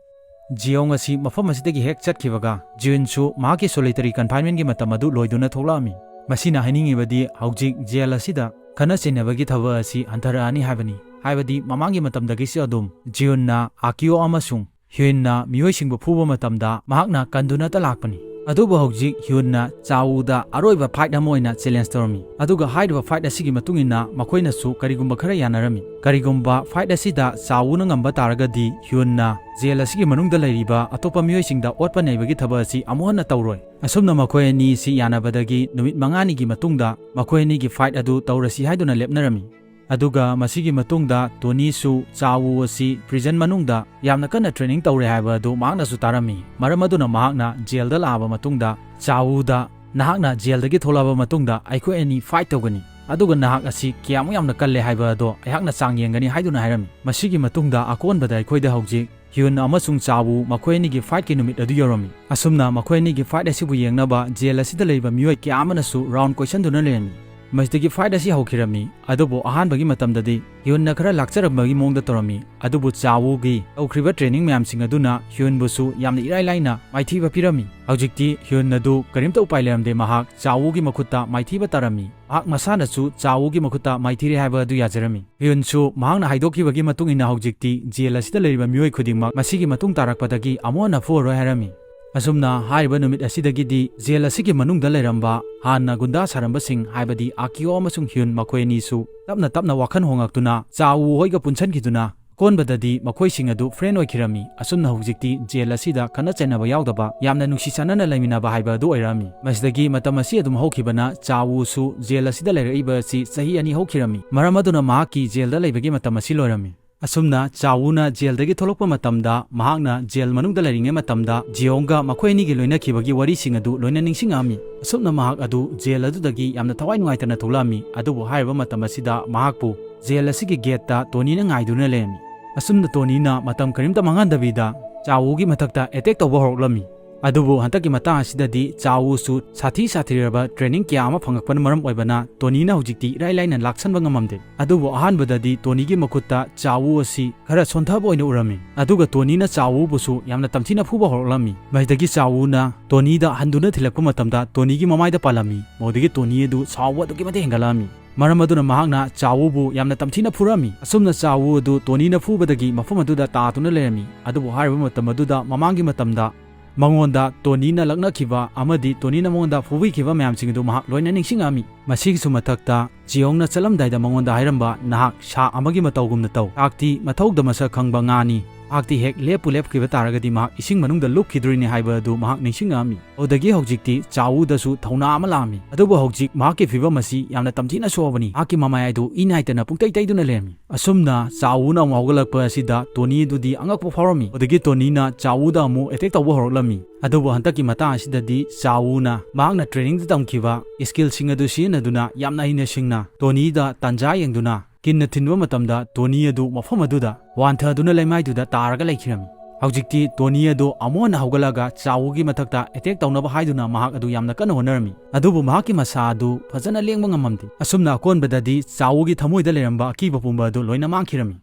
ꯖꯤꯌꯣꯡ ꯑꯁꯤ ꯃꯐꯝ ꯑꯁꯤꯗꯒꯤ ꯍꯦꯛ ꯆꯠꯈꯤꯕꯒ ꯖꯤꯌꯨꯟꯁꯨ ꯃꯍꯥꯛꯀꯤ solitary confinement ꯀꯤ ꯃꯇꯝ ꯑꯗꯨ ꯂꯣꯏꯗꯨꯅ ꯊꯣꯛꯂꯛꯑꯝꯃꯤ꯫ ꯃꯁꯤꯅ ꯍꯥꯏꯅꯤꯡꯉꯤꯕꯗꯤ ꯍꯧꯖꯤꯛ jail ꯑꯁꯤꯗ ꯈꯠꯅ ꯆꯩꯅꯕꯒꯤ ꯊꯕꯛ ꯑꯁꯤ ꯍꯟꯊꯔꯛꯑꯅꯤ ꯍꯥꯏꯕꯅꯤ꯫ ꯍꯥꯏꯕꯗꯤ ꯃꯃꯥꯡꯒꯤ ꯃꯇꯝꯗꯒꯤꯁꯨ ꯑꯗꯨꯝ ꯖꯤꯌꯨꯟꯅ ꯑꯀꯤꯌꯣ ꯑꯃꯁꯨꯡ ꯍ꯭ꯌꯨꯟꯅ ꯃꯤꯑꯣꯏꯁꯤꯡꯕꯨ ꯐꯨꯕ ꯃꯇꯝꯗ ꯃꯍꯥꯛꯅ ꯀꯟꯗꯨꯅꯇ ꯂꯥꯛꯄꯅꯤ꯫ ꯑꯗꯨꯕꯨ ꯍꯧꯖꯤꯛ ꯍ꯭ꯌꯨꯟꯅ ꯆꯥ ꯋꯨꯗ ꯑꯔꯣꯏꯕ fight ꯑꯃ ꯑꯣꯏꯅ challenge ꯇꯧꯔꯝꯃꯤ꯫ ꯑꯗꯨꯒ ꯍꯥꯏꯔꯤꯕ fight ꯑꯁꯤꯒꯤ ꯃꯇꯨꯡ ꯏꯟꯅ ꯃꯈꯣꯏꯅꯁꯨ ꯀꯔꯤꯒꯨꯝꯕ ꯈꯔ ꯌꯥꯅꯔꯝꯃꯤ꯫ ꯀꯔꯤꯒꯨꯝꯕ fight ꯑꯁꯤꯗ ꯆꯥ ꯋꯨꯅ ꯉꯝꯕ ꯇꯥꯔꯒꯗꯤ ꯍ꯭ꯌꯨꯟꯅ jail ꯑꯁꯤꯒꯤ ꯃꯅꯨꯡꯗ ꯂꯩꯔꯤꯕ ꯑꯇꯣꯞꯄ ꯃꯤꯑꯣꯏꯁꯤꯡꯗ ꯑꯣꯠꯄ ꯅꯩꯕꯒꯤ ꯊꯕꯛ ꯑꯁꯤ ꯑꯃꯨꯛ ꯍꯟꯅ ꯇꯧꯔꯣꯏ꯫ ꯑꯁꯨꯝꯅ ꯃꯈꯣꯏ ꯑꯅꯤ ꯑꯁꯤ ꯌꯥꯅꯕꯗꯒꯤ ꯅꯨꯃꯤꯠ ꯃꯉꯥꯅꯤꯒꯤ ꯃꯇꯨꯡꯗ ꯃꯈꯣꯏ ꯑꯅꯤꯒꯤ fight ꯑꯗꯨ ꯇꯧꯔꯁꯤ ꯍꯥꯏꯗꯨꯅ ꯂꯦꯞꯅꯔꯝꯃꯤ꯫ ꯑꯗꯨꯒ ꯃꯁꯤꯒꯤ ꯃꯇꯨꯡꯗ ꯇꯣꯅꯤꯁꯨ ꯆꯥ ꯋꯨ ꯑꯁꯤ prison ꯃꯅꯨꯡꯗ ꯌꯥꯝꯅ ꯀꯟꯅ training ꯇꯧꯔꯦ ꯍꯥꯏꯕ ꯑꯗꯨ ꯃꯍꯥꯛꯅꯁꯨ ꯇꯥꯔꯝꯃꯤ꯫ ꯃꯔꯝ ꯑꯗꯨꯅ ꯃꯍꯥꯛꯅ jail ꯗ ꯂꯥꯛꯑꯕ ꯃꯇꯨꯡꯗ ꯆꯥ ꯋꯨꯗ, "ꯅꯍꯥꯛꯅ jail ꯗꯒꯤ ꯊꯣꯛꯂꯛꯑꯕ ꯃꯇꯨꯡꯗ ꯑꯩꯈꯣꯏ ꯑꯅꯤ fight ꯇꯧꯒꯅꯤ, ꯑꯗꯨꯒ ꯅꯍꯥꯛ ꯑꯁꯤ ꯀꯌꯥꯃꯨꯛ ꯌꯥꯝꯅ ꯀꯜꯂꯦ ꯍꯥꯏꯕ ꯑꯗꯣ ꯑꯩꯍꯥꯛꯅ ꯆꯥꯡ ꯌꯦꯡꯒꯅꯤ" ꯍꯥꯏꯗꯨꯅ ꯍꯥꯏꯔꯝꯃꯤ꯫ ꯃꯁꯤꯒꯤ ꯃꯇꯨꯡꯗ ꯑꯀꯣꯟꯕꯗ ꯑꯩꯈꯣꯏꯗ ꯍꯧꯖꯤꯛ ꯍ꯭ꯌꯨꯟ ꯑꯃꯁꯨꯡ ꯆꯥ ꯋꯨ ꯃꯈꯣꯏ ꯑꯅꯤꯒꯤ fight ꯀꯤ ꯅꯨꯃꯤꯠ ꯑꯗꯨ ꯌꯧꯔꯝꯃꯤ꯫ ꯑꯁꯨꯝꯅ ꯃꯈꯣꯏ ꯑꯅꯤꯒꯤ fight ꯑꯁꯤꯕꯨ ꯌꯦꯡꯅꯕ jail ꯑꯁꯤꯗ ꯂꯩꯕ ꯃꯤꯑꯣꯏ ꯀꯌꯥ ꯑꯃꯅꯁꯨ round ꯀꯣꯏꯁꯟꯗꯨꯅ ꯂꯩꯔꯝꯃꯤ꯫ ꯃꯁꯤꯗꯒꯤ fight ꯑꯁꯤ ꯍꯧꯈꯤꯔꯝꯃꯤ꯫ ꯑꯗꯨꯕꯨ ꯑꯍꯥꯟꯕꯒꯤ ꯃꯇꯝꯗꯗꯤ ꯍ꯭ꯌꯨꯟꯅ ꯈꯔ ꯂꯥꯛꯆꯔꯝꯕꯒꯤ ꯃꯑꯣꯡꯗ ꯇꯧꯔꯝꯃꯤ꯫ ꯑꯗꯨꯕꯨ ꯆꯥ ꯋꯨꯒꯤ ꯇꯧꯈ꯭ꯔꯤꯕ training ꯃꯌꯥꯝꯁꯤꯡ ꯑꯗꯨꯅ ꯍ꯭ꯌꯨꯟꯕꯨꯁꯨ ꯌꯥꯝꯅ ꯏꯔꯥꯏ ꯂꯥꯏꯅ ꯃꯥꯏꯊꯤꯕ ꯄꯤꯔꯝꯃꯤ꯫ ꯍꯧꯖꯤꯛꯇꯤ ꯍ꯭ꯌꯨꯟ ꯑꯗꯨ ꯀꯔꯤꯝꯇ ꯎꯄꯥꯏ ꯂꯩꯔꯝꯗꯦ, ꯃꯍꯥꯛ ꯆꯥ ꯋꯨꯒꯤ ꯃꯈꯨꯠꯇ ꯃꯥꯏꯊꯤꯕ ꯇꯥꯔꯝꯃꯤ꯫ ꯃꯍꯥꯛ ꯃꯁꯥꯅꯁꯨ ꯆꯥ ꯋꯨꯒꯤ ꯃꯈꯨꯠꯇ ꯃꯥꯏꯊꯤꯔꯦ ꯍꯥꯏꯕ ꯑꯗꯨ ꯌꯥꯖꯔꯝꯃꯤ꯫ ꯍ꯭ꯌꯨꯟꯁꯨ ꯃꯍꯥꯛꯅ ꯍꯥꯏꯗꯣꯛꯈꯤꯕꯒꯤ ꯃꯇꯨꯡ ꯏꯟꯅ ꯍꯧꯖꯤꯛꯇꯤ ꯖꯦꯜ ꯑꯁꯤꯗ ꯂꯩꯔꯤꯕ ꯃꯤꯑꯣꯏ ꯈꯨꯗꯤꯡꯃꯛ ꯃꯁꯤꯒꯤ ꯃꯇꯨꯡ ꯇꯥꯔꯛꯄꯗꯒꯤ ꯑꯃꯨꯛ ꯍꯟꯅ ꯐꯨꯔꯔꯣꯏ ꯍꯥꯏꯔꯝꯃꯤ꯫ ꯑꯁꯨꯝꯅ ꯍꯥꯏꯔꯤꯕ ꯅꯨꯃꯤꯠ ꯑꯁꯤꯗꯒꯤꯗꯤ ꯖꯦꯜ ꯑꯁꯤꯒꯤ ꯃꯅꯨꯡꯗ ꯂꯩꯔꯝꯕ ꯍꯥꯟꯅ ꯒꯨꯟꯗꯥ ꯁꯥꯔꯝꯕꯁꯤꯡ, ꯍꯥꯏꯕꯗꯤ ꯑꯀꯤꯌꯣ ꯑꯃꯁꯨꯡ ꯍ꯭ꯌꯨꯟ, ꯃꯈꯣꯏ ꯑꯅꯤꯁꯨ ꯇꯞꯅ ꯇꯞꯅ ꯋꯥꯈꯜ ꯍꯣꯡꯉꯛꯇꯨꯅ ꯆꯥ ꯋꯨ ꯍꯣꯏꯒ ꯄꯨꯟꯁꯤꯟꯈꯤꯗꯨꯅ ꯑꯀꯣꯟꯕꯗꯗꯤ ꯃꯈꯣꯏꯁꯤꯡ ꯑꯗꯨ friend ꯑꯣꯏꯈꯤꯔꯝꯃꯤ꯫ ꯑꯁꯨꯝꯅ ꯍꯧꯖꯤꯛꯇꯤ ꯖꯦꯜ ꯑꯁꯤꯗ ꯈꯠꯅ ꯆꯩꯅꯕ ꯌꯥꯎꯗꯕ ꯌꯥꯝꯅ ꯅꯨꯡꯁꯤ ꯆꯥꯟꯅꯅ ꯂꯩꯃꯤꯟꯅꯕ ꯍꯥꯏꯕ ꯑꯗꯨ ꯑꯣꯏꯔꯛꯑꯝꯃꯤ꯫ ꯃꯁꯤꯗꯒꯤ ꯃꯇꯝ ꯑꯁꯤ ꯑꯗꯨꯝ ꯍꯧꯈꯤꯕꯅ ꯆꯥ ꯋꯨꯁꯨ ꯖꯦꯜ ꯑꯁꯤꯗ ꯂꯩꯔꯛꯏꯕ ꯑꯁꯤ ꯆꯍꯤ ꯑꯅꯤ ꯍꯧꯈꯤꯔꯝꯃꯤ꯫ ꯃꯔꯝ ꯑꯗꯨꯅ ꯃꯍꯥꯛꯀꯤ ꯖꯦꯜꯗ ꯂꯩꯕꯒꯤ ꯃꯇꯝ ꯑꯁꯤ ꯂꯣꯏꯔꯝꯃꯤ꯫ ꯑꯁꯨꯝꯅ ꯆꯥ ꯋꯨꯅ ꯖꯦꯜꯗꯒꯤ ꯊꯣꯛꯂꯛꯄ ꯃꯇꯝꯗ ꯃꯍꯥꯛꯅ ꯖꯦꯜ ꯃꯅꯨꯡꯗ ꯂꯩꯔꯤꯉꯩ ꯃꯇꯝꯗ ꯖꯤꯌꯣꯡꯒ ꯃꯈꯣꯏ ꯑꯅꯤꯒꯤ ꯂꯣꯏꯅꯈꯤꯕꯒꯤ ꯋꯥꯔꯤꯁꯤꯡ ꯑꯗꯨ ꯂꯣꯏꯅ ꯅꯤꯡꯁꯤꯡꯉꯛꯑꯝꯃꯤ꯫ ꯑꯁꯨꯝꯅ ꯃꯍꯥꯛ ꯑꯗꯨ ꯖꯦꯜ ꯑꯗꯨꯗꯒꯤ ꯌꯥꯝꯅ ꯊꯋꯥꯏ ꯅꯨꯡꯉꯥꯏꯇꯅ ꯊꯣꯛꯂꯛꯑꯝꯃꯤ꯫ ꯑꯗꯨꯕꯨ ꯍꯥꯏꯔꯤꯕ ꯃꯇꯝ ꯑꯁꯤꯗ ꯃꯍꯥꯛꯄꯨ ꯖꯦꯜ ꯑꯁꯤꯒꯤ gateꯇ ꯇꯣꯅꯤꯅ ꯉꯥꯏꯗꯨꯅ ꯂꯩꯔꯝꯃꯤ꯫ ꯑꯁꯨꯝꯅ ꯇꯣꯅꯤꯅ ꯃꯇꯝ ꯀꯔꯤꯝꯇ ꯃꯥꯡꯍꯟꯗꯕꯤꯗ ꯆꯥ ꯋꯨꯒꯤ ꯃꯊꯛꯇ attack ꯇꯧꯕ ꯍꯧꯔꯛꯂꯝꯃꯤ꯫ ꯑꯗꯨꯕꯨ ꯍꯟꯗꯛꯀꯤ ꯃꯇꯥꯡ ꯑꯁꯤꯗꯗꯤ ꯆꯥ ꯋꯨꯁꯨ ꯁꯥꯊꯤ ꯁꯥꯊꯤꯔꯕ training ꯀꯌꯥ ꯑꯃ ꯐꯪꯉꯛꯄꯅ ꯃꯔꯝ ꯑꯣꯏꯕꯅ ꯇꯣꯅꯤꯅ ꯍꯧꯖꯤꯛꯇꯤ ꯏꯔꯥꯏ ꯂꯥꯏꯅ ꯂꯥꯛꯁꯟꯕ ꯉꯝꯃꯝꯗꯦ꯫ ꯑꯗꯨꯕꯨ ꯑꯍꯥꯟꯕꯗꯗꯤ ꯇꯣꯅꯤꯒꯤ ꯃꯈꯨꯠꯇ ꯆꯥ ꯋꯨ ꯑꯁꯤ ꯈꯔ ꯁꯣꯟꯊꯕ ꯑꯣꯏꯅ ꯎꯔꯝꯃꯤ꯫ ꯑꯗꯨꯒ ꯇꯣꯅꯤꯅ ꯆꯥ ꯋꯨꯕꯨꯁꯨ ꯌꯥꯝꯅ ꯇꯝꯊꯤꯅ ꯐꯨꯕ ꯍꯧꯔꯛꯂꯝꯃꯤ꯫ ꯃꯁꯤꯗꯒꯤ ꯆꯥ ꯋꯨꯅ ꯇꯣꯅꯤꯗ ꯍꯟꯗꯨꯅ ꯊꯤꯜꯂꯛꯄ ꯃꯇꯝꯗ ꯇꯣꯅꯤꯒꯤ ꯃꯃꯥꯏꯗ ꯄꯥꯜꯂꯝꯃꯤ꯫ ꯃꯗꯨꯗꯒꯤ ꯇꯣꯅꯤ ꯑꯗꯨ ꯁꯥꯎꯕ ꯑꯗꯨꯛꯀꯤ ꯃꯇꯤꯛ ꯍꯦꯟꯒꯠꯂꯛꯂꯝꯃꯤ꯫ ꯃꯔꯝ ꯑꯗꯨꯅ ꯃꯍꯥꯛꯅ ꯆꯥ ꯋꯨꯕꯨ ꯌꯥꯝꯅ ꯇꯝꯊꯤꯅ ꯐꯨꯔꯝꯃꯤ꯫ ꯑꯁꯨꯝꯅ ꯆꯥ ꯋꯨ ꯑꯗꯨ ꯇꯣꯅꯤꯅ ꯐꯨꯕꯗꯒꯤ ꯃꯐꯝ ꯑꯗꯨꯗ ꯇꯥꯗꯨꯅ ꯂꯩꯔꯝꯃꯤ꯫ ꯑꯗꯨꯕꯨ ꯍꯥꯏꯔꯤꯕ ꯃꯇꯝ ꯑꯗꯨꯗ ꯃꯃꯥꯡꯒꯤ ꯃꯇꯝꯗ ꯃꯉꯣꯟꯗ ꯇꯣꯅꯤꯅ ꯂꯛꯅꯈꯤꯕ ꯑꯃꯗꯤ ꯇꯣꯅꯤꯅ ꯃꯉꯣꯟꯗ ꯐꯨꯕꯤꯈꯤꯕ ꯃꯌꯥꯝꯁꯤꯡ ꯑꯗꯨ ꯃꯍꯥꯛ ꯂꯣꯏꯅ ꯅꯤꯡꯁꯤꯡꯉꯛꯂꯝꯃꯤ꯫ ꯃꯁꯤꯒꯤꯁꯨ ꯃꯊꯛꯇ ꯖꯤꯌꯣꯡꯅ ꯆꯠꯂꯝꯗꯥꯏꯗ ꯃꯉꯣꯟꯗ ꯍꯥꯏꯔꯝꯕ, "ꯅꯍꯥꯛ ꯁꯥ ꯑꯃꯒꯤ ꯃꯇꯧꯒꯨꯝꯅ ꯇꯧ, ꯆꯥꯛꯇꯤ ꯃꯊꯧꯗ ꯃꯁꯛ ꯈꯪꯕ ꯉꯥꯅꯤ, ꯃꯍꯥꯛꯇꯤ ꯍꯦꯛ ꯂꯦꯞꯄꯨ ꯂꯦꯞꯈꯤꯕ ꯇꯥꯔꯒꯗꯤ ꯃꯍꯥꯛ ꯏꯁꯤꯡ ꯃꯅꯨꯡꯗ ꯂꯨꯞꯈꯤꯗꯣꯔꯤꯅꯤ" ꯍꯥꯏꯕ ꯑꯗꯨ ꯃꯍꯥꯛ ꯅꯤꯡꯁꯤꯡꯉꯛꯂꯝꯃꯤ꯫ ꯑꯗꯨꯗꯒꯤ ꯍꯧꯖꯤꯛꯇꯤ ꯆꯥ ꯋꯨꯗꯁꯨ ꯊꯧꯅꯥ ꯑꯃ ꯂꯥꯛꯂꯝꯃꯤ꯫ ꯑꯗꯨꯕꯨ ꯍꯧꯖꯤꯛ ꯃꯍꯥꯛꯀꯤ ꯐꯤꯕꯝ ꯑꯁꯤ ꯌꯥꯝꯅ ꯇꯝꯊꯤꯅ ꯁꯣꯛꯂꯕꯅꯤ꯫ ꯃꯍꯥꯛꯀꯤ ꯃꯃꯥꯏ ꯑꯗꯨ ꯏ ꯅꯥꯏꯇꯅ ꯄꯨꯡꯇꯩ ꯇꯩꯗꯨꯅ ꯂꯩꯔꯝꯃꯤ꯫ ꯑꯁꯨꯝꯅ ꯆꯥ ꯋꯨꯅ ꯑꯃꯨꯛ ꯍꯧꯒꯠꯂꯛꯄ ꯑꯁꯤꯗ ꯇꯣꯅꯤ ꯑꯗꯨꯗꯤ ꯑꯉꯛꯄ ꯐꯥꯎꯔꯝꯃꯤ꯫ ꯑꯗꯨꯗꯒꯤ ꯇꯣꯅꯤꯅ ꯆꯥ ꯋꯨꯗ ꯑꯃꯨꯛ attack ꯇꯧꯕ ꯍꯧꯔꯛꯂꯝꯃꯤ꯫ ꯑꯗꯨꯕꯨ ꯍꯟꯗꯛꯀꯤ ꯃꯇꯥꯡ ꯑꯁꯤꯗꯗꯤ ꯆꯥ ꯋꯨꯅ ꯃꯍꯥꯛꯅ trainingꯗ ꯇꯝꯈꯤꯕ skillꯁꯤꯡ ꯑꯗꯨ ꯁꯤꯖꯤꯟꯅꯗꯨꯅ ꯌꯥꯝꯅ ꯍꯩꯅ ꯁꯤꯡꯅ ꯇꯣꯅꯤꯗ ꯇꯥꯟꯖꯥ ꯌꯦꯡꯗꯨꯅ ꯀꯤꯟꯅ ꯊꯤꯟꯕ ꯃꯇꯝꯗ ꯇꯣꯅꯤ ꯑꯗꯨ ꯃꯐꯝ ꯑꯗꯨꯗ ꯋꯥꯟꯊꯗꯨꯅ ꯂꯩꯃꯥꯏꯗꯨꯗ ꯇꯥꯔꯒ ꯂꯩꯈꯤꯔꯝꯃꯤ꯫ ꯍꯧꯖꯤꯛꯇꯤ ꯇꯣꯅꯤ ꯑꯗꯨ ꯑꯃꯨꯛ ꯍꯟꯅ ꯍꯧꯒꯠꯂꯒ ꯆꯥꯎꯒꯤ ꯃꯊꯛꯇ ꯑꯦꯇꯦꯛ ꯇꯧꯅꯕ ꯍꯥꯏꯗꯨꯅ ꯃꯍꯥꯛ ꯑꯗꯨ ꯌꯥꯝꯅ ꯀꯟꯅ ꯍꯣꯠꯅꯔꯝꯃꯤ꯫ ꯑꯗꯨꯕꯨ ꯃꯍꯥꯛꯀꯤ ꯃꯁꯥ ꯑꯗꯨ ꯐꯖꯅ ꯂꯦꯡꯕ ꯉꯝꯃꯝꯗꯦ꯫ ꯑꯁꯨꯝꯅ ꯑꯀꯣꯟꯕꯗꯗꯤ ꯆꯥꯎꯒꯤ ꯊꯃꯣꯏꯗ ꯂꯩꯔꯝꯕ ꯑꯀꯤꯕ ꯄꯨꯝꯕ ꯑꯗꯨ ꯂꯣꯏꯅ ꯃꯥꯡꯈꯤꯔꯝꯃꯤ꯫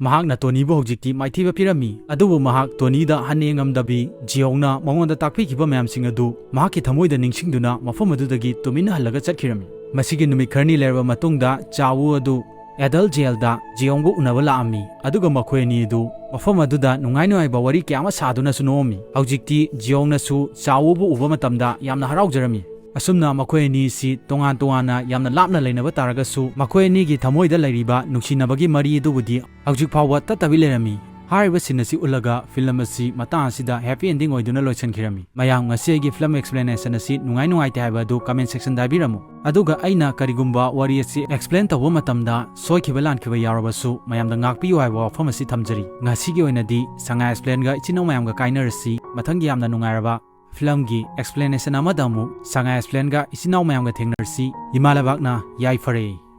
ꯃꯍꯥꯛꯅ ꯇꯣꯅꯤꯕꯨ ꯍꯧꯖꯤꯛꯇꯤ ꯃꯥꯏꯊꯤꯕ ꯄꯤꯔꯝꯃꯤ, ꯑꯗꯨꯕꯨ ꯃꯍꯥꯛ ꯇꯣꯅꯤꯗ ꯍꯟꯅ ꯌꯦꯡꯉꯝꯗꯕꯤ ꯖꯤꯌꯣꯡꯅ ꯃꯉꯣꯟꯗ ꯇꯥꯛꯄꯤꯈꯤꯕ ꯃꯌꯥꯝꯁꯤꯡ ꯑꯗꯨ ꯃꯍꯥꯛꯀꯤ ꯊꯃꯣꯏꯗ ꯅꯤꯡꯁꯤꯡꯗꯨꯅ ꯃꯐꯝ ꯑꯗꯨꯗꯒꯤ ꯇꯨꯃꯤꯟꯅ ꯍꯜꯂꯒ ꯆꯠꯈꯤꯔꯝꯃꯤ꯫ ꯃꯁꯤꯒꯤ ꯅꯨꯃꯤꯠ ꯈꯔꯅꯤ ꯂꯩꯔꯕ ꯃꯇꯨꯡꯗ ꯆꯥꯎ ꯑꯗꯨ ꯑꯦꯗꯜ ꯖꯦꯜꯗ ꯖꯤꯌꯣꯡꯕꯨ ꯎꯅꯕ ꯂꯥꯛꯑꯝꯃꯤ, ꯑꯗꯨꯒ ꯃꯈꯣꯏ ꯑꯅꯤ ꯑꯗꯨ ꯃꯐꯝ ꯑꯗꯨꯗ ꯅꯨꯡꯉꯥꯏ ꯅꯨꯡꯉꯥꯏꯕ ꯋꯥꯔꯤ ꯀꯌꯥ ꯑꯃ ꯁꯥꯗꯨꯅꯁꯨ ꯅꯣꯛꯑꯝꯃꯤ꯫ ꯍꯧꯖꯤꯛꯇꯤ ꯖꯤꯌꯣꯡꯅꯁꯨ ꯆꯥꯎꯕꯨ ꯎꯕ ꯃꯇꯝꯗ ꯌꯥꯝꯅ ꯍꯔꯥꯎꯖꯔꯝꯃꯤ꯫ ꯑꯁꯨꯝꯅ ꯃꯈꯣꯏ ꯑꯅꯤ ꯑꯁꯤ ꯇꯣꯉꯥꯟ ꯇꯣꯉꯥꯟꯅ ꯌꯥꯝꯅ ꯂꯥꯞꯅ ꯂꯩꯅꯕ ꯇꯥꯔꯒꯁꯨ, ꯃꯈꯣꯏ ꯑꯅꯤꯒꯤ ꯊꯃꯣꯏꯗ ꯂꯩꯔꯤꯕ ꯅꯨꯡꯁꯤꯅꯕꯒꯤ ꯃꯔꯤ ꯑꯗꯨꯕꯨꯗꯤ ꯍꯧꯖꯤꯛ ꯐꯥꯎꯕ ꯇꯠꯇꯕꯤ ꯂꯩꯔꯝꯃꯤ꯫ ꯍꯥꯏꯔꯤꯕ scene ꯑꯁꯤ ꯎꯠꯂꯒ film ꯑꯁꯤ ꯃꯇꯥꯡ ꯑꯁꯤꯗ happy ending ꯑꯣꯏꯗꯨꯅ ꯂꯣꯏꯁꯤꯟꯈꯤꯔꯝꯃꯤ꯫ ꯃꯌꯥꯝ, ꯉꯁꯤ ꯑꯩꯒꯤ film explanation ꯑꯁꯤ ꯅꯨꯡꯉꯥꯏ ꯅꯨꯡꯉꯥꯏꯇꯦ ꯍꯥꯏꯕ ꯑꯗꯨ comment section ꯗ ꯍꯥꯏꯕꯤꯔꯝꯃꯨ꯫ ꯑꯗꯨꯒ ꯑꯩꯅ ꯀꯔꯤꯒꯨꯝꯕ ꯋꯥꯔꯤ ꯑꯁꯤ explain ꯇꯧꯕ ꯃꯇꯝꯗ ꯁꯣꯏꯈꯤꯕ ꯂꯥꯟꯈꯤꯕ ꯌꯥꯎꯔꯕꯁꯨ ꯃꯌꯥꯝꯗ ꯉꯥꯛꯄꯤꯌꯨ ꯍꯥꯏꯕ ꯋꯥꯐꯝ ꯑꯁꯤ ꯊꯝꯖꯔꯤ꯫ ꯉꯁꯤꯒꯤ ꯑꯣꯏꯅꯗꯤ ꯁꯉꯥꯏ Explain ꯒ ꯏꯆꯤꯟ ꯏꯅꯥꯎ ꯃꯌꯥꯝꯒ ꯀꯥꯏꯅꯔꯁꯤ꯫ ꯃꯊꯪꯒꯤ ꯌꯥꯝꯅ ꯅꯨꯡꯉꯥꯏꯔꯕ film ꯒꯤ explanation ꯑꯃꯗ ꯑꯃꯨꯛ ꯁꯉꯥꯏ Explain ꯒ ꯏꯆꯤꯟ ꯏꯅꯥꯎ ꯃꯌꯥꯝꯒ ꯊꯦꯡꯅꯔꯁꯤ꯫ ꯏꯃꯥ ꯂꯩꯕꯥꯛꯅ ꯌꯥꯏꯐꯔꯦ꯫